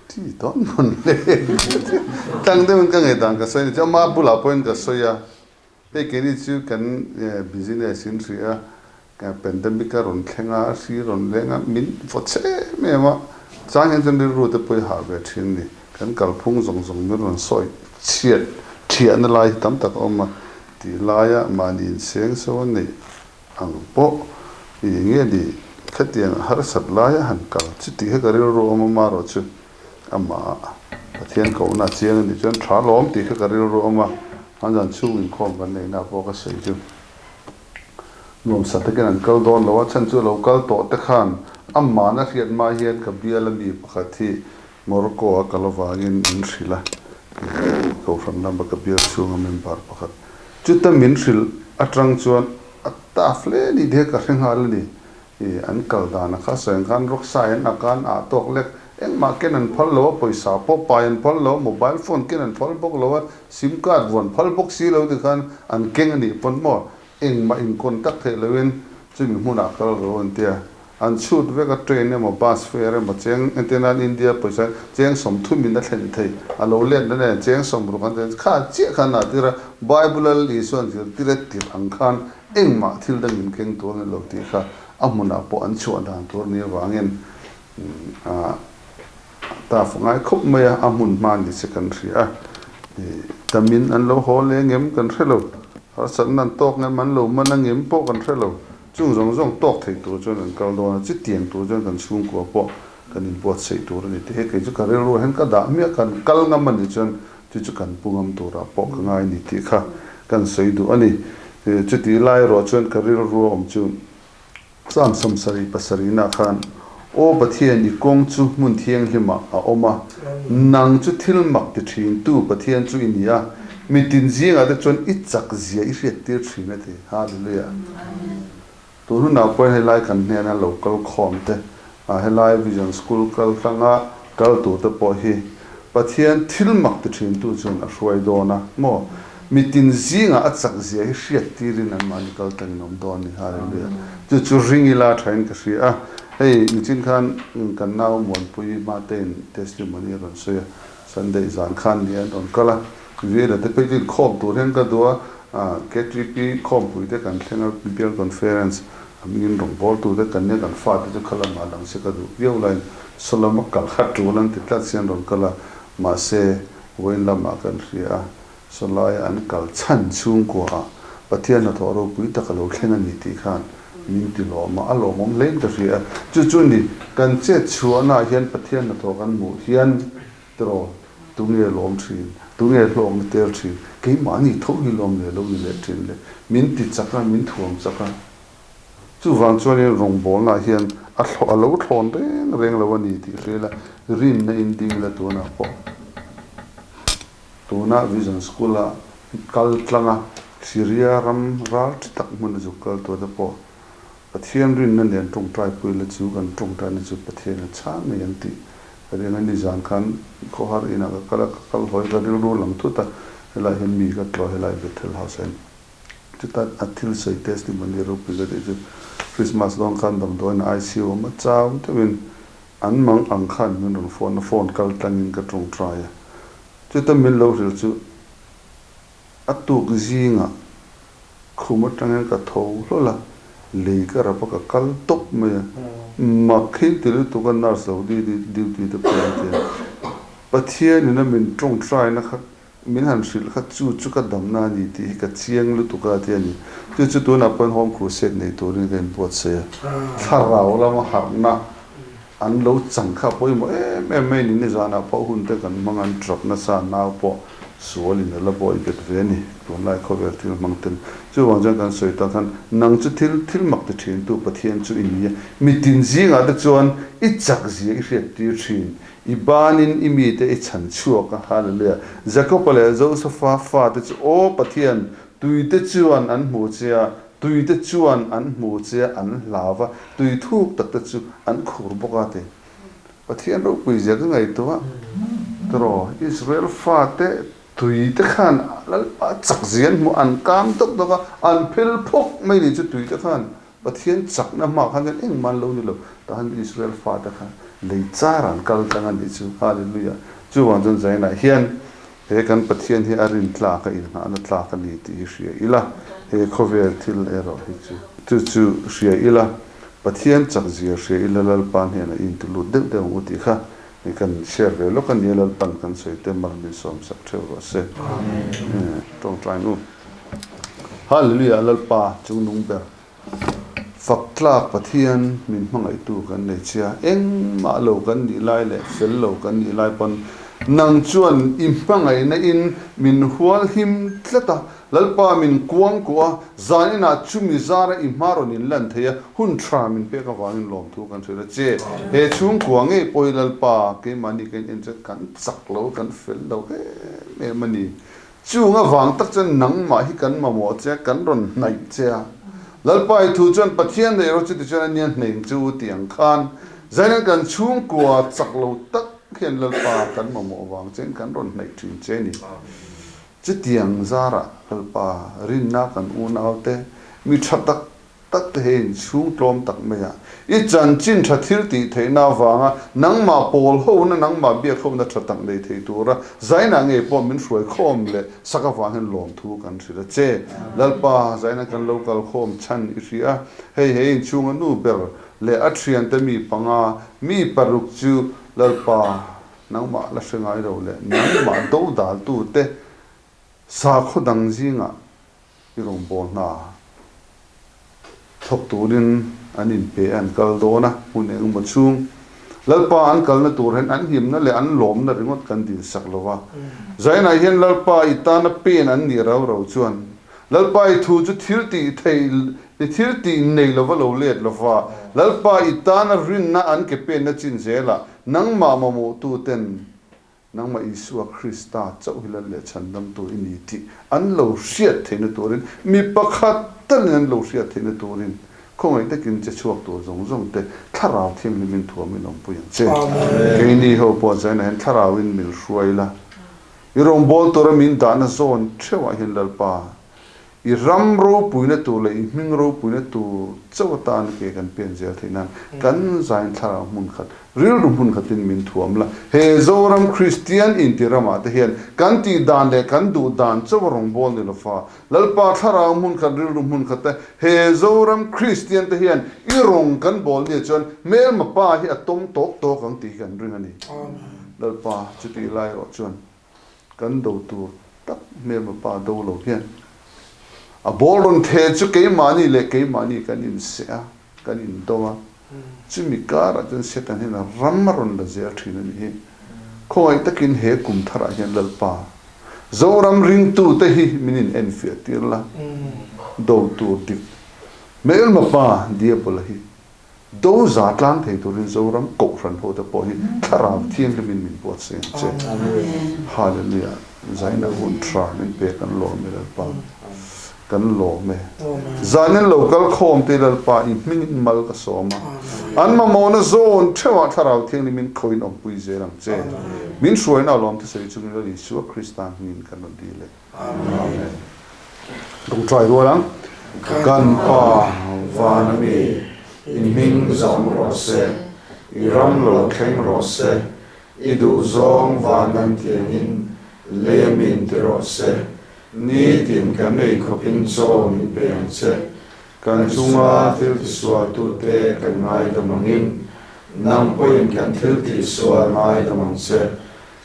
thi dawn mawn le tlang deuhin ka ngaihdan ka sawi a ni chu ama bulah pawhin ka sawi a, hei keini chu kan business in hrih a, pandemic a rawn thleng a, hri rawn leng a, min vaw chhe em em a, chang hian chuan rilru te pawh i hah ve thin a ni, kan kalphung zawng zawng min rawn sawi chhiat thiahna lai hi tam tak a awm a. Tih laia mahni inseng so a neih ang pawh i nge ni khatiang harsat laia han kal chu tih kha ka rilru awm a, marawh chu amah Pathian kohna a chiang a nih chuan tha lawm tih kha ka rilru awm a, hmanzan chhung inkhawm kan neihna pawh ka sawi chu nuamsa takin an kal dawn lo a, chhan chu lo kal tawh te khan amahna hriat hma hian ka bial ami pakhat hi Morocco a kal avangin min hrilh a, Kohhran lama ka bial chhunga member pakhat chuta min hrilh atang chuan a ta hle ni te ka hre nghal a ni. I an kal dana kha sawi ang khan rawksai an ak a, an ah tawk lek, engmah ken an phal lo a, pawisa pawh pai an phal lo a, mobile phone ken an phal bawk lo a, sim card vuan phal bawk si lo ti khan an keng a nih pawn maw engmah in contact theih loin chumi hmunah kal ro an tia. An chhut vek a train emaw bus fare emaw cheng entir nan India pawisa cheng 30 in a thlen thei a lo let na nen cheng 60 an thlen kha chiah khan a tir a Bible a Isuan zirtir a tirh ang khan engmah thil dang in keng tur a ni lo tih kha a hmunah pawh an chhuah dan tur ni avangin a taf ngai khawp mai a a hmun hma ni che kan hria a tamin an lo haw leng em kan hre lo harsatna an tawk ngem an lo man angem pawh kan hre lo. Chung zawng zawng tawk thei tur chuan kan kal dawn a, chutiang tur chuan kan chhungkua pawh kan inbuatsaih tur a ni tih hi kei chu ka rilru hian ka dah miah kan kal ngam a nih chuan chu chu kan pu ngam turah pawh ka ngai a ni tih kha kan sawi duh a ni. Chutih lai erawh chuan ka rilru a awm chu Psalm 77 nah khan, Aw Pathian, i kawng chu hmun thianghlimah a awm a, nang chu thil mak ti thintu Pathian chu i ni a, Mitin zingah te chuan i chak zia i hriat tir thin a ti. Hallelujah. Tun hunah pawhin helai kan hnena lo kal khawm te, helai Vision School kal tlanga kal tur te pawh hi Pathian thil mak ti thin tu chuan a hruai dawn a maw? Mitin zingah a chak zia hi hriat tirin anmahni kal tlangin awm dawn a ni. Hallelujah. Chu chu ring ila thain ka hria a. Hei nichin khan kan nau Muanpui Matein testimony a rawn sawi a. Sunday zan khan ni an rawn kal a, Vela te phei chu inkhawm tur hian ka duh a, KTP khawmpui te kan thleng a, Bial Conference a mingin rawngbâwl tu te kan nia, kan fate chu kha lamah lang se ka duh viau laiin Solomon a kal kha tul an ti tlat si an rawn kal a, mahse vawiin lamah kan hria a, Sawlaia an kal chhan chhungkua ah Pathian hnathawh ropui tak a lo thleng a ni tih khan min ti lawm a, a lawmawm hlein ka hria a. Chu chu ni, kan chet chhuahnaah hian Pathian hnathawh kan hmuh hian tiraw tunge lawm thin, tunge hlawkna tel thin, keimahni tho hi lawm leh lo ni leh thin le, min ti chak a, min thuam chak a. Chuvang chuanin rawngbawlnaah hian a thlawh a lo thlawn reng reng lo a ni tih hria ila, rinna in ding ila tunah pawh. Tuna Vision School-a kal tlanga Syria ram ral ṭi tak hmun a zuk kal tur te pawh Pathian rinna nen ṭawngṭai pui la chu kan ṭawngṭaina chu Pathian a chhang ngei ang tih ka ring a. Nizan khan khawhar inah ka kal a, ka kal hawi ka rilru lang thut a, helai hian mi ka tlawh helai Bethel House-ah hian chuta a thil sawi testimony ropui ka tih chu Christmas dawn khan damdawiin ICU a awm a, chau deuhin an mang ang khan min rawn phone a, phone kal tlangin ka ṭawngṭai a. Chuta min lo hrilh chu a tuk zingah khum atangin ka tho hlawl a, lei ka rap a ka kal tawp mai a, mak hi ti lutuk a nurse lo duty te pawh an ti a, Pathianin a min tawngtaina kha min han hrilh kha chu chu ka damna a ni tih hi ka chiang lutuk a ti a ni. Chu chu tunah pawhin home crusade nei turin ka inbuatsaih a, thlarau lama harhna An lo chang kha pawimawh em em mai ni, nizanah pawh hun te kan hmang an trap nasa, nau pawh sual in a la bawi bet ve a ni, tunlai khawvel thil hmang ten. Chuvang chuan kan sawi tak khan, nang chu thil thil mak ti thin tu Pathian chu i ni a, mitin zingah te chuan i chak zia i hriat tir thin, i banin i mite i chhan chhuak a, Hallelujah. Jakopa leh Josefa fate chu aw Pathian, tuite chuan an hmu che a, Tuite chuan an hmu che a, an hlau va, tui thuk tak te chu an khur bawk a ti. Pathian ropui zia ka ngaihtuah tawh Israel fate Tui te khan Lalpa chak zia an hmu a, an kang dawk dawk a, an phel phawk mai ni chu tui te khan Pathian chakna hmaah khan chuan engmah an lo ni lo. Tah khan Israel fate kha lei char an kal tlang a nih chu. Hallelujah! Chuvang chuan Zainah hian he kan Pathian hi a rin tlak a inngahna tlak a ni tih hi hria ila, he khawvel thil erawh hi chu chu chu hria ila, Pathian chak zia hria ila Lalpa hnenah i inti lut deuh deuh ang u tih kha hei kan share ve lawk a nia Lalpan kan sawi te mal min sawm sak theuh rawh se. Tawngtai nu. Hallelujah Lalpa chungnung ber fak tlak Pathian min hmangaihtu kan nei chia engmah lo kan nih lai leh fel lo kan nih lai pawn nang chuan i hmangaihna in min hual him tlat a Lalpa min kuang kuah a zan inah chumi zara i hma rawn in lan thei a hun tha min pek avangin lawmthu kan hrilh a che he chhungkua ngei pawh hi Lalpa keimahni kan en chuan kan chak lo kan fel lo em em a ni. Chung avang tak chuan nangmah hi kan mamawh che a, kan rawn hnaih che a. Lalpa i thu chuan Pathian nei rawh chuti chuan a nia hneng chu u tih ang khan Zainan kan chhungkua chak lo tak hian Lalpa kan mamawh vang chein kan rawn hnaih thin che a ni. Chutiang zarah Lalpa rinna kan unaute mi tha tak tak te hei inchhung tlawm tak mai a, i chanchin tha thil tih theihna avanga nangmah pawl hona, nangmah biak hona tha tak nei thei tura Zaina ngei pawh min hruai khawm leh sak avang hian lawmthu kan hrilh a che. Lalpa, Zaina kan lo kal khawm chhan i hria a, hei he inchhunga nu ber leh a thiante mi panga, mi paruk chu Lalpa nangmah la hre ngai lo leh nangmah dodaltute sakhaw dang zingah I rawngbâwl hna thawk tûrin an inpe a, an kal dâwn a, hmun eng emaw chhûng Lalpa an kalna tûr hian an himna leh an lâwmna ringawt kan dîlsak lo va. Zainah hian Lalpa i tâna pên an nih rau rau chuan Lalpa i thu chu thil tih theih i thil tih nei lova lo lêt lo va, Lalpa i tâna rinna an ke pênna chin zêlah nangmah mamawhtuten Nangmah Isua Krista chauh hi Lal leh Chhandamtu i ni tih an lo hriat theihna turin, mi pakhat talin an lo hriat theihna turin khawngaih takin che chhuak tur zawng zawng te Thlarau Thianghlimin thuamin awmpui ang che. Keini ho pawh zainah hian Thlarauin min hruai la, i rawngbâwl tura min dahna zawn theuhah hian Lalpa, I ram ropuina tur leh i hming ropuina tur chauh atan ke kan pen zel theih nan kan zain thlarau hmun khat, rilru hmun khatin min thuam la. He Zoram Kristian inti ramah te hian kan tih dan leh kan duh dan chauh a rawngbâwl ni lo fa. Lalpa thlarau hmun khat, rilru hmun khat te he Zoram Kristian te hian i rawng kan bawl nia chuan hmelma pa hi a tawm tawk tawk ang tih hi kan ring a ni. Lalpa chutih lai erawh chuan Kan do tur tak hmelma pa do lo hian a ball rawn theh chu keimahni leh keimahni kan inseh a, kan indo a, chumi karah chuan Satan hian a ram a rawn la zel thin a nih hi. Khawngaih takin he kum tharah hian Lalpa, Zoram ringtute hi min in enfiah tir la, do tur dik hmelma pa Diabola hi Do za tlang thei turin Zoram Kohhran hote pawh hi Thlarau Thianghlimin min buatsaih ang che. Hallelujah. Zaina hun tha min pe kan lawm e Lalpa. Kan lawm e. Zanin lo kal khawm te Lalpa i hmingin mal ka sawm a. An mamawhna zawn theuhah Thlarau Thianghlimin khawiin awmpui zel ang che. Min hruaina a lawm thusawi chungin Lal Isua Krista hmingin kan rawn dil e. Amen. Tawngtai rual ang. Kan Pa van a mi, i hming zam rawh se, i ram lo thleng rawh se, i duh zawng van an tiangin lei a min ti rawh se, nitin kan ei khawpin chaw min pe ang che, kan chunga thil tisualtute kan ngaidam angin, nang pawhin kan thil tihsual ngaidam ang che,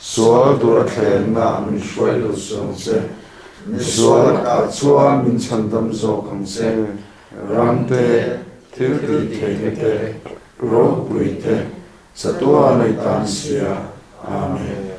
Sual tura thlenna min hruai lo suh ang che. Misual lakah chuan min chhandam zawk ang che. Ram te, thil tih theihna te, ropui te, chatuah nei tan sia. Amen.